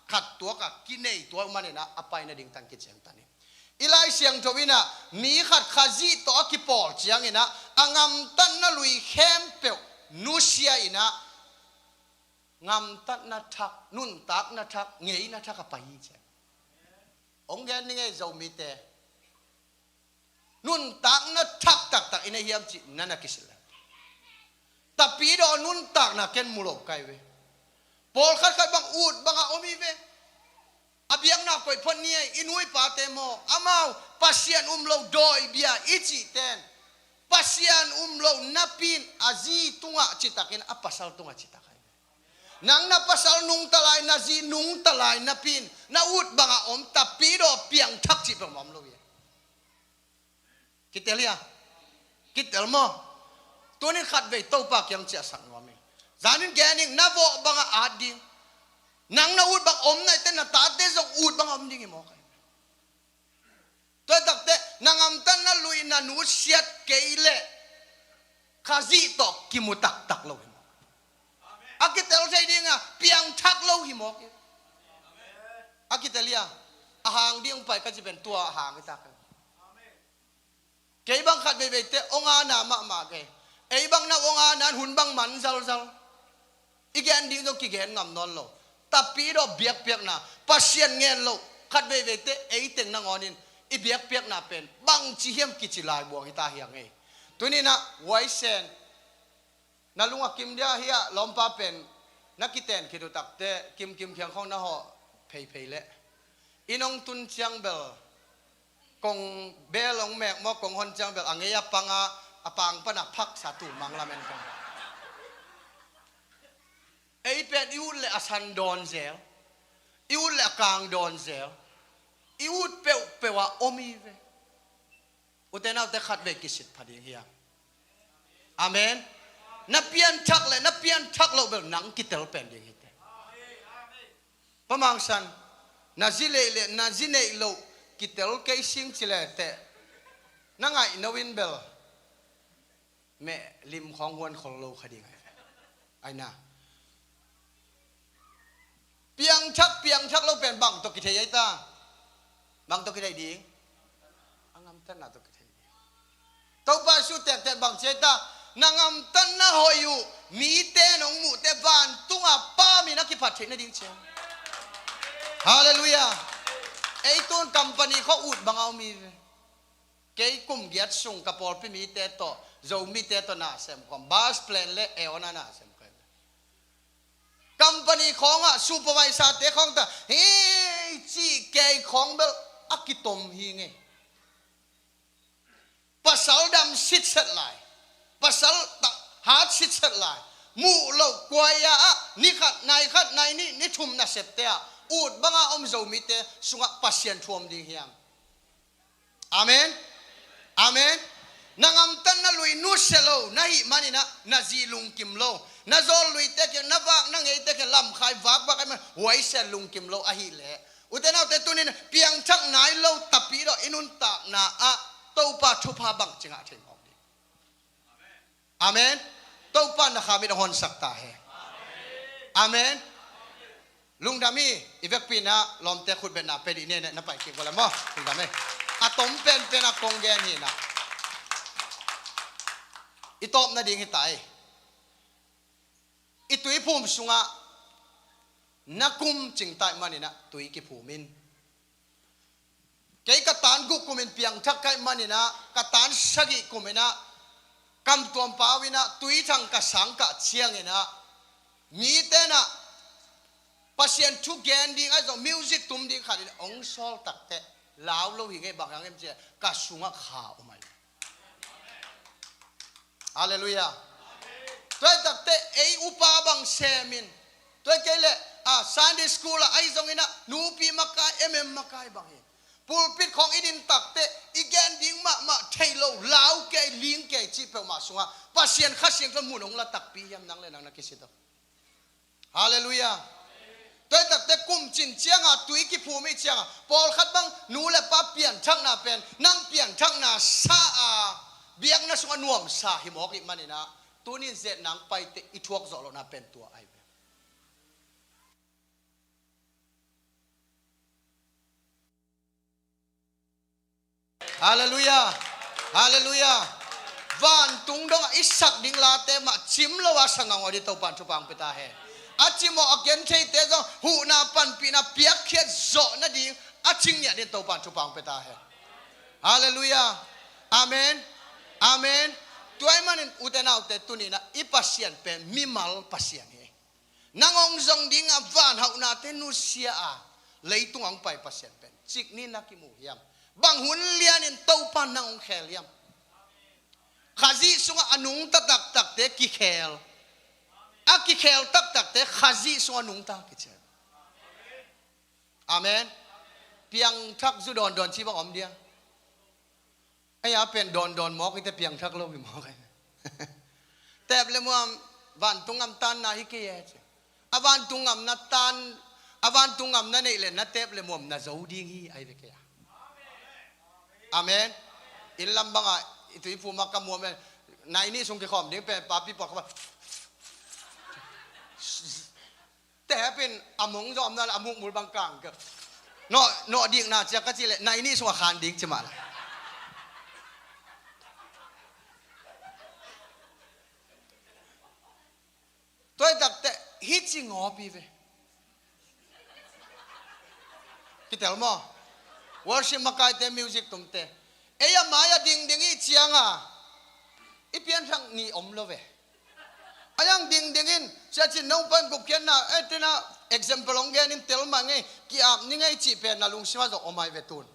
khat tuak a kinei tua uh manin ah a pai nading tan kiciang tan hi. I Lai Siangtho inah mi khat Khazih tawh a kipawl ciang inah a ngamtatna lui khempeuh nusia inah ngamtatna thak, nuntakna thak, ngeina thak a pai hi ciang. Ong gen ni ngei Zomite. Nuntakna thak taktak i nei hiam cih na na kisil. Tapidaw nuntakna ken mu lo kai ve. Pawlkhat khat bang ut banga om hi ve. A biakna koih phot ni ei, i nu i pate maw, amau Pasian um lo dawi bia i cih ten. Pasian um lo napi in a zi tungah citakin a pasal tungah citak ai ve. Nang na pasal nungta lai, na zi nungta lai napi in na ut bangah om, tapidaw piangthak cih peuhmah om lo hi. Kitel hia? Kitel maw? Tunin khatvei Topa kiang ciahsak nuam hi. Zanin gen ing, na vawh bangah at ding. Nang na ut bang om nai teh na tate zong ut bangah om ding hi mawk. Tua takte na ngamtatna lui na nusiat kei leh Khazih tawh kimu taktak lo hi mawk. A kitel thei dinga piangthak lo hi mawk hi. A kitel hia? A hang ding pai ka ci pen tua a hang hi tak. Kei bang khat veivei teh ong ana mahmah kei. Ei bang na ong ana hun bang man zalzal. I gen ding zong kigen ngam nawn lo. Tapidaw biakpiakna, Pasian ngen loh khat veivei teh ei teng nangawnin i biakpiakna pen bangci hiam kici laibuang hi ta hi a ngei. Tuninah Waisen, na lung a kim dia hi a, lawmpa pen na kiten khit uh takte kimkim khiang khawng na hawh pheiphei leh i nong tun ciang bel kong bel ong mek maw, kong hon ciang bel a ngei a panga a pang pana phaksa tu mang lamen kong. Ei pen i ut le a san dawn zel, i ut le a kang dawn zel, i ut peuhpeuh a om hi ve. Ute naute khatvei kisit pha ding hiam? Amen. Na pianthak le na pianthak loh bel nang kitel pen ding hi teh. Pamangsan, na zi leih le na zi neih loh kitel kei sing ci le teh na ngaih no in bel meh lim khawng huan khol lo kha ding ai ve. Aina. Piangthak piangthak lo pen bang tawh kithei ai ta? Bang tawh kithei ding? A ngamtatna tawh kithei ding. Topa Jesu tektek bang ci ai ta? Na ngamtatna hoih uh mite nong muhte vantunga Pa min a kiphat theih nading ciang. Halleluiah. Ei tun company khawh ut banga om hi ve. Kei kum giat sung ka pawlpi mite tawh, Zomite tawh na sem khawm, bus plan le aeon a na sem khawm. Company khawngah supervisor te khawng ta hei cih kei khawng bel a kitom hi ngei. Pasal dam sitset lai, pasal hat sitset lai, muh loh kuaya ah ni khat nai khat nai nih ni thum na septe ah ut banga om Zomite sungah Pasian thu om ding hiam? Amen. Amen. Na ngamtatna lui nusia lo na hih maninah na zi lungkim lo, na zawl luite kiang na vak na ngeite kiang lamkhai vakvak ai man huaisia lungkim lo ahileh ute naute tunin piangthak nai lo tapidaw i nuntakna ah Topa thupha bangci ngah thei mawk ding. Amen. Topa na kha mit a honsak ta he. Amen. Lungdam hi. I vekpi na lawmte khutbetna pe dih nene na pai kik vawle maw? Lungdam hi. A tom penpen a kong gen hi na i tawp nading hi ta ei. I tuiphum sungah na kum cingtaih maninah tui kiphum in. Kei ka tan guk kumin piangthak kaih maninah ka tan sagih kuminah kamtuam pau inah tuithang ka sangkah cianginah mitenah Pasian thu gen ding ahi zong music tum ding khat in ong sawl takteh lau lo hi ngei bang hang em cia ka sungah kha um ahi. Halleluiah. Tuai takte ei upa bang semin tuai kei le a Sunday school ah ahi zonginah nupi makai emem makai bangin pulpit khawng i din takte i gen ding mahmah thei lo lau kei ling kei cih peuhmah sungah Pasian Kha Siangtho mun hong la takpi hiam nang le nang na kisit aw. Halleluiah. Tuai takte kum cin cianga tui kiphum i cianga pawlkhat bang nu le pa pianthakna pen nang pianthakna sa a biakna sungah nuamsa hi mawk ih maninah tunin zet nang paite i thuak zawh lohna pen tua ahi ve. Halleluiah. Halleluiah. Vantung dongah i sak ding late mah cim lo a sa ngangaw dih Topan thupang pia ta he. A cimawh a ken theite zong huhna panpihna piakkhiat zawh nading a cing niah dih Topan thupang pia ta he. Halleluiah. Amen. Amen. Tuai manin ute naute tuninah i Pasian pen mimal Pasian hi. Nang hong zong dingah vanhauhnate nusia a leitung hong pai Pasian pen cik ni na kimu hiam? Bang hun lianin Topa nang hong khel hiam? Khazih sungah a nungta taktakte kikhel. A kikhel taktakte Khazih sungah nungta kici. Amen. Piangthak zu dawndawn ci bang om dia. Ei a pen dawndawn mawk i te, piangthak lo hi mawk ei. Teep le muam, vantung ngam tanna hi kei e ci. A vantung ngamna tan, a vantung ngamna neih le na teep le muam na zo ding hi, ai ve kei a. Amen. Inn lam bangah i tuiphum ah ka muam e, nai nih sung kikhawm ding pen papi pawlkhat bang te hepin a mong zawh omna le a mukmul bang kang ke. Nawh, nawh dikna cia ka cih leh nai nih sungah khan ding ci mah la. Tua hi takteh hih ci ngawpi ve. Kitel maw? Worship makaite, music tumte, ei a mai-ah dingding i cianga i pianthak ni om lo ve. A yang dingdingin, sia cin nong pan gupkhiatna, eh, tina example hong genin tel mah ngei, ki-ap ni ngei cih pen na lungsimah zong om ai ve tun.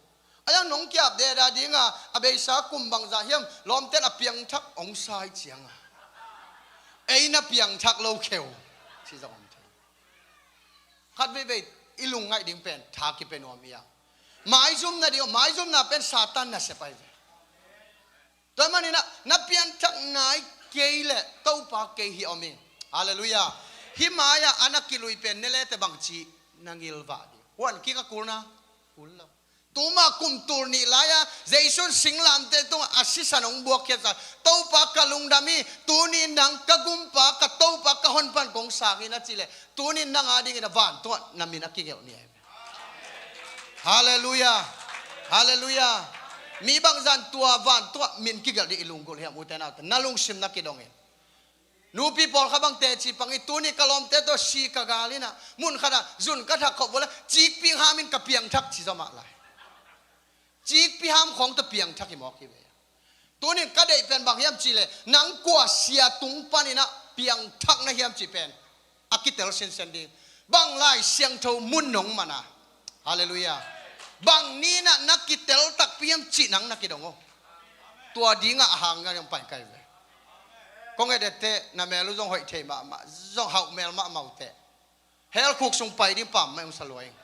A yang nong ki-ap deda dinga, a beisa kum bangzah hiam, lawmten a piangthak hong sa i cianga ei na piangthak lo kheu ci zong om thei. Khat veivei i lungngaih ding pen tha kipia nuam hi a. Maizumna ding, maizumna pen Satan nasep ai ve. Tua maninah na pianthak nai kei leh Topa kei hi om hi. Halleluiah. Hih mai-ah a na kilui pen ne lete bangci na ngilvah ding. Huan kik a kulna kul lo. Tuma kum tul nih lai-a Jesu in singlamteh tungah a sisan hong buakkhiat sa, Topa ka lungdam hi, tuni nang ka gumpa, ka Topa, ka honpan kong sang hi na cih leh, tuni nang a dingin a vantung ah na min a kigelh ni ai ve. Halleluiah. Halleluiah. Mi bangzah in tua vantung ah min kigelh ding i lunggulh hiam, ute naute? Na lungsim na kidong in. Nupi pawlkhat bang teci pang hi, tuni ka lawmte tawh si ka gal inah, mun khatah zun ka thak khop vua le, cikpi ham in ka piangthak ci zaw mah lai. Cikpi ham khawng tawh piangthak hi mawk hi ve. Tunin ka deih pen bang hiam cih leh, nang kua sia tung paninah piangthak na hiam cih pen a kitel sinsen ding. Bang Lai Siangtho mun nong man a? Halleluiah. Bang ni inah na kitel takpi hiam cih nang na kidong aw. Tua dingah a hang ngan hong pai kai ve. Kong et etteh, na mel uh zong hoih thei mahmah, zong hauh mel mahmah uh teh, hell khuk sung pai ding pam mah hong sa lua ing.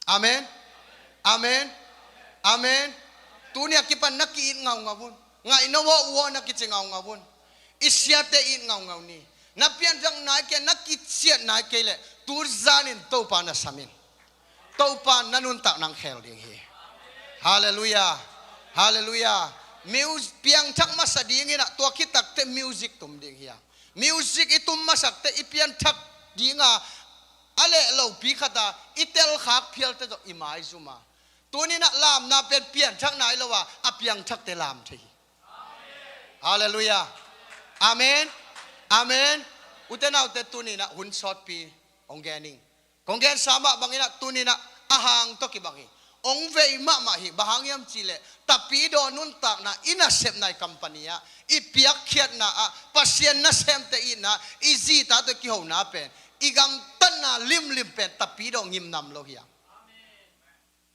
Amen. Amen. Amen. Tuni a kipan na ki-it ngaungau un. Ngaihna uah uah na kici ngaungau un. I siate it ngaungau ni. Na pianthak nai kei, na kiciat nai kei leh, tu zanin Topa na sam in. Topa na nuntak nang khel ding hi. Halleluiah. Halleluiah. Mus-, piangthak masa dinginah tua khit takteh music tum ding hi a. Music i tum masakteh i pianthak dinga a leh lopi khata i telkhak phialte tawh i maizum a. Tuninah lamna pen pianthak nai lo a, a piangthakte lam thei hi. Halleluiah. Amen. Amen. Ute naute, tuninah hun sawtpi hong gen ing. Kong gensa mah banginah tuninah a hang tawh kibang hi. Hong vei mahmah hi. Bang hang hiam cih leh, Tapidaw nuntakna i nasepna i company ah, i piakkhiatna ah, Pasian nasemte itna, i zita tawh kihona pen, i gamtatna limlim pen Tapidaw ngimnam lo hi a.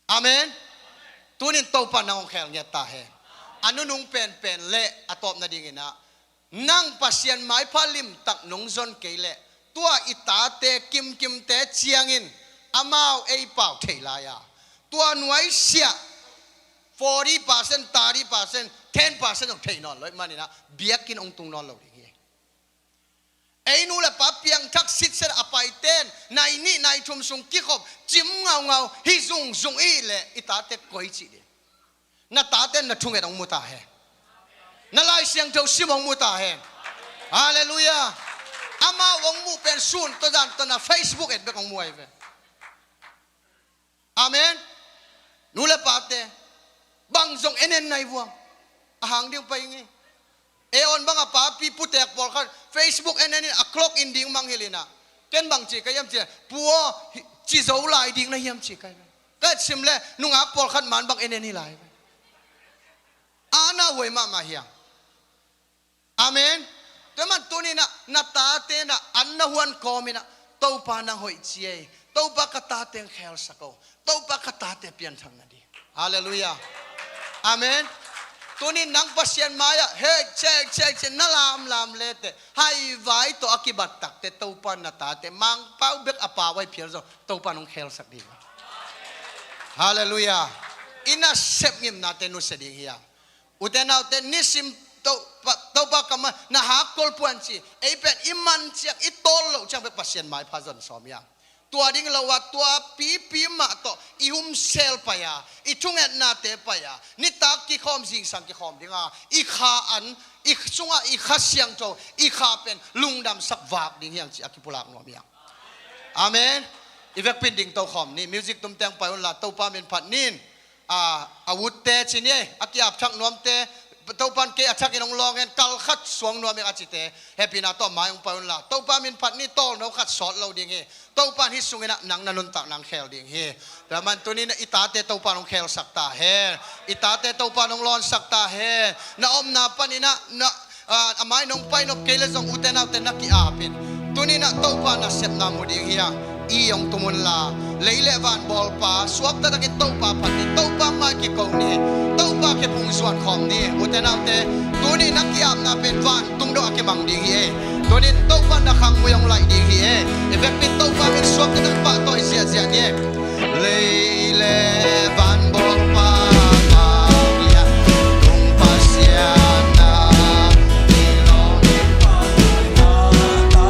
Amen. Tunin Topa nang hong khel ngiat ta hen. A nunung penpen le a tawp nadinginah, nang Pasian maipha limtak nong zon kei leh, tua i tate kimkimte ciangin amau ei pau thei lai a, tua nuaisiah forty percent, thirty percent, ten percent zong thei nawn lo ih maninah biakinn hong tung nawn lo ding hi. Ei nu le pa piangthak sitset a paiten nai nih nai thum sung kikhop cim ngaungau hi zungzung ih leh i tate koi cih ding? Na taten na thunget hong mu ta hen. Na Lai Siangtho sim hong mu ta hen. Halleluiah. Amau hong muh pen sun tawh zan tawh na Facebook et bek hong mu ai ve. Amen. Nu le pate, bang zong en en nai vuang. A hang ding pai ngi. E on banga papi putek pawlkhat Facebook en en in a clock in ding manghilinah, ken bang ci ka hiam ci, pu aw, hi, ci zo lai ding na hiam ci ka hiam. Ka sim le nungak pawlkhat man bang en en hi lai. A na huai mahmah hiang. Amen. Tua man tuninah na tate na an na huan kawminah, Topa nang hoih ci ei, Topa ka tate hong khelsak o, Topa ka tate pianthak na ding. Halleluiah. Amen. Tunin nang Pasian mai-ah hek chek chek chek na lamlam leteh, haivai tawh a kibattakte Topa na tate Mangpau bek a pau ahi phial zong Topa nong khelsak ding. Halleluiah. I nasep ngimnate nusia ding hi a. Ute naute, nisim Topa, Topa kamah na hakkol puan ci, ei pen i man ciang, i tawl loh ciang bek Pasian maipha zon sawm hi a. Tua ding lo a, tua pipi mah tawh i humsel pai a, i thungetnate pai a, nitak kikhawm, zingsang kikhawm ding a, i kha an, i sungah i Kha Siangtho, i kha pen lungdamsak vak ding hi hang ci a kipulak nuam hi hang. Amen. I vekpin ding tokhawm ni, music tumteng pai unla, Topa min phat nin. A, a utte ci ni, a ki-ap thak nuamte, Topan kei a thakin hong lawng hen, kal khat suang nuam ing a cite, hehpihna tawh mai hong pai unla, Topa min phat ni, tawlno khat sawt lo ding hi. Topan hih sungin ah nang na nuntak nang khel ding hi. Tua man tunin ah i tate Topan hong khelsak ta hen. I tate Topan hong lawnsak ta hen. Na omna panin ah na, a, a mai nong pai nop kei le zong ute naute na ki-apin, tunin ah Topa nasepna mu ding hi a, i hong tum unla, lei le van bawlpa, suak taktakin Topa phat ni, Topa mai kiko ni, Topa kiphung zuan khawm ni. Ute naute, tunin a ki-apna pen vantung dong a kimang ding hi e. Tunin Topa na khang mui hong laih ding hi e. I vekpin Topa min suak taktak pahtawi ziahziah ni e. Lei le van bawlpa, tung Pasian na, i lawm i pau na,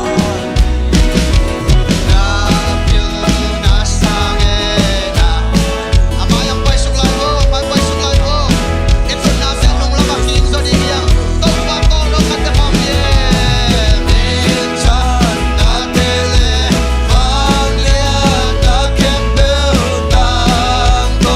na pil na sang e na. A mai hong paisuk lai vo, mai paisuk lai vo. I tutna pen nung lamah kingzaw ding hi a. Topa tawlno khat te khawm hi e. Min chan na te le vangliatna khempeuh tangko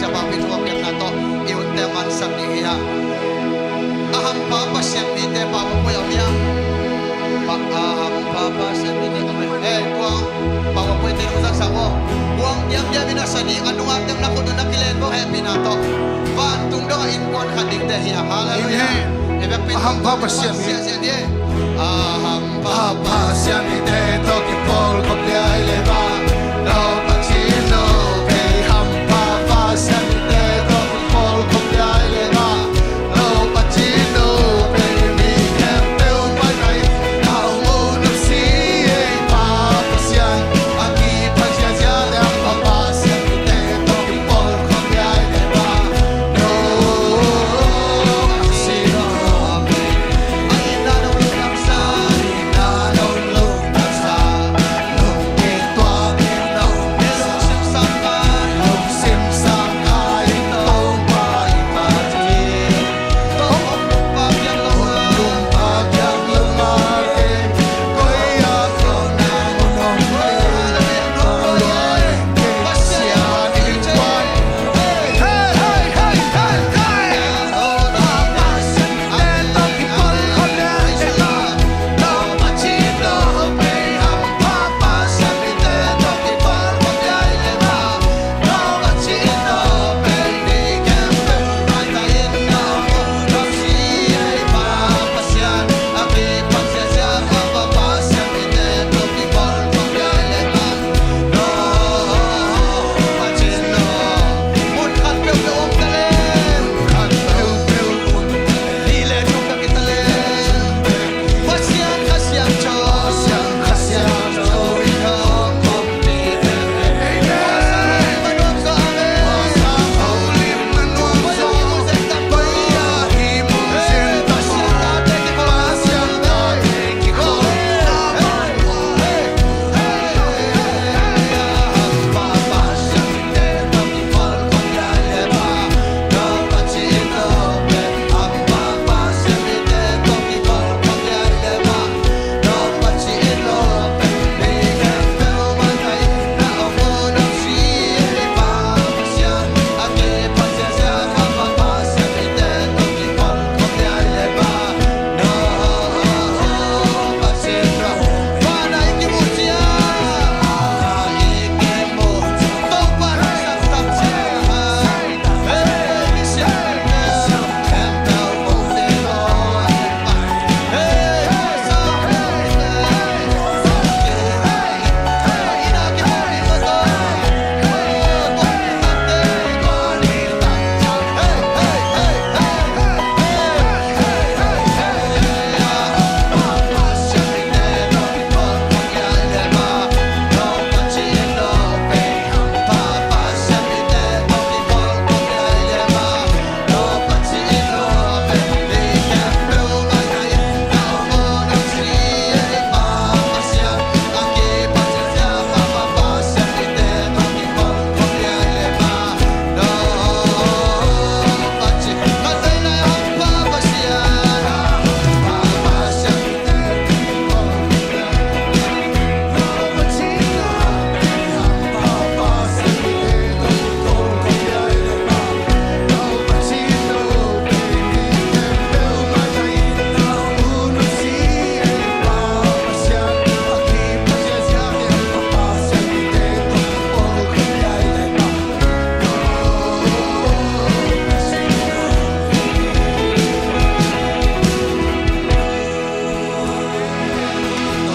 Siapa pi thuak kemna tawh i unte mansak ding hi a. A hampha Pasian mite pau a pui a miang. Pa, a hampha Pasian mite a miang. Eh, kuang pau a pui te nung sak sak aw. Kuang diam diam in a sa ding a nunga teng na khut un a kilen bo hehpihna tawh. Vantung dong a innkuan khat dingte hi a. Halleluiah. Amen. Hi bek pi a hampha Pasian mi. Pasian hi. A hampha Pasian mite tawh kipawl khop liai le ba. Lo Pasian lo pei hampha Pasian mite tawh kipawl khop liai le ba. Lo Pasian lo pei mi khempeuh pai kai. Nau mo nau si ei pa Pasian. A kipan sia sia te hampha Pasian mite tawh kipawl khop liai le ba. Lo Pasian lo pei.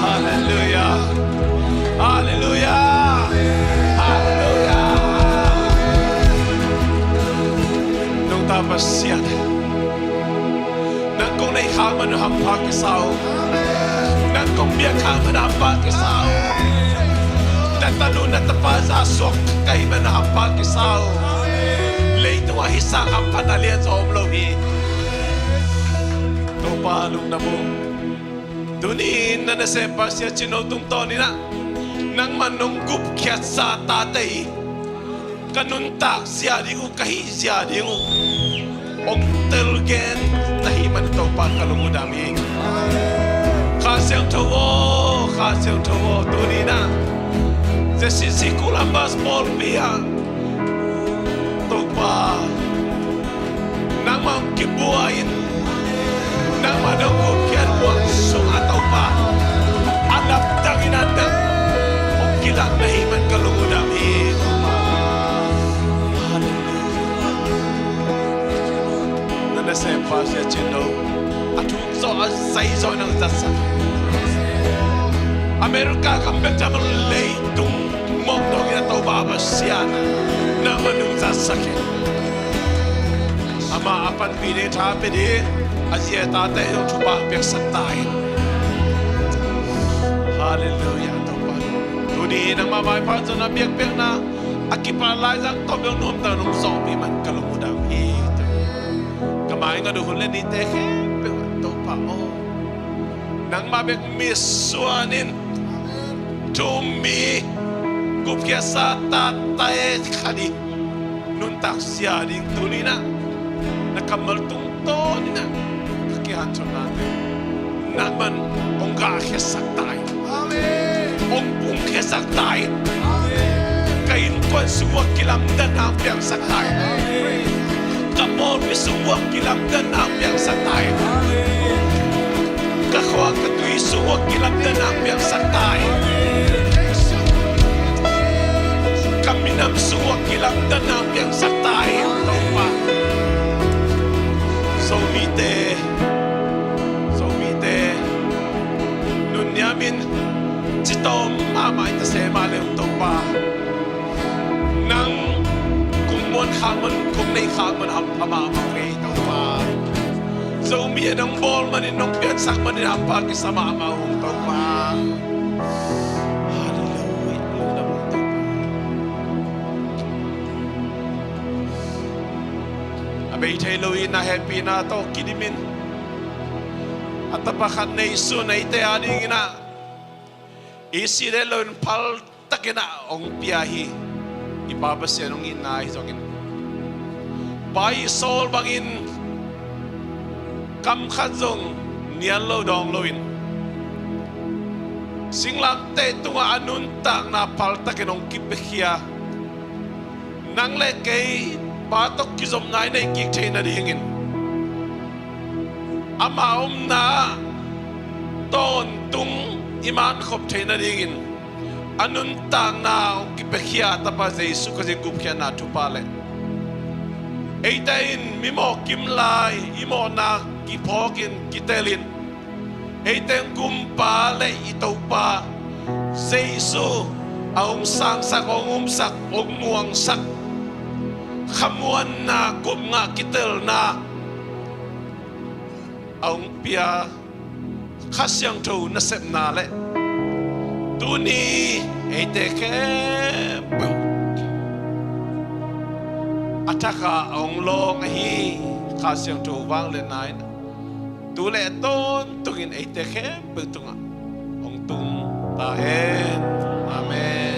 Halleluiah. Halleluiah. Halleluiah. Nungta Pasian, nang kong neih khak man uh hampha kisa uh. Nang kong biak khak man uh hampha kisa uh. Na tanu na tapa za suak ka hih man uh hampha kisa uh. Leitungah hih sang hamphatna lian zaw om lo hi. Topa lungdam ung. Tuni-in na nasempa Sia Cin Ho tungtawnin ah nangman nong gupkhiatsa tate hi. Ka nuntak zia ding uh, ka hih zia ding uh hong telgen na hih man Topa ka lung uh dam hi. Kha Siangtho aw, Kha Siangtho aw, tuni-in ah ZCC Columbus pawlpi ah Topa kibuai in, nangmah nong gupkhiat buang sungah Topa, a lamdang in a nang hong kilak na hih man ka lungdam hi. Halleluiah. Na nasem Pasian cin lo, a thuk zawh a zai zawh nang zatsak. America gam bek tham lo, leitung mawk dongin a Topa Pasian, nangmah nong zatsak hi. Amah a panpih ding tha pia ding, a zi a tate zong thupha piaksak ta in. Halleluiah, Topa. Tuni nangmah maipha zong a biakpiakna, a kipat laizang tawm dong nuamtak nong zawhpih man ka lungdam hi. Ka mai ngat uh hun le nite khempeuh ah Topa aw, nangmah bek mitsuan in, thu-um mi, gupkhiatsa tate khat i nuntak zia ding tuni-in ah na kammal tungtawnin ah ka kihanthawnna tawh nangman hong gahkhiatsak ta in. Amen. Hong pungkhiatsak ta in. Amen. Ka innkuan sung uah kilamdanna hong piangsak ta in. Amen. Ka pawlpi sung uah kilamdanna hong piangsak ta in. Amen. Ka khua ka tui sung uah kilamdanna hong piangsak ta in. Ka minam sung uah kilamdanna hong piangsak ta in, Topa. Zomite, Zomite nunniamin citawm mahmah i ta se mah le uh Topa, nang kong muan khak man, kong neih khak man hampha mahmah uh hi Topa. Zomi a nong bawl manin, nong piansak manin hampha kisa mahmah uh Topa. Halleluiah. Lungdam uh Topa. A bei thei loin a hehpihna tawh kidimin a tapa khat neihsun eite adingin ah i si det loin phal takin ah hong pia hi. I Pa Pasian hong itna ahi zongin, pa i sawl bangin kam khat zong nial lo dawng loin, singlamteh tungah a nuntakna phal takin hong kipiakhia, nang le kei pa tawh kizopna i neih kik theih nadingin, ama omna tawntung i mankhop theih nadingin, a nuntakna hong kipiakhia a tapa Jesu Khazih gupkhiatna thupha le eite in mimawh kim lai i mawhna kiphawkin kitelin, eite in Kumpa le i Topa Jesu a hong sangsak, hong umsak, hong muangsak khamuanna, gupna, kitelna a hong pia Kha Siangtho nasepna le tuni eite khempeuh a thakah a hong lawng ahi Kha Siangtho vangliatna in tu le a tawntungin eite khempeuh tungah hong tung ta hen. Amen.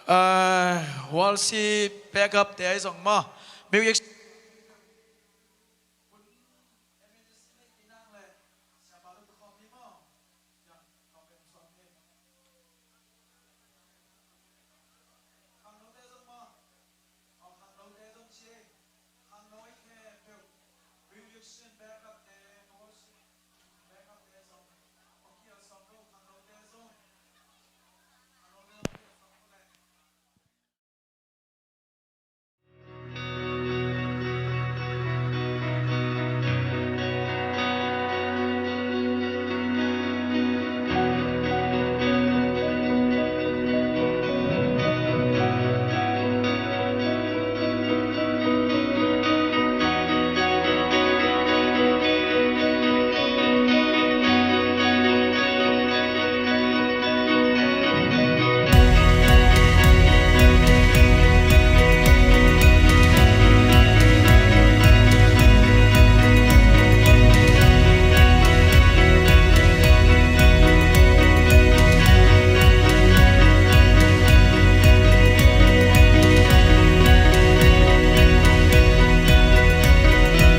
Ah, worship backup te ahi zong maw, music